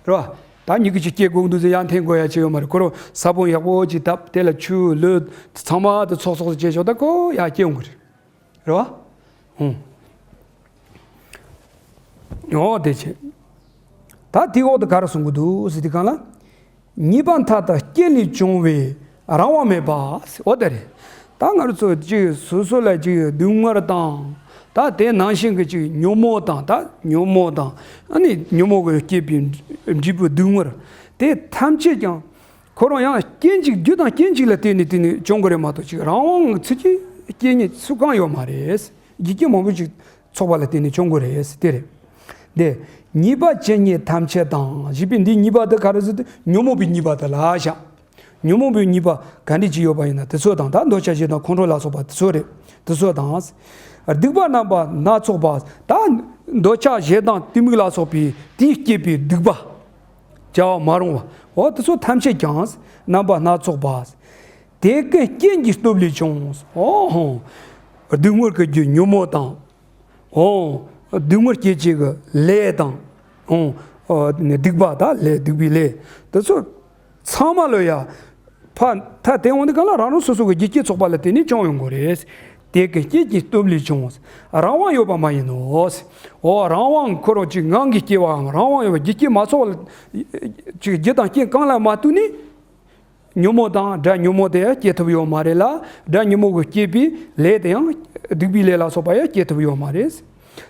རེད་བ། ད་མྱིག་གིས་ཅིག་སྐྱེ་དགོས་མི་འདུག་ཟེར་ཡར་འཐེན་དགོས་ཡ་ཅིག་ཡོད་མ་རེད། ཁོ་རང་ས་བོན་ཡག་པོ་ཅིག་བཏབ་དེ་ལ་ཆུ་ལོ་ཚང་མ་དེ་ཚོགས་ཚོགས་ཅིག་བྱས་ཆོག་ད་ཁོ་ཡར་སྐྱེ་ཡོང་གི་རེད། རེད་བ། ཧུང་། ཨོ་དེ་བྱས། ད་དེའི་འོག་ཏུ་ག་རེ་གསུང་གི་འདུག་ཟེར་དུས་གང་ལ། གཉིས་པ་མཐའ་དག་རྐྱེན་ལས་བྱུང་བའི་རང་དབང་མེད་པ། འོ་དེ་རེད། ད་ང་རང་ཚོ་ཅིག་སོ་སོ་ལ་ཅིག་སྡུག་བསྔལ་དང་། ད་དེ་ནང་བཞིན་གྱི་ཅིག་ཉོན་མོངས་དང་ད་ཉོན་མོངས་དང་། ཨ་ནི་ཉོན་མོངས་ཀྱིས་སྐྱེད་པའི་འབྲས་བུ་སྡུག་བསྔལ། དེ་ཐམས་ཅད་ཀྱང་ཁོ་རང་ཡང་རྐྱེན་གཅིག་རྒྱུ་དང་རྐྱེན་གཅིག་ལ་བརྟེན་ནས་བརྟེན་ནས་བྱུང་གི་རེད་མ་གཏོགས་ཅིག་རང་དབང་ཚུལ་གྱིས་སྐྱེ་ཉིད་སུ་གང་ཡོད་མ་རེད། རྒྱུ་རྐྱེན་མང་པོ་ཅིག་ཚོགས་པ་ལ་བརྟེན་ནས་བྱུང་དགོས་རེད་དེ་རེད། དེ་གཉིས་པ་ཇི་སྙེད་ཐམས་ཅད་དང་ཞེས་པའི་འདིའི་གཉིས་པ་དེ་ག་རེ་ཟེར་ཏེ་ཉོན་མོངས་པའི་གཉིས་པ་དེ་ལ་བཞག་ཉོན་མོངས་པའི་གཉིས་པ་ག་འདྲ་ཅིག་ཡོད་པ་ཡིན་ན་དེ་ཚོ་དང་ད་འདོད་ཆགས་ཞེ་སྡང་ཁོང་ཁྲོ་ལ་སོགས་པ་དེ་ཚོ་རེད། དེ་ཚོ་དང་། སྡིག་པ་རྣམ་པ་སྣ་ཚོགས་པ་ད་འདོད་ཆགས་ཞེ་སྡང་གཏི་མུག་ལ་སོགས་པའི་དེས་བསྐྱེད་པའི་སྡིག་པ། བྱ་བ་མ་རུང་བ། འོ་དེ་ཚོ་ཐམས་ཅད་ཀྱང་རྣམ་པ་སྣ་ཚོགས་པ། དེ་ཀུན་རྐྱེན་གྱི་སྟོབས་ལས་བྱུང་། ཨོ་ཧོ། སྡུག་བསྔལ་གྱི་རྒྱུ་ཉོན་མོངས་དང་། ཨོ། སྡུག་བསྔལ་སྐྱེད་བྱེད་ཀྱི་ལས་དང་། ཨོ། སྡིག་པ་དང་ལས་སྡིག་པའི་ལས། དེ་ཚོ་ཚང་མ་ལོ་ཡ། ཕ་ཐ་དེ་འོང་དུས་གང་ལ་རང་རང་སོ་སོ་གི་རྒྱུ་རྐྱེན་ཚོགས་པ་ལ་བརྟེན་ནས་བྱུང་ཡོང་གི་རེད། དེ་ཀུན་རྐྱེན་གྱི་སྟོབས་ལས་བྱུང་། རང་དབང་ཡོད་པ་མ་ཡིན་ནོ། ཨོ་རང་དབང་ཁོ་རང་ཅིག་ངང་གིས་སྐྱེ་བའམ་རང་དབང་ཡོད་པ་རྒྱུ་རྐྱེན་མ་ཚོགས་པ་ལ། ཅིག་རྒྱུ་དང་རྐྱེན་གང་ལ་མ་ལྟོས་ནས། ཉོན་མོངས་དང་དགྲ་ཉོན་མོངས་དེ་ཡང་སྐྱེ་ཐུབ་ཡོད་མ་རེད་ལ། དགྲ་ཉོན་མོངས་ཀྱིས་བསྐྱེད་པའི་ལས་དེ་ཡང་སྡིག་པའི་ལས་ལ་སོགས་པ་ཡང་སྐྱེ་ཐུབ་ཡོད་མ་རེད།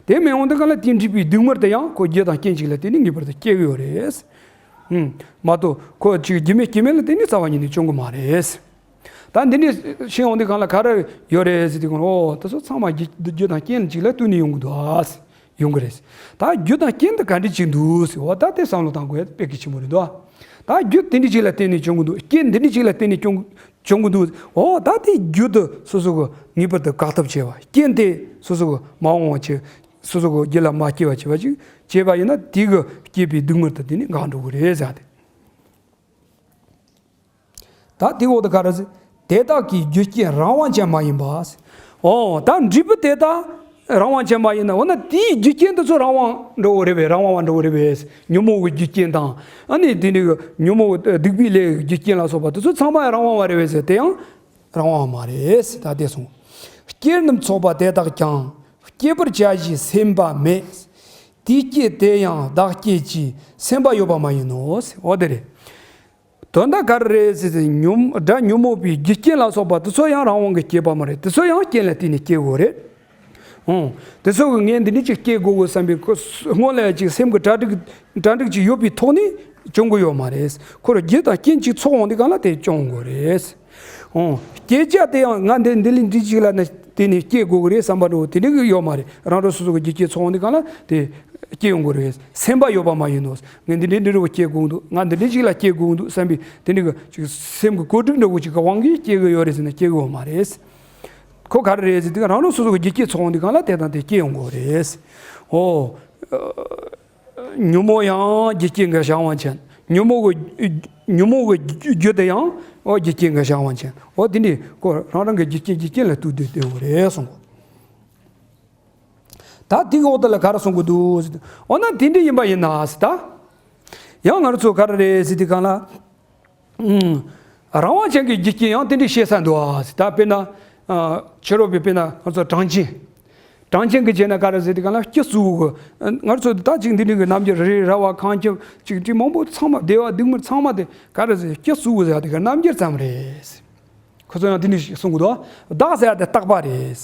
དེ་མི་འོང་དུས་གང་ལ་དེ་འབྲས་བུའི་སྡུག་བསྔལ་དེ་ཡང་ཁོ་རྒྱུ་དང་རྐྱེན་གཅིག་ལ་བརྟེན་ནས་ངེས་པར་དུ་སྐྱེ་གི་ཡོད་རེད། ཧུམ། མ་གཏོགས་ཁོ་ཅིག་རྒྱུ་མེད་རྐྱེན་མེད་ལ་བརྟེན་ནས་རྩ་བ་ཉིད་ནས་བྱུང་གི་མ་རེད། ད་འདི་འདྲའི་ཤེས་འོང་དུས་གང་ལ་ག་རེ་ཡོད་རེད་ཟེར་དུས་གང་ལ་ཨོ་དེ་ཚོ་ཚང་མ་རྒྱུ་རྒྱུ་དང་རྐྱེན་གཅིག་ལ་ལྟོས་ནས་ཡོང་གི་འདུག་ཨ། ཡོང་གི་རེད། ད་རྒྱུ་དང་རྐྱེན་དེ་ག་འདྲ་ཅིག་འདུག་ཟེར་བ་ད་དེ་བསམ་བློ་བཏང་དགོས་ཡ་དཔེ་གལ་ཆེན་པོ་རེད་འདུག་ད་རྒྱུ་དེ་འདྲ་ཅིག་ལ་བརྟེན་ནས་བྱུང་གི་འདུག་རྐྱེན་འདི་འདྲ་ཅིག་ལ་བརྟེན་ནས་བྱུང་བྱུང་གི་འདུག་འོ་ད་དེ་རྒྱུ་དེ་སོ་སོ་གི་ངེས་པར་དུ་བཀག་ཐབས་བྱས་པ་རྐྱེན་དེ་སོ་སོ་གི་མ་འོངས་པ་བྱས་སོ་སོ་གི་རྒྱུད་ལ་མ་སྐྱེ་བ་བྱས་པ་ཅིག་བྱས་པ་ཡིན་ན་དེ་གི་སྐྱེས་པའི་སྡུག་བསྔལ་དེ་དེ་ནི་འགག་འགྲོ་གི་རེད་ཟེར་ཏེ། ད་དེའི་འོག་ཏུ་ག་རེ་ཟེར། དེ་དག་གི་རྒྱུ་རྐྱེན་རང་དབང་ཅན་མ་ཡིན་པ། ཨོ་ད་འབྲས་བུ་དེ་དག་རང་དབང་ཅན་མ་ཡིན་ན་འོ་ན་དེའི་རྒྱུ་རྐྱེན་དེ་ཚོ་རང་དབང་འདྲ་བོ་རེད་པས། རང་དབང་བ་འདྲ་བོ་རེད་པས། ཉོན་མོངས་ཀྱི་རྒྱུ་རྐྱེན་དང་ཨ་ནི་དེ་འདྲའི་ཉོན་མོངས་སྡིག་པའི་ལས་ཀྱི་རྒྱུ་རྐྱེན་ལ་སོགས་པ་དེ་ཚོ་ཚང་མ་རང་དབང་བ་རེད་པས་ཟེར། དེ་ཡང་རང་དབང་མ་རེད་ད་དེ་གསུངས། རྐྱེན་རྣམས་ཚོགས་པ་དེ་དག་ཀྱང་སྐྱེད་པར་བྱ་ཞེས་སེམས་པ་མེད། དེས་བསྐྱེད་དེ་ཡང་བདག་བསྐྱེད་ཀྱི་སེམས་པ་ཡོད་པ་མ་ཡིན་ནོ། འོ་དེ་རེད། དོན་དག་ག་རེ་རེད་ཟེར་ཏེ་ཉོན་དགྲ་ཉོན་མོངས་པའི་རྒྱུ་རྐྱེན་ལ་སོགས་པ་དེ་ཚོ་ཡང་རང་དབང་གིས་སྐྱེས་པ་མ་རེད། དེ་ཚོ་ཡང་རྐྱེན་ལ་བརྟེན་ནས་སྐྱེ་དགོས་རེད། ཨོ། དེ་ཚོ་གི་ངས་འདི་འདྲ་ཅིག་སྐྱེ་དགོས་གི་བསམ་པའི་ཁོ་སྔོན་ལ་ཅིག་སེམས་ཀྱི་གྲ་སྒྲིག་གྲ་སྒྲིག་ཅིག་ཡོད་པའི་ཐོག་ནས་བྱུང་གི་ཡོད་མ་རེད། ཁོ་རང་རྒྱུ་དང་རྐྱེན་ཅིག་ཚོགས་འོང་དུས་གང་ལ་དེ་བྱུང་དགོས་རེད། ཨོ། སྐྱེད་བྱ་དེ་ཡང་ང་འདི་འདི་ལས་འདི་ཅིག་ལ་ནི་དེ་ནས་སྐྱེ་དགོས་གི་རེད་བསམ་པ་འདྲ་བོ་དེ་འདྲ་གི་ཡོད་མ་རེད། རང་རང་སོ་སོ་གི་རྒྱུ་རྐྱེན་ཚོགས་འོང་དུས་གང་ལ་དེ་སྐྱེ་ཡོང་གི་རེད། སེམས་པ་ཡོད་པ་མ་ཡིན་ནོ། ངས་འདི་འདྲའི་འདི་འདྲ་བོ་སྐྱེ་དགོས་འདུག་ང་འདི་འདྲའི་ཅིག་ལ་སྐྱེ་དགོས་འདུག་བསམ་པའི་དེ་འདྲ་གི་ཅིག་སེམས་ཀྱི་བཀོད་སྒྲིག་འདྲ་བོ་ཅིག་གི་དབང་གིས་སྐྱེ་གི་ཡོད་རེད་ཟེར་ན་སྐྱེ་གི་ཡོད་མ་རེད། ཁོ་ག་རེ་རེད་ཟེར་དུས་རང་རང་སོ་སོ་གི་རྒྱུ་རྐྱེན་ཚོགས་འོང་དུས་གང་ལ་དེ་དང་དེ་སྐྱེ་ཡོང་གི་རེད། ཨོ། ཉོན་མོངས་ཡང་རྒྱུ་རྐྱེན་གྱི་བྱ་བ་ཅན། ཉོན་མོངས་ཀྱི་ ཉོན་མོངས་ཀྱི་རྒྱུ་དེ་ཡང་འོ་རྒྱུ་རྐྱེན་གྱི་བྱ་བ་ཅན། འོ་དེ་འདྲའི་ཁོ་རང་རང་གི་རྒྱུ་རྐྱེན་རྒྱུ་རྐྱེན་ལ་ལྟོས་ཏེ་ལྟོས་དགོས་རེད་གསུངས་གོ། ད་དེའི་འོག་ཏུ་ལ་ག་རེ་གསུང་གི་འདུག་ཟེར་དུས། འོ་ན་དེ་འདྲ་ཡིན་པ་ཡིན་ན་ཟེར་ད། ཡང་ང་རང་ཚོ་ག་རེ་རེད་ཟེར་དུས་གང་ལ། ཨུམ། རང་དབང་ཅན་གྱི་རྒྱུ་རྐྱེན་ཡང་དེ་འདྲ་བཤད་ས་འདུག་ཨ་ཟེར་ད། དཔེར་ན། ཨ། ཕྱི་རོལ་པའི་དཔེར་ན་ང་ཚོ་གྲངས་ཅན། གྲངས་ཅན་གྱི་བྱས་ན་ག་རེ་ཟེར་དུས་གང་ལ་སྤྱི་གཙུག་གི། ང་རང་ཚོ་ད་ཅིག་འདི་འདྲ་གི་རྣམ་འགྱུར་རི་ར་བ་ཁང་ཁྱིམ་ཅིག་ཅིག་མང་པོ་ཚང་མ་སྡེ་བ་སྡིག་སྨུག་ཚང་མ་དེ་ག་རེ་ཟེར་སྤྱི་གཙུག་ཟེར་ཡ་དེ་གི་རྣམ་འགྱུར་ཙམ་རེད། ཁོ་ཚོ་ཡང་དེ་འདྲ་ཞིག་གསུང་གི་འདུག་བདག་ཟེར་ཡ་དེ་རྟག་པ་རེད།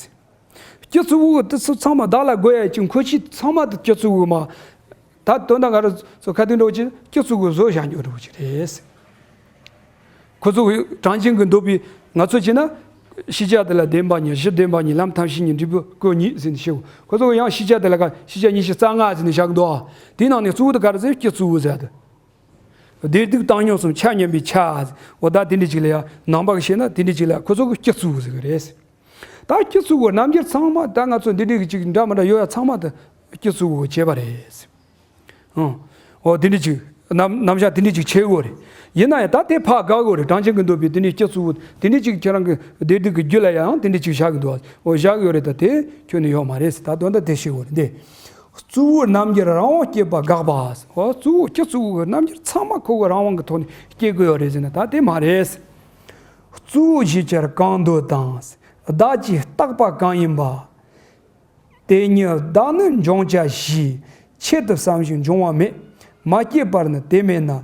སྤྱི་གཙུག་གི་དེ་ཚོ་ཚང་མ་བདག་ལ་དགོས་ཡ་ཅིག་མཁོ་ཆས་ཚང་མ་དེ་སྤྱི་གཙུག་གི་མ། ད་དོན་དག་ག་རེ་ཚོ་ཁ་དོན་འདྲ་བོ་ཅིག་སྤྱི་གཙུག་གི་བཟོ་བཞག་རྒྱུ་འདྲ་བོ་ཅིག་རེད། ཁོ་ཚོ་གྲངས་ཅན་གྱི་འདོད་པའི་ང་ཚོ་བྱས་ན། ཤེས་བྱ་དེ་ལ་བདེན་པ་གཉིས། གཞི་བདེན་པ་གཉིས། ལམ་ཐབས་ཤེས་གཉིས། འབྲས་བུ་སྐུ་གཉིས་ཟེར་ནས་བཤད་གོ། ཁོ་ཚོ་ཡང་ཤེས་བྱ་དེ་ལ་ག་ཤེས་བྱ་ཉི་ཤུ་རྩ་ལྔ་ཟེར་ནས་བཞག་གི་འདུག་དེའི་ནང་ནས་གཙོ་བོ་དེ་ག་རེ་ཟེར་སྤྱི་གཙུག་ཟེར་ཏེ། བདེ་སྡུག་བཏང་སྙོམས་སམ་ཆ་མཉམ་པའི་ཆ། འོ་ད་དེ་འདྲ་ཅིག་ལ་ཡང་ནང་པ་གི་བཤད་ན་དེ་འདྲ་ཅིག་ལ་ཁོ་ཚོ་གི་སྤྱི་གཙུག་ཟེར་གི་རེད། ད་སྤྱི་གཙུག་གི་རྣམ་འགྱུར་ཚང་མ་ད་ང་ཚོ་འདི་འདྲ་གི་ཅིག་འདྲ་མི་འདྲ་ཡོད་ཡ་ཚང་མ་ད་སྤྱི་གཙུག་གི་བྱས་པ་རེད། ཨང་། འོ་དེ་འདྲ་ཅིག་རྣམ་རྣམ་གཞག་དེ་འདྲ་ཅིག་བྱེད་དགོས་རེད། ཡིན་ན་ཡང་ད་དེ་ཕར་དགག་དགོས་རེད། གྲངས་ཅན་གྱི་འདོད་པའི་དེ་འདྲའི་སྤྱི་གཙུག་དེ་འདྲ་ཅིག་ཁྱེད་རང་གི་བདེ་སྡུག་གི་རྒྱུ་ལ་ཡང་དེ་འདྲ་ཅིག་བཞག་གི་འདུག་འོ་བཞག་གི་ཡོད་རེད། ད་དེ་ཁྱོན་ནས་ཡོད་མ་རེད་ཟེར། ད་དོན་དག་དེ་ཤེས་དགོས་རེད་དེ། གཙུག་གི་རྣམ་འགྱུར་རང་དབང་སྐྱེས་པ་དགག་པ། འོ་གཙུག་གི་སྤྱི་གཙུག་གི་རྣམ་འགྱུར་ཚང་མ་ཁོ་གི་རང་དབང་གི་ཐོག་ནས་སྐྱེ་དགོས་ཡོད་རེད་ཟེར་ན་ད་དེ་མ་རེད། གཙུག་གཞི་ཕྱིར་གང་འདོད་དང་། བདག་གི་རྟག་པ་གང་ཡིན་པ། དེ་ཉིད་བདག་ནི་འབྱུང་བྱ་གཞི། ཆེད་དུ་བསམས་ཤིང་འབྱུང་བ་མེད། མ་སྐྱེས་པར་ནི་དེ་མེད་ན།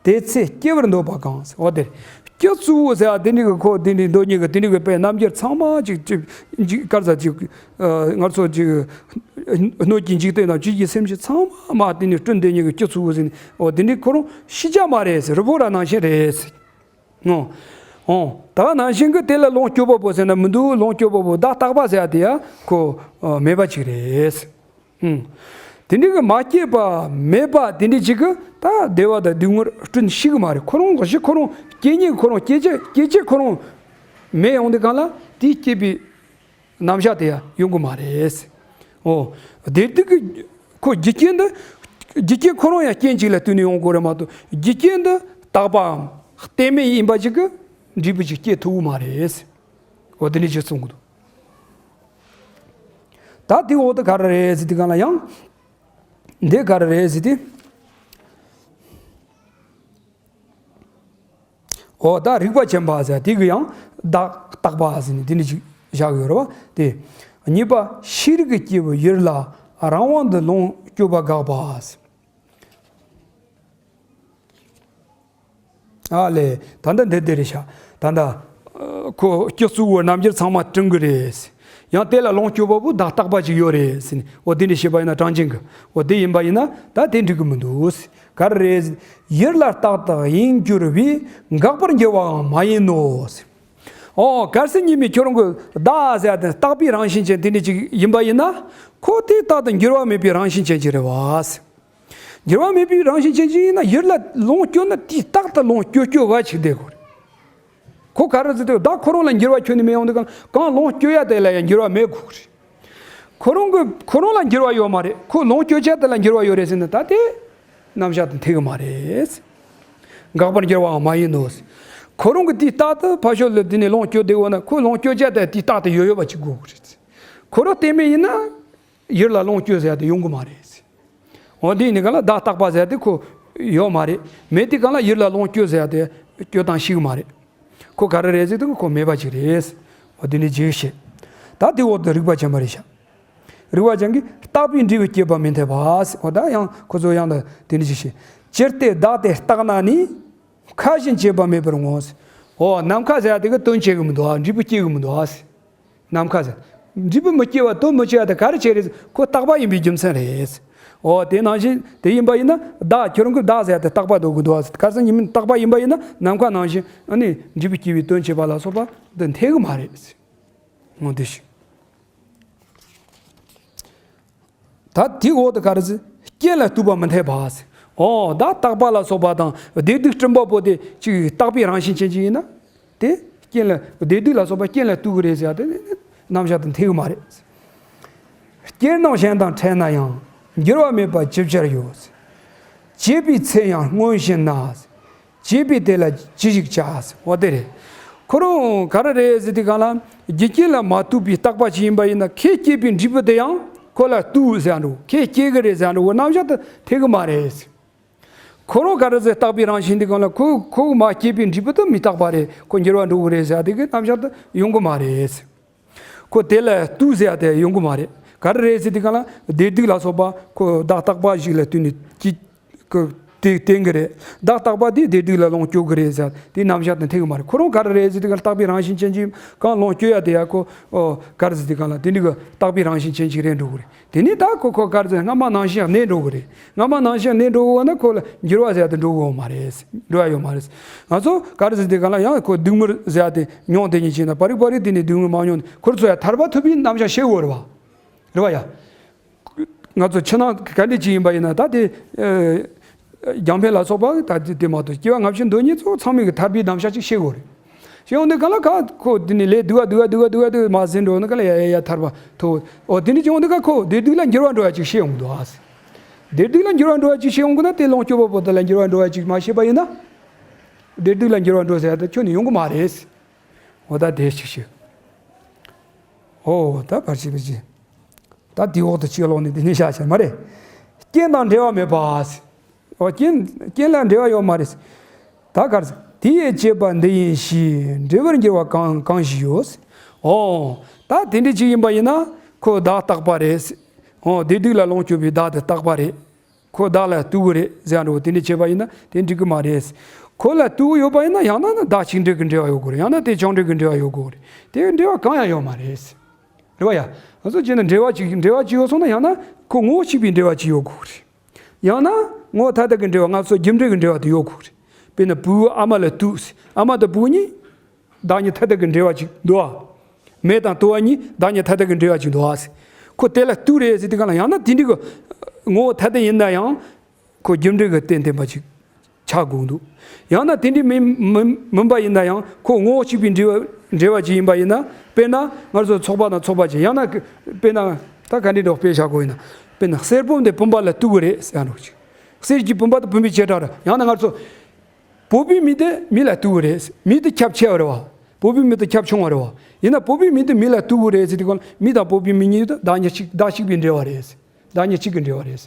དེ་ཚེ་སྐྱེ་བར་འདོད་པ་གང་། འོ་དེ། སྤྱི་གཙུག་ཟེར་བ་དེ་འདྲ་གི་ཁོ་དེ་འདྲའི་མདོ་སྙིང་གི་དེ་འདྲ་གི་དཔེ་རྣམ་འགྱུར་ཚང་མ་ཅིག་ཅིག་ཅིག་ག་རེ་ཟེར་ཅིག་ཨ། ང་ཚོ་ཅིག་སྣོད་ཀྱི་འཇིག་རྟེན་དང་བཅུད་ཀྱི་སེམས་ཅན་ཚང་མ་དེ་ནས་བསྐྲུན་དེ་ཉིད་ཀྱི་སྤྱི་གཙུག་ཟེར་ནས། འོ་དེ་འདྲའི་ཁོ་རང་ཤེས་བྱ་མ་རེད་ཟེར། རི་བོ་ར་ནང་བཞིན་རེད་ཟེར། ཨོ། ཨོ། ད་ནང་བཞིན་གྱི་དེ་ལ་ལོངས་སྤྱོད་པ་པོ་ཟེར་ན་མི་འདུག་ལོངས་སྤྱོད་པ་པོ་བདག་རྟག་པ་ཟེར་ཡ་དེ་ཡ་ཁོ་ཨ། མེད་པ་ཅིག་རེད། ཨུམ། དེ་འདྲའི་གི་མ་སྐྱེས་པ་མེད་པ་དེ་འདྲའི་ཅིག་གི་ད་བདེ་བ་དང་སྡུག་བསྔལ་བསྐྲུན་ཤེས་གི་མ་རེད། ཁོ་རང་གི་གཞི་ཁོ་རང་སྐྱེ་མཁན་ཁོ་རང་སྐྱེ་བྱེད་སྐྱེ་བྱེད་ཁོ་རང་མེད་ཡོང་དུས་གང་ལ་དེ་སྐྱེས་པའི་རྣམ་གཞག་དེ་ཡང་ཡོང་གི་མ་རེད། འོ། བདེ་སྡུག་གི་ཁོ་རྒྱུ་རྐྱེན་འདི། རྒྱུ་རྐྱེན་ཁོ་རང་ཡང་རྐྱེན་གཅིག་ལ་ལྟོས་ནས་ཡོང་དགོས་རེད་མ་གཏོགས། རྒྱུ་རྐྱེན་འདི་རྟག་པའམ་གཏན་མེད་ཡིན་པ་ཅིག་གི་འབྲས་བུ་ཅིག་སྐྱེ་ཐུབ་ཀྱི་མ་རེད། འོ་དེ་འདྲ་ཅིག་གསུང་གི་འདུག་ད་དེའི་འོག་ཏུ་ག་རེ་རེད་ཟེར་དུས་གང་ལ་ཡང་། འདི་ག་རེ་རེད་ཟེར་དུས། འོ་ད་རིག་པ་ཆེན་པོ་ཟེར་དེ་གི་ཡང་བདག་རྟག་པ་ཟེར་ནས་དེ་འདྲ་ཅིག་བཞག་ཡོད་རེད་བ། དེ་གཉིས་པ་ཤེས་རིག་གི་སྐྱེས་བུ་ཡུལ་ལ་རང་དབང་དུ་ལོངས་སྤྱོད་པ་དགག་པ་ཟེར། ཨ་ལས། ད་ལྟ་འདི་འདི་རེད་ཤག་ད་ལྟ་ཁོ་སྤྱི་གཙུག་གི་རྣམ་འགྱུར་ཚང་མ་བསྐྲུན་གི་རེད། ཡང་དེ་ལ་ལོངས་སྤྱོད་པ་པོ་བདག་རྟག་པ་ཅིག་ཡོད་རེད་ཟེར་ནས། འོ་དེ་འདྲ་བཤད་པ་ཡིན་ན་གྲངས་ཅན་གི། འོ་དེ་ཡིན་པ་ཡིན་ན་ད་དེ་འགྲིག་གི་མི་འདུག་ག་རེ་རེད། ཡུལ་ལ་རྟག་ཏུ་ཡིན་གྱུར་པས། འགག་པར་འགྱུར་བའང་མ་ཡིན་ནོ། འོ་གལ་སྲིད་ཉིད་མི་ཁྱོད་རང་གི་བདག་ཟེར་ཡ་དེ་རྟག་པའི་རང་བཞིན་ཅན་དེ་འདྲ་ཅིག་ཡིན་པ་ཡིན་ན། ཁོ་དེ་རྟག་ཏུ་འགྱུར་བ་མེད་པའི་རང་བཞིན་ཅན་ཅིག་རེད་བ། འགྱུར་བ་མེད་པའི་རང་བཞིན་ཅན་ཅིག་ཡིན་ན་ཡུལ་ལ་ལོངས་སྤྱོད་ན་དེ་རྟག་ཏུ་ལོངས་སྤྱོད་སྤྱོད་བ་ཅིག་བསྡད་དགོས་རེད། ཁོ་ག་རེ་ཟེར་དུས་བདག་ཁོ་རང་ལ་འགྱུར་བ་ཁྱོན་ནས་མི་ཡོང་དུས་གང་གང་ལོངས་སྤྱོད་ཡ་དེ་ལ་ཡང་འགྱུར་བ་མེད་དགོས་རེད། ཁོ་རང་གི་ཁོ་རང་ལ་འགྱུར་བ་ཡོད་མ་རེད། ཁོ་ལོངས་སྤྱོད་བྱ་དེ་ལ་འགྱུར་བ་ཡོད་རེད་ཟེར་ན་ད་དེ་རྣམ་གཞག་དེ་འཐད་གི་མ་རེད། འགག་པར་འགྱུར་བའང་མ་ཡིན་ནོ། ཁོ་རང་གི་དེའི་རྟག་ཏུ་ཕར་ཕྱོགས་ལ་དེ་ནས་ལོངས་སྤྱོད་བསྡད་ཡོད་ན་ཁོ་ལོངས་སྤྱོད་བྱ་དེ་དེའི་རྟག་ཏུ་ཡོད་ཡོད་པ་ཅིག་དགོས་གི་རེད། ཁོ་རང་གཏན་མེད་ཡིན་ན་ཡུལ་ལ་ལོངས་སྤྱོད་ཟེར་ཡ་དེ་ཡོང་གི་མ་རེད། འོ་དེ་ནི་གང་ལ་བདག་རྟག་པ་ཟེར་ཡ་དེ་ཁོ་ཡོད་མ་རེད། མེད་དུས་གང་ལ་ཡུལ་ལ་ལོངས་སྤྱོད་ཟེར་ཡ་དེ་སྤྱོད་སྟངས་ཤིག་མ་རེད། ཁོ་ག་རེ་རེད་ཟེར་དུས་ཁོ་མེད་པ་ཅིག་རེད། འོ་དེ་ནི་རྗེས་ཤེས། ད་དེ་འོག་ཏུ་རིག་པ་ཆེན་པོ་རེད་ཤག་རིག་པ་ཅན་གྱིས་རྟག་པའི་འབྲས་བུ་སྐྱེད་པ་མི་འཐད་པ། འོ་ད་ཡང་ཁོ་ཚོ་ཡང་ད་དེ་ནི་རྗེས་ཤེས། ཅི་སྟེ་བདག་དེ་རྟག་ན་ནི། མཁའ་བཞིན་སྐྱེད་པ་མེད་པར་ངོ་། འོ་ནམ་མཁའ་ཟེར་ཡ་དེ་གི་དོན་བྱེད་གི་མི་འདུག་ཨ། འབྲས་བུ་སྐྱེད་གི་མི་འདུག་ཨ། ནམ་མཁའ་ཟེར། འབྲས་བུ་མི་སྐྱེ་བ་དོན་མི་བྱེད་པ་དེ་ག་རེ་བྱས་རེད། ཁོ་རྟག་པ་ཡིན་པའི་རྒྱུ་མཚན་རེད། འོ་དེ་ནང་བཞིན་དེ་ཡིན་པ་ཡིན་ན་བདག་ཁྱོད་རང་གི་བདག་ཟེར་ཡ་དེ་རྟག་པ་འདོད་གི་འདུག་ཨ། ཁ་སང་ཉིན་མིན་རྟག་པ་ཡིན་པ་ཡིན་ན་ནམ་མཁའ་ནང་བཞིན་ཨ་ནི་འབྲས་བུ་སྐྱེ་བའི་དོན་བྱེད་པ་ལ་སོགས་པ་འདི་འཐད་གི་མ་རེད། འོ་དེ་ཞིག་ད་དེའི་འོག་ཏུ་ག་རེ་ཟེར། རྐྱེན་ལ་ལྟོས་པ་མི་འཐད་པ་ཟེར། འོ་ད་རྟག་པ་ལ་སོགས་པ་དང་བདེ་སྡུག་སྤྲིན་པ་པོ་དེ་ཅིག་རྟག་པའི་རང་བཞིན་ཅན་ཅིག་ཡིན་ན། དེ་རྐྱེན་ལ་བདེ་སྡུག་ལ་སོགས་པ་རྐྱེན་ལ་ལྟོས་ཀྱི་རེད་ཟེར་ཡ་དེ་རྣམ་གཞག་དེ་འཐད་གི་མ་རེད། རྐྱེན་རྣམས་གཞན་དང་ཕྲད་ན་ཡང་། འགྱུར་བ་མེད་པ་ཇི་ལྟར་ཡོད། བྱེད་པའི་ཚེ་ཡང་སྔོན་བཞིན་ན། བྱས་པས་དེ་ལ་ཅི་ཞིག་བྱ། འོ་དེ་རེད། ཁོ་རང་ག་རེ་རེད་ཟེར་དུས་སྒང་ལ། རྒྱུ་རྐྱེན་ལ་མ་ལྟོས་པའི་རྟག་པ་ཅིག་ཡིན་པ་ཡིན་ན། ཁས་བཅད་པའི་འབྲས་བུ་དེ་ཡང་ཁོ་ལ་ལྟོས་ཟེར་འགྲོ། ཁས་བཅད་གི་རེད་ཟེར་འགྲོ། རྣམ་གཞག་ཏུ་འཐད་གི་མ་རེད། ཁོ་རང་ག་རེ་ཟེར། རྟག་པའི་རང་བཞིན་དེ་གང་ལ། ཁོ་ཁོ་མ་སྐྱེས་པའི་འབྲས་བུ་དེ་མི་རྟག་པ་རེད། ཁོ་འགྱུར་བ་འགྲོ་གི་རེད་ཟེར་དེ་གི་རྣམ་གཞག་ཏུ་ཡོང་གི་མ་རེད། ཁོ་དེ་ལ་ལྟོས་ཟེར་དེ་ཡོང་གི་མ་རེད། ག་རེ་རེད་ཟེར་དེ་གང་ལ། བདེ་སྡུག་ལ་སོགས་པ་ཁོ་བདག་རྟག་པ་ཞིག་ལ་ལྟོས་ནས་ཀྱི་ཀྱི་བསྟན་གི་རེད། བདག་རྟག་པ་དེ་བདེ་སྡུག་ལ་ལོངས་སྤྱོད་གི་རེད་ཟེར་དེ་རྣམ་གཞག་ཏུ་འཐད་གི་མ་རེད། ཁོ་རང་ག་རེ་རེད་ཟེར་དེ་གང་ལ། རྟག་པའི་རང་བཞིན་ཅན་གྱི་གང་ལོངས་སྤྱོད་ཡ་དེ་ཡ་ཁོ་ཨོ་ག་རེ་ཟེར་དེ་གང་ལ། དེ་འདྲ་གི་རྟག་པའི་རང་བཞིན་ཅན་ཞིག་རེད་འགྲོ་གི་རེད། དེ་ནས་ད་ཁོ་ཁོ་ག་རེ་ཟེར། སྔ་མ་ནང་བཞིན་གནས་འགྲོ་གི་རེད། སྔ་མ་ནང་བཞིན་གནས་འགྲོ་གི་ཡོད་ན་ཁོ་ལ་འགྱུར་བ་ཟེར་ཡ་དེ་འགྲོ་གི་ཡོད་མ་རེད། འགྲོ་ཡ་ཡོད་མ་རེད། ང་ཚོ་ག་རེ་ཟེར་དེ་གང་ལ། ཡང་ཁོ་སྡུག་བསྔལ་ཟེར་ཡ་དེ་མྱོང་དེ་ཉིད་ཅིག་ན། པར་རིག་པར་རིག་དེ་ནས་སྡུག་བསྔལ་མ་མྱོང་ནས་ཁོ་ཚོ་ཡ་ཐར་པ་ཐོབ་པའི་རྣམ་གཞག་ཤེས་དགོས་རེད་བ། རེད་བ་ཡ། ང་ཚོ་ཕྱི་ནང་ག་འདྲ་ཅིག་ཡིན་པ་ཡིན་ན། ད་དེ་ཨ་རྒྱང་འཕེན་ལ་སོགས་པ་ད་དེ་དེ་མ་གཏོགས་སྐྱེ་བ་སྔ་ཕྱི་མདོ་གཉིས་ཚོ་ཚང་མས་གི་ཐར་པའི་རྣམ་གཞག་ཅིག་ཤེས་དགོས་རེད། ཤེས་ཡོང་དུས་ག་ལ་ག་ཁོ་དེ་ནས་ལས་སྡུག་ག་སྡུག་ག་སྡུག་ག་སྡུག་ག་སྡུག་མ་ཟིན་འགྲོ་ན། ག་ལ་ཡ་ཡ་ཡ་ཐར་པ་ཐོབ། ཨོ་དེ་འདྲ་ཅིག་ཡོང་དུས་ག་ཁོ་བདེ་སྡུག་ལ་འགྱུར་བ་འགྲོ་ཡ་ཅིག་ཤེས་ཡོང་གི་འདུག་ཨ། བདེ་སྡུག་ལ་འགྱུར་བ་འགྲོ་ཡ་ཅིག་ཤེས་ཡོང་གི་ན། དེ་ལོངས་སྤྱོད་པ་པོ་དེ་ལ་འགྱུར་བ་འགྲོ་ཡ་ཅིག་མ་ཤེས་པ་ཡིན་ན། བདེ་སྡུག་ལ་འགྱུར་བ་འགྲོ་ཟེར་ཡ་དེ་ཁྱོན་ནས་ཡོང་གི་མ་རེད། འོ་ད་དེ་ཅིག་ཤེས། ཨོ་ད་བར་ཆད་བར་ཆད། ད་དེའི་འོག་ཏུ་ཅིག་ལོག་ནས་དེ་ནས་བཞག་བྱ་མ་རེད། རྐྱེན་དང་འབྲེལ་བ་མེད་པ། ཨོ་རྐྱེན་རྐྱེན་ལ་འབྲེལ་བ་ཡོད་མ་རེད། ད་གར་དེ་ཡི་བྱེད་པ་འདི་ཡིན་ཞེས། འབྲས་བུར་འགྱུར་བ་གང་གང་ཞིག་ཡོད། ཨོ་ད་དེ་འདྲ་ཅིག་ཡིན་པ་ཡིན་ན་ཁོ་བདག་རྟག་པ་རེད། ཨོ་བདེ་སྡུག་ལ་ལོངས་སྤྱོད་པའི་བདག་དེ་རྟག་པ་རེད། ཁོ་བདག་ལ་ལྟོས་གི་རེད་ཟེར་འགྲོ། དེ་འདྲ་བྱས་པ་ཡིན་ན་དེ་འགྲིག་གི་མ་རེད། ཁོ་ལ་ལྟོས་གི་ཡོད་པ་ཡིན་ན། ཡང་ན་ནི་བདག་གཅིག་འབྲེལ་གྱི་འབྲེལ་བ་ཡོད་དགོས་རེད། ཡང་ན་དེ་ཕྱོགས་འབྲེལ་གྱི་འབྲེལ་བ་ཡོད་དགོས་རེད། དེ་འབྲེལ་བ་གང་ཡང་ཡོད་མ་རེད། རེད་བ་ཡ། ང་ཚོ་བྱས་ན་འབྲེལ་བ་གཅིག་འབྲེལ་བ་གཅིག་ཡོད་སོང་ན། ཡང་ན་ཁོ་ངོ་བོ་གཅིག་པའི་འབྲེལ་བ་གཅིག་ཡོད་དགོས་རེད། ཡང་ན་ངོ་བོ་ཐ་དད་ཀྱི་འབྲེལ་བ། ང་ཚོ་རྒྱུ་འབྲས་ཀྱི་འབྲེལ་བ་དེ་ཡོད་དགོས་རེད། དཔེར་ན་བུ་ཨ་མ་ལ་ལྟོས། ཨ་མ་དང་བུ་གཉིས་བདག་ཉིད་ཐ་དད་ཀྱི་འབྲེལ་བ་གཅིག་འདུག་ཨ། མེ་དང་དུ་བ་གཉིས་བདག་ཉིད་ཐ་དད་ཀྱི་འབྲེལ་བ་གཅིག་འདུག་ཨ། ཁོ་དེ་ལ་ལྟོས་རེད་ཟེར་དུས་གང་ལ། ཡང་ན་དེ་འདྲའི་གི་ངོ་བོ་ཐ་དད་ཡིན་ན་ཡང་ཁོ་རྒྱུ་འབྲས་ཀྱི་རྟེན་བརྟེན་པ་ཅིག་ཆགས་དགོས་འདུག། ཡང་ན་དེ་འདྲའི་མིན་མིན་མིན་པ་ཡིན་ན་ཡང་ཁོ་ངོ་བོ་གཅིག་པའི་འབྲེལ་བ་འབྲེལ་བ་ཅིག་ཡིན་པ་ཡིན་ན། དཔེར་ན་ང་ཚོ་ཚོགས་པ་དང་ཚོགས་པ་ཅིག། ཡང་ན་དཔེར་ན་ད་ག་འདྲའི་འདྲ་དཔེ་བཞག་དགོས་ཡིན་ན། དཔེར་ན་གསེར་བུམ་དེ་བུམ་པ་ལ་ལྟོས་གི་རེད་ཟེར་ཡ་འདྲ་ཅིག། གསེར་གྱི་བུམ་པ་དང་བུམ་པའི་བྱེ་བྲག་རེད། ཡང་ན་ང་ཚོ་བོད་པའི་མི་དེ་མི་ལ་ལྟོས་གི་རེད། མི་དེ་ཁྱབ་ཆེ་བ་རེད་བ། བོད་པའི་མི་དེ་ཁྱབ་ཆུང་བ་རེད་བ། ཡིན་ན་བོད་པའི་མི་དེ་མི་ལ་ལྟོས་གི་རེད་ཟེར་དུས་གང་ལ། མི་དང་བོད་པའི་མི་གཉིས་དེ་བདག་ཉིད་གཅིག་བདག་གཅིག་པའི་འབྲེལ་བ་རེད། བདག་ཉིད་གཅིག་གི་འབྲེལ་བ་རེད།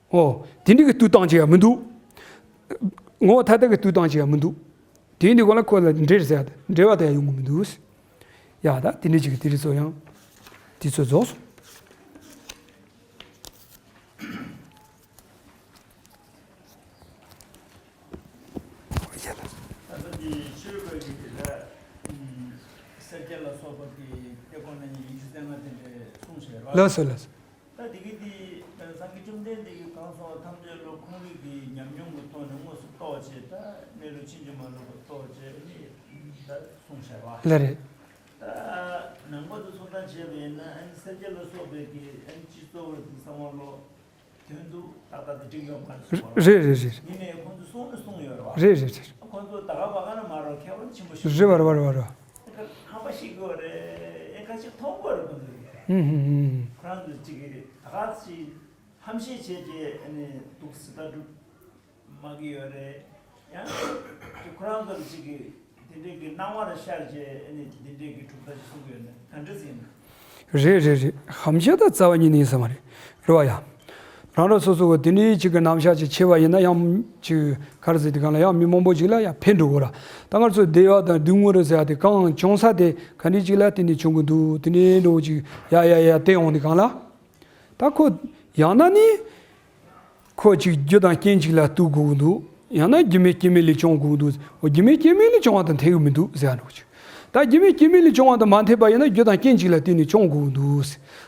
ཨོ། དེ་འདྲའི་གི་ལྟོས་སྟངས་ཅིག་ཡང་མི་འདུག། ངོ་བོ་ཐ་དད་ཀྱི་ལྟོས་སྟངས་ཅིག་ཡང་མི་འདུག། དེ་འདྲའི་སྐོར་ལ་ཁོ་ལ་འབྲེལ་ཟེར་ཡ་དེ་འབྲེལ་བ་དེ་ཡང་ཡོང་གི་མི་འདུག། ཡ་ད་དེ་འདྲའི་ཅིག་གི་དེ་རིགས་ཚོ་ཡང་དེ་ཚོ་རྫོགས་སོང་། ད་ལྟ་འདི་ཆོས་པའི་གི་དེ་ལ་སེར་སྐྱ་ལ་སོགས་པ་གི་དེ་ཁོ་ན་ཉིད་ཡིན་གྱི་ཟེར་ན་དེ་འདྲའི་གསུངས་བཞག་ར། ལགས་སོ་ལགས་སོ། ད་དེ་གི་དེ་སངས་རྒྱས་བཅོམ་ལྡན་འདས་ཀྱིས་གང་གསུངས་པ་ཐམས་ཅད་ལ་ཁོང་རང་གི་ཉམས་མྱོང་གི་ཐོག་ནས་དངོས་སུ་རྟོགས་བྱས། ད་གནས་ལུགས་ཕྱིན་ཅི་མ་ལོག་པར་རྟོགས་བྱས་ནི་ད་གསུངས་བཞག་པ། ལགས་རེད། ད་ནང་པ་དུ་ཚོགས་དང་བྱས་པ་ཡིན་ན་ཨ་ནི་སེར་སྐྱ་ལ་སོགས་པའི་གི་ཨ་ནི་སྤྱི་གཙོ་བོ་དེ་ཚང་མ་ལོ་དོན་དུ་ཏག་ཏག་དེ་འགྲིག་ཡོད་མ་རེད་གསུངས་པ་རེད། རེད་རེད་རེད། ཡིན་ནའི་ཁོང་ཚོས་གསུངས་ནི་གསུངས་ཡོད་རེད་བ། རེད་རེད་རེད། ཁོང་ཚོ་ད་ག་བ་ག་ན་མ་རོགས་ཁྱད་པར་ཆེན་པོ་ཞིག་རེད་བ་རེད་བ་རེད་བ་རེད་བ། ཧམ་པ་ཤི་དགོས་རེད། ཨེ་ཁ་ཅིག་མཐོང་དགོས་རེད་ཁོང་ཚོ། ཧུམ་ཧུམ་ཧུམ། ཁོ་རང་ཚོ་ཅིག་གིས་ད་ག་ཅིག་ཧམ་བཤད་བྱས་རྗེས་ཨ་ནི་འདུག་སྲིད་ད་སྒྲུབ་མ་གི་ཡོད་རེད། ཡང་ཅིག་ཁོ་རང་ཚོ་ཅིག་གིས་དེ་འདྲའི་གི་སྣང་བ་ལ་ཤར་རྗེས་ཨ་ནི་དེ་འདྲའི་གི་གྲུབ་མཐའ་ཞིག་གསུང་གི་ཡོད་ན་ག་འདྲ་ཟིན་ན། རེད་རེད་རེད། ཧམ་བཤད་ད་རྩ་བ་ཉིད་ནས་ཡིན་ས་མ་རེད། རེད་བ་ཡ། རང་རང་སོ་སོ་གི་དེ་འདྲའི་ཅིག་གི་རྣམ་གཞག་ཅིག་ཕྱེ་བ་ཡིན་ན་ཡང་ཅིག་ག་རེ་ཟེར་དུས་གང་ལ་ཡང་མི་མང་པོ་ཅིག་ལ་ཡང་ཕན་འགྲོ་གི་ར། ད་ང་ཚོ་བདེ་བ་དང་སྡུག་བསྔལ་རེད་ཟེར་ཡ་དེ་གང་བྱུང་ས་དེ་ག་འདྲ་ཅིག་ལ་བརྟེན་ནས་བྱུང་གི་འདུག། དེ་འདྲའི་འགྲོ་ཅིག་ཡ་ཡ་ཡ་བལྟས་ཡོང་དུས་གང་ལ། ད་ཁོ་ཡང་ན་ནི་ཁོ་ཅིག་རྒྱུ་དང་རྐྱེན་ཅིག་ལ་ལྟོས་དགོས་ཀྱི་འདུག། ཡང་ན་རྒྱུ་མེད་རྐྱེན་མེད་ལས་བྱུང་དགོས་ཀྱི་འདུག། འོ་རྒྱུ་མེད་རྐྱེན་མེད་ལས་བྱུང་བ་དང་འཐད་ཀྱི་མི་འདུག་ཟེར་ཡ་འགྲོ་ཅིག། ད་རྒྱུ་མེད་རྐྱེན་མེད་ལས་བྱུང་བ་དང་མ་འཐད་པ་ཡིན་ན་རྒྱུ་དང་རྐྱེན་གཅིག་ལ་བརྟེན་ནས་བྱུང་དགོས་འདུག།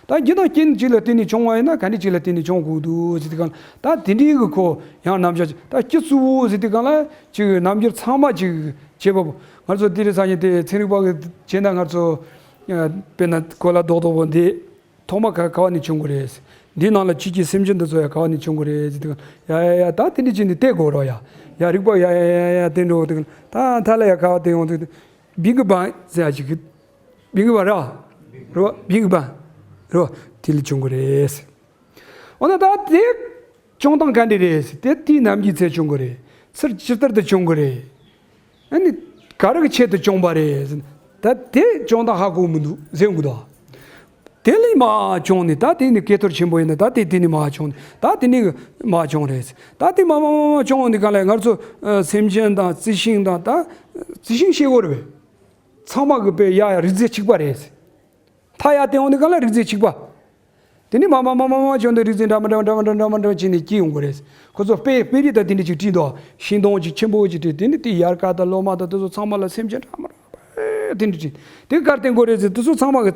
ད་རྒྱུ་དང་རྐྱེན་གཅིག་ལ་བརྟེན་ནས་བྱུང་བ་ཡིན་ན་ག་འདྲ་གཅིག་ལ་བརྟེན་ནས་བྱུང་དགོས་འདུག་ཟེར་དུས་གང་ལ། ད་དེ་འདྲའི་གི་ཁོ་ཡང་རྣམ་གཞག་ཅིག་ད་སྤྱི་གཙོ་བོ་ཟེར་དུས་གང་ལ་ཅིག་རྣམ་འགྱུར་ཚང་མ་ཅིག་བྱེད་པ་པོ། ང་ཚོ་དེ་རིང་སང་ཉིན་དེ་ཚན་རིག་པ་གི་བྱས་ན་ང་ཚོ་དཔེར་ན་གོ་ལ་རྡོག་རྡོག་པོ་འདི་ཐོག་མ་ག་ག་བ་ནས་བྱུང་གི་རེད། འདིའི་ནང་ལ་ཆོས་ཀྱི་སེམས་ཅན་འདི་ཚོ་ཡང་ག་བ་ནས་བྱུང་གི་རེད་ཟེར་དུས་གང་ལ། ཡ་ཡ་ཡ་ད་དེ་འདྲ་བྱས་ནས་བལྟས་དགོས་རོགས་ཡ། ཡ་རིག་པ་ཡ་ཡ་ཡ་ཡ་བལྟས་འགྲོ་དུས་གང་ལ། ད་མཐའ་ལ་ཡ་ག་བ་བལྟས་ཡོང་དུས། བིང་གི་བང་ཟེར་ཡ་ཅིག་གི། བིང་གི་བང་ར། རོ། བིང་གི་བང་། རོ། དེ་ལས་བྱུང་གི་རེད། འོ་ན་ད་དེ་བྱུང་སྟངས་ག་འདྲ་རེད། དེ་དུས་ནམ་གྱི་ཚེ་བྱུང་གི་རེད། ཚུར་ཇི་ལྟར་དུ་བྱུང་གི་རེད། ཨ་ནི་ག་རེ་གི་ཆེད་དུ་བྱུང་བ་རེད། ད་དེ་བྱུང་སྟངས་ཧ་གོ་མི་འདུག་ཟེར་གི་འདུག་དེ་ལས་མར་བྱུང་ནས་ད་དེ་ནི་ཀེ་ཐོར་ཆེན་པོ་ཡིན་ན་ད་དེ་དེ་ནས་མར་བྱུང་ནས་ད་དེ་ནས་མར་བྱུང་རེད། ད་དེ་མར་མར་མར་མར་བྱུང་ནས་གང་ལ་ང་ཚོ་ཨ་སེམས་ཅན་དང་རྩི་ཤིང་དང་ད་རྩི་ཤིང་ཤེས་དགོས་རེད་པས། ཚང་མ་གི་དཔེ་ཡ་ཡ་རིགས་རྫས་གཅིག་པ་རེད། མཐའ་ཡར་བསྟན་འོང་དུས་གང་ལ་རིགས་རྫས་གཅིག་པ། དེ་ནས་མར་མར་མར་མར་མར་བྱུང་དུས་རིགས་རྫས་འདྲ་མི་འདྲ་འདྲ་མི་འདྲ་འདྲ་མི་འདྲ་བྱས་ནས་སྐྱེ་ཡོང་གི་རེད། ཁོ་ཚོ་དཔེ་དཔེ་རིས་དང་དེ་འདྲ་ཅིག་བྲིས་འདུག་ཤིང་སྡོང་ཅིག་ཆེན་པོ་ཅིག་བྲིས། དེ་ནས་དེ་ཡལ་ག་དང་ལོ་མ་དང་དེ་ཚོ་ཚང་མ་ལ་སེམས་ཅན་འདྲ་མི་འདྲ་དེ་འདྲ་བྲིས། དེ་ག་རེ་བསྟན་དགོས་རེད་ཟེར། དེ་ཚོ་ཚང་མ་གི་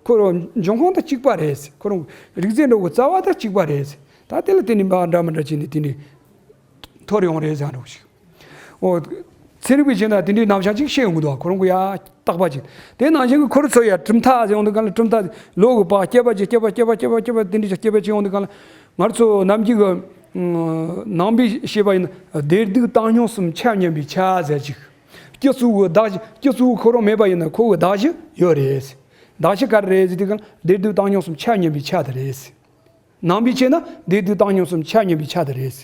ཁོ་རང་འབྱུང་ཁུངས་དང་གཅིག་པ་རེད། ཁོ་རང་རིགས་རྫས་འདྲ་བོ་རྩ་བ་དང་གཅིག་པ་རེད། ད་དེ་ལ་དེ་ནས་མར་འདྲ་མི་འདྲ་བྱས་ནས་དེ་འདྲ་འཐོར་ཡོང་རེད་ཟེར་འདྲ་བོ་ཞིག་འོ། ཚན་རིག་པས་བྱས་ན་དེ་འདྲའི་རྣམ་གཞག་ཅིག་བཤད་ཡོང་གི་འདུག་ཁོ་རང་གི་ཡ་རྟག་པ་ཅིག་དེ་ནང་བཞིན་གྱི་ཁོ་རང་ཚོ་ཡ་གྲུབ་མཐའ་ཟེར་ཡོང་དུས་གང་ལ་གྲུབ་མཐའ་ལོ་གི་བར་སྐྱེ་བ་ཅིག་སྐྱེ་བ་སྐྱེ་བ་སྐྱེ་བ་སྐྱེ་བ་དེ་འདྲའི་ཅིག་སྐྱེ་བ་ཅིག་ཡོང་དུས་གང་ལ་ང་ཚོ་ནམ་རྒྱུན་གྱི་ནང་པའི་བཤད་པ་ཡིན་ན་བདེ་སྡུག་བཏང་སྙོམས་གསུམ་ཆ་མཉམ་པའི་ཆ་ཟེར་ཅིག་སྐྱེ་ཚུལ་གྱི་གདགས་གཞི། སྐྱེ་ཚུལ་ཁོ་རང་མེད་པ་ཡིན་ན་ཁོ་གི་གདགས་གཞི་ཡོད་རེད། གདགས་གཞི་ག་རེ་རེད་ཟེར་དུས་གང་ལ་བདེ་སྡུག་བཏང་སྙོམས་གསུམ་ཆ་མཉམ་པའི་ཆ་དེ་རེད། ནང་པའི་བྱས་ན་བདེ་སྡུག་བཏང་སྙོམས་གསུམ་ཆ་མཉམ་པའི་ཆ་དེ་རེད།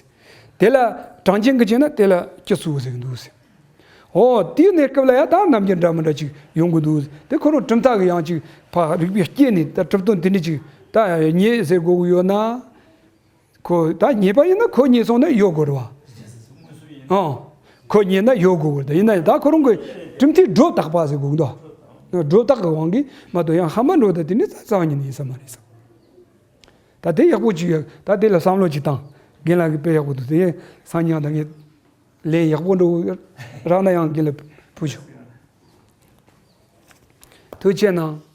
དེ་ལ་གྲངས་ཅན་གྱི་བྱས་ན་དེ་ལ་སྐྱེ་ཚུལ་ཟེར་གྱི་འདུག་འོ་དེའི་གནས་སྐབས་ལ་ཡང་ད་རྣམ་འགྱུར་འདྲ་མི་འདྲ་ཅིག་ཡོང་གི་འདུག་དེ་ཁོ་རང་གྲུབ་མཐའ་གི་ཡང་ཅིག་ཕ་རིགས་པས་སྐྱེས་ནས་ད་གྲུབ་དོན་དེ་འདྲ་ཅིག་ད་རྙེད་ཟེར་དགོས་ཀྱི་ཡོད་ན། ཁོ་ད་རྙེད་པ་ཡིན་ན་ཁོ་རྙེད་སོང་ན་ཡོད་དགོས་རེད་བ། ཨང་། ཁོ་རྙེད་ན་ཡོད་དགོས་ཀྱི་རེད། ཡིན་ན་ཡང་ད་ཁོ་རང་གི་གྲུབ་མཐའི་སྒྲོ་བཏགས་པ་ཟེར་དགོས་འདུག་སྒྲོ་བཏགས་ཀྱི་དབང་གིས་མ་གཏོགས་ཡང་ཧ་མ་འགྲོ་ད་དེ་ནི་རྩ་བ་ཉིད་ནས་ཡིན་ས་མ་རེད་བསམ། ད་དེ་ཡག་པོ་ཅིག་ཡོད། ད་དེ་ལ་བསམ་བློ་ཅིག་བཏང་། རྒན་ལགས་ཀྱིས་དཔེ་ཡག་པོ་འདུག་དེ་སང་ཉིན་ད་ངས་ལན་ཡག་པོ་འགྲོ་རག་ན་ཡང་རྒན་ལགས་ཕུལ་ཆོག་ཐུགས་རྗེ་གནང་།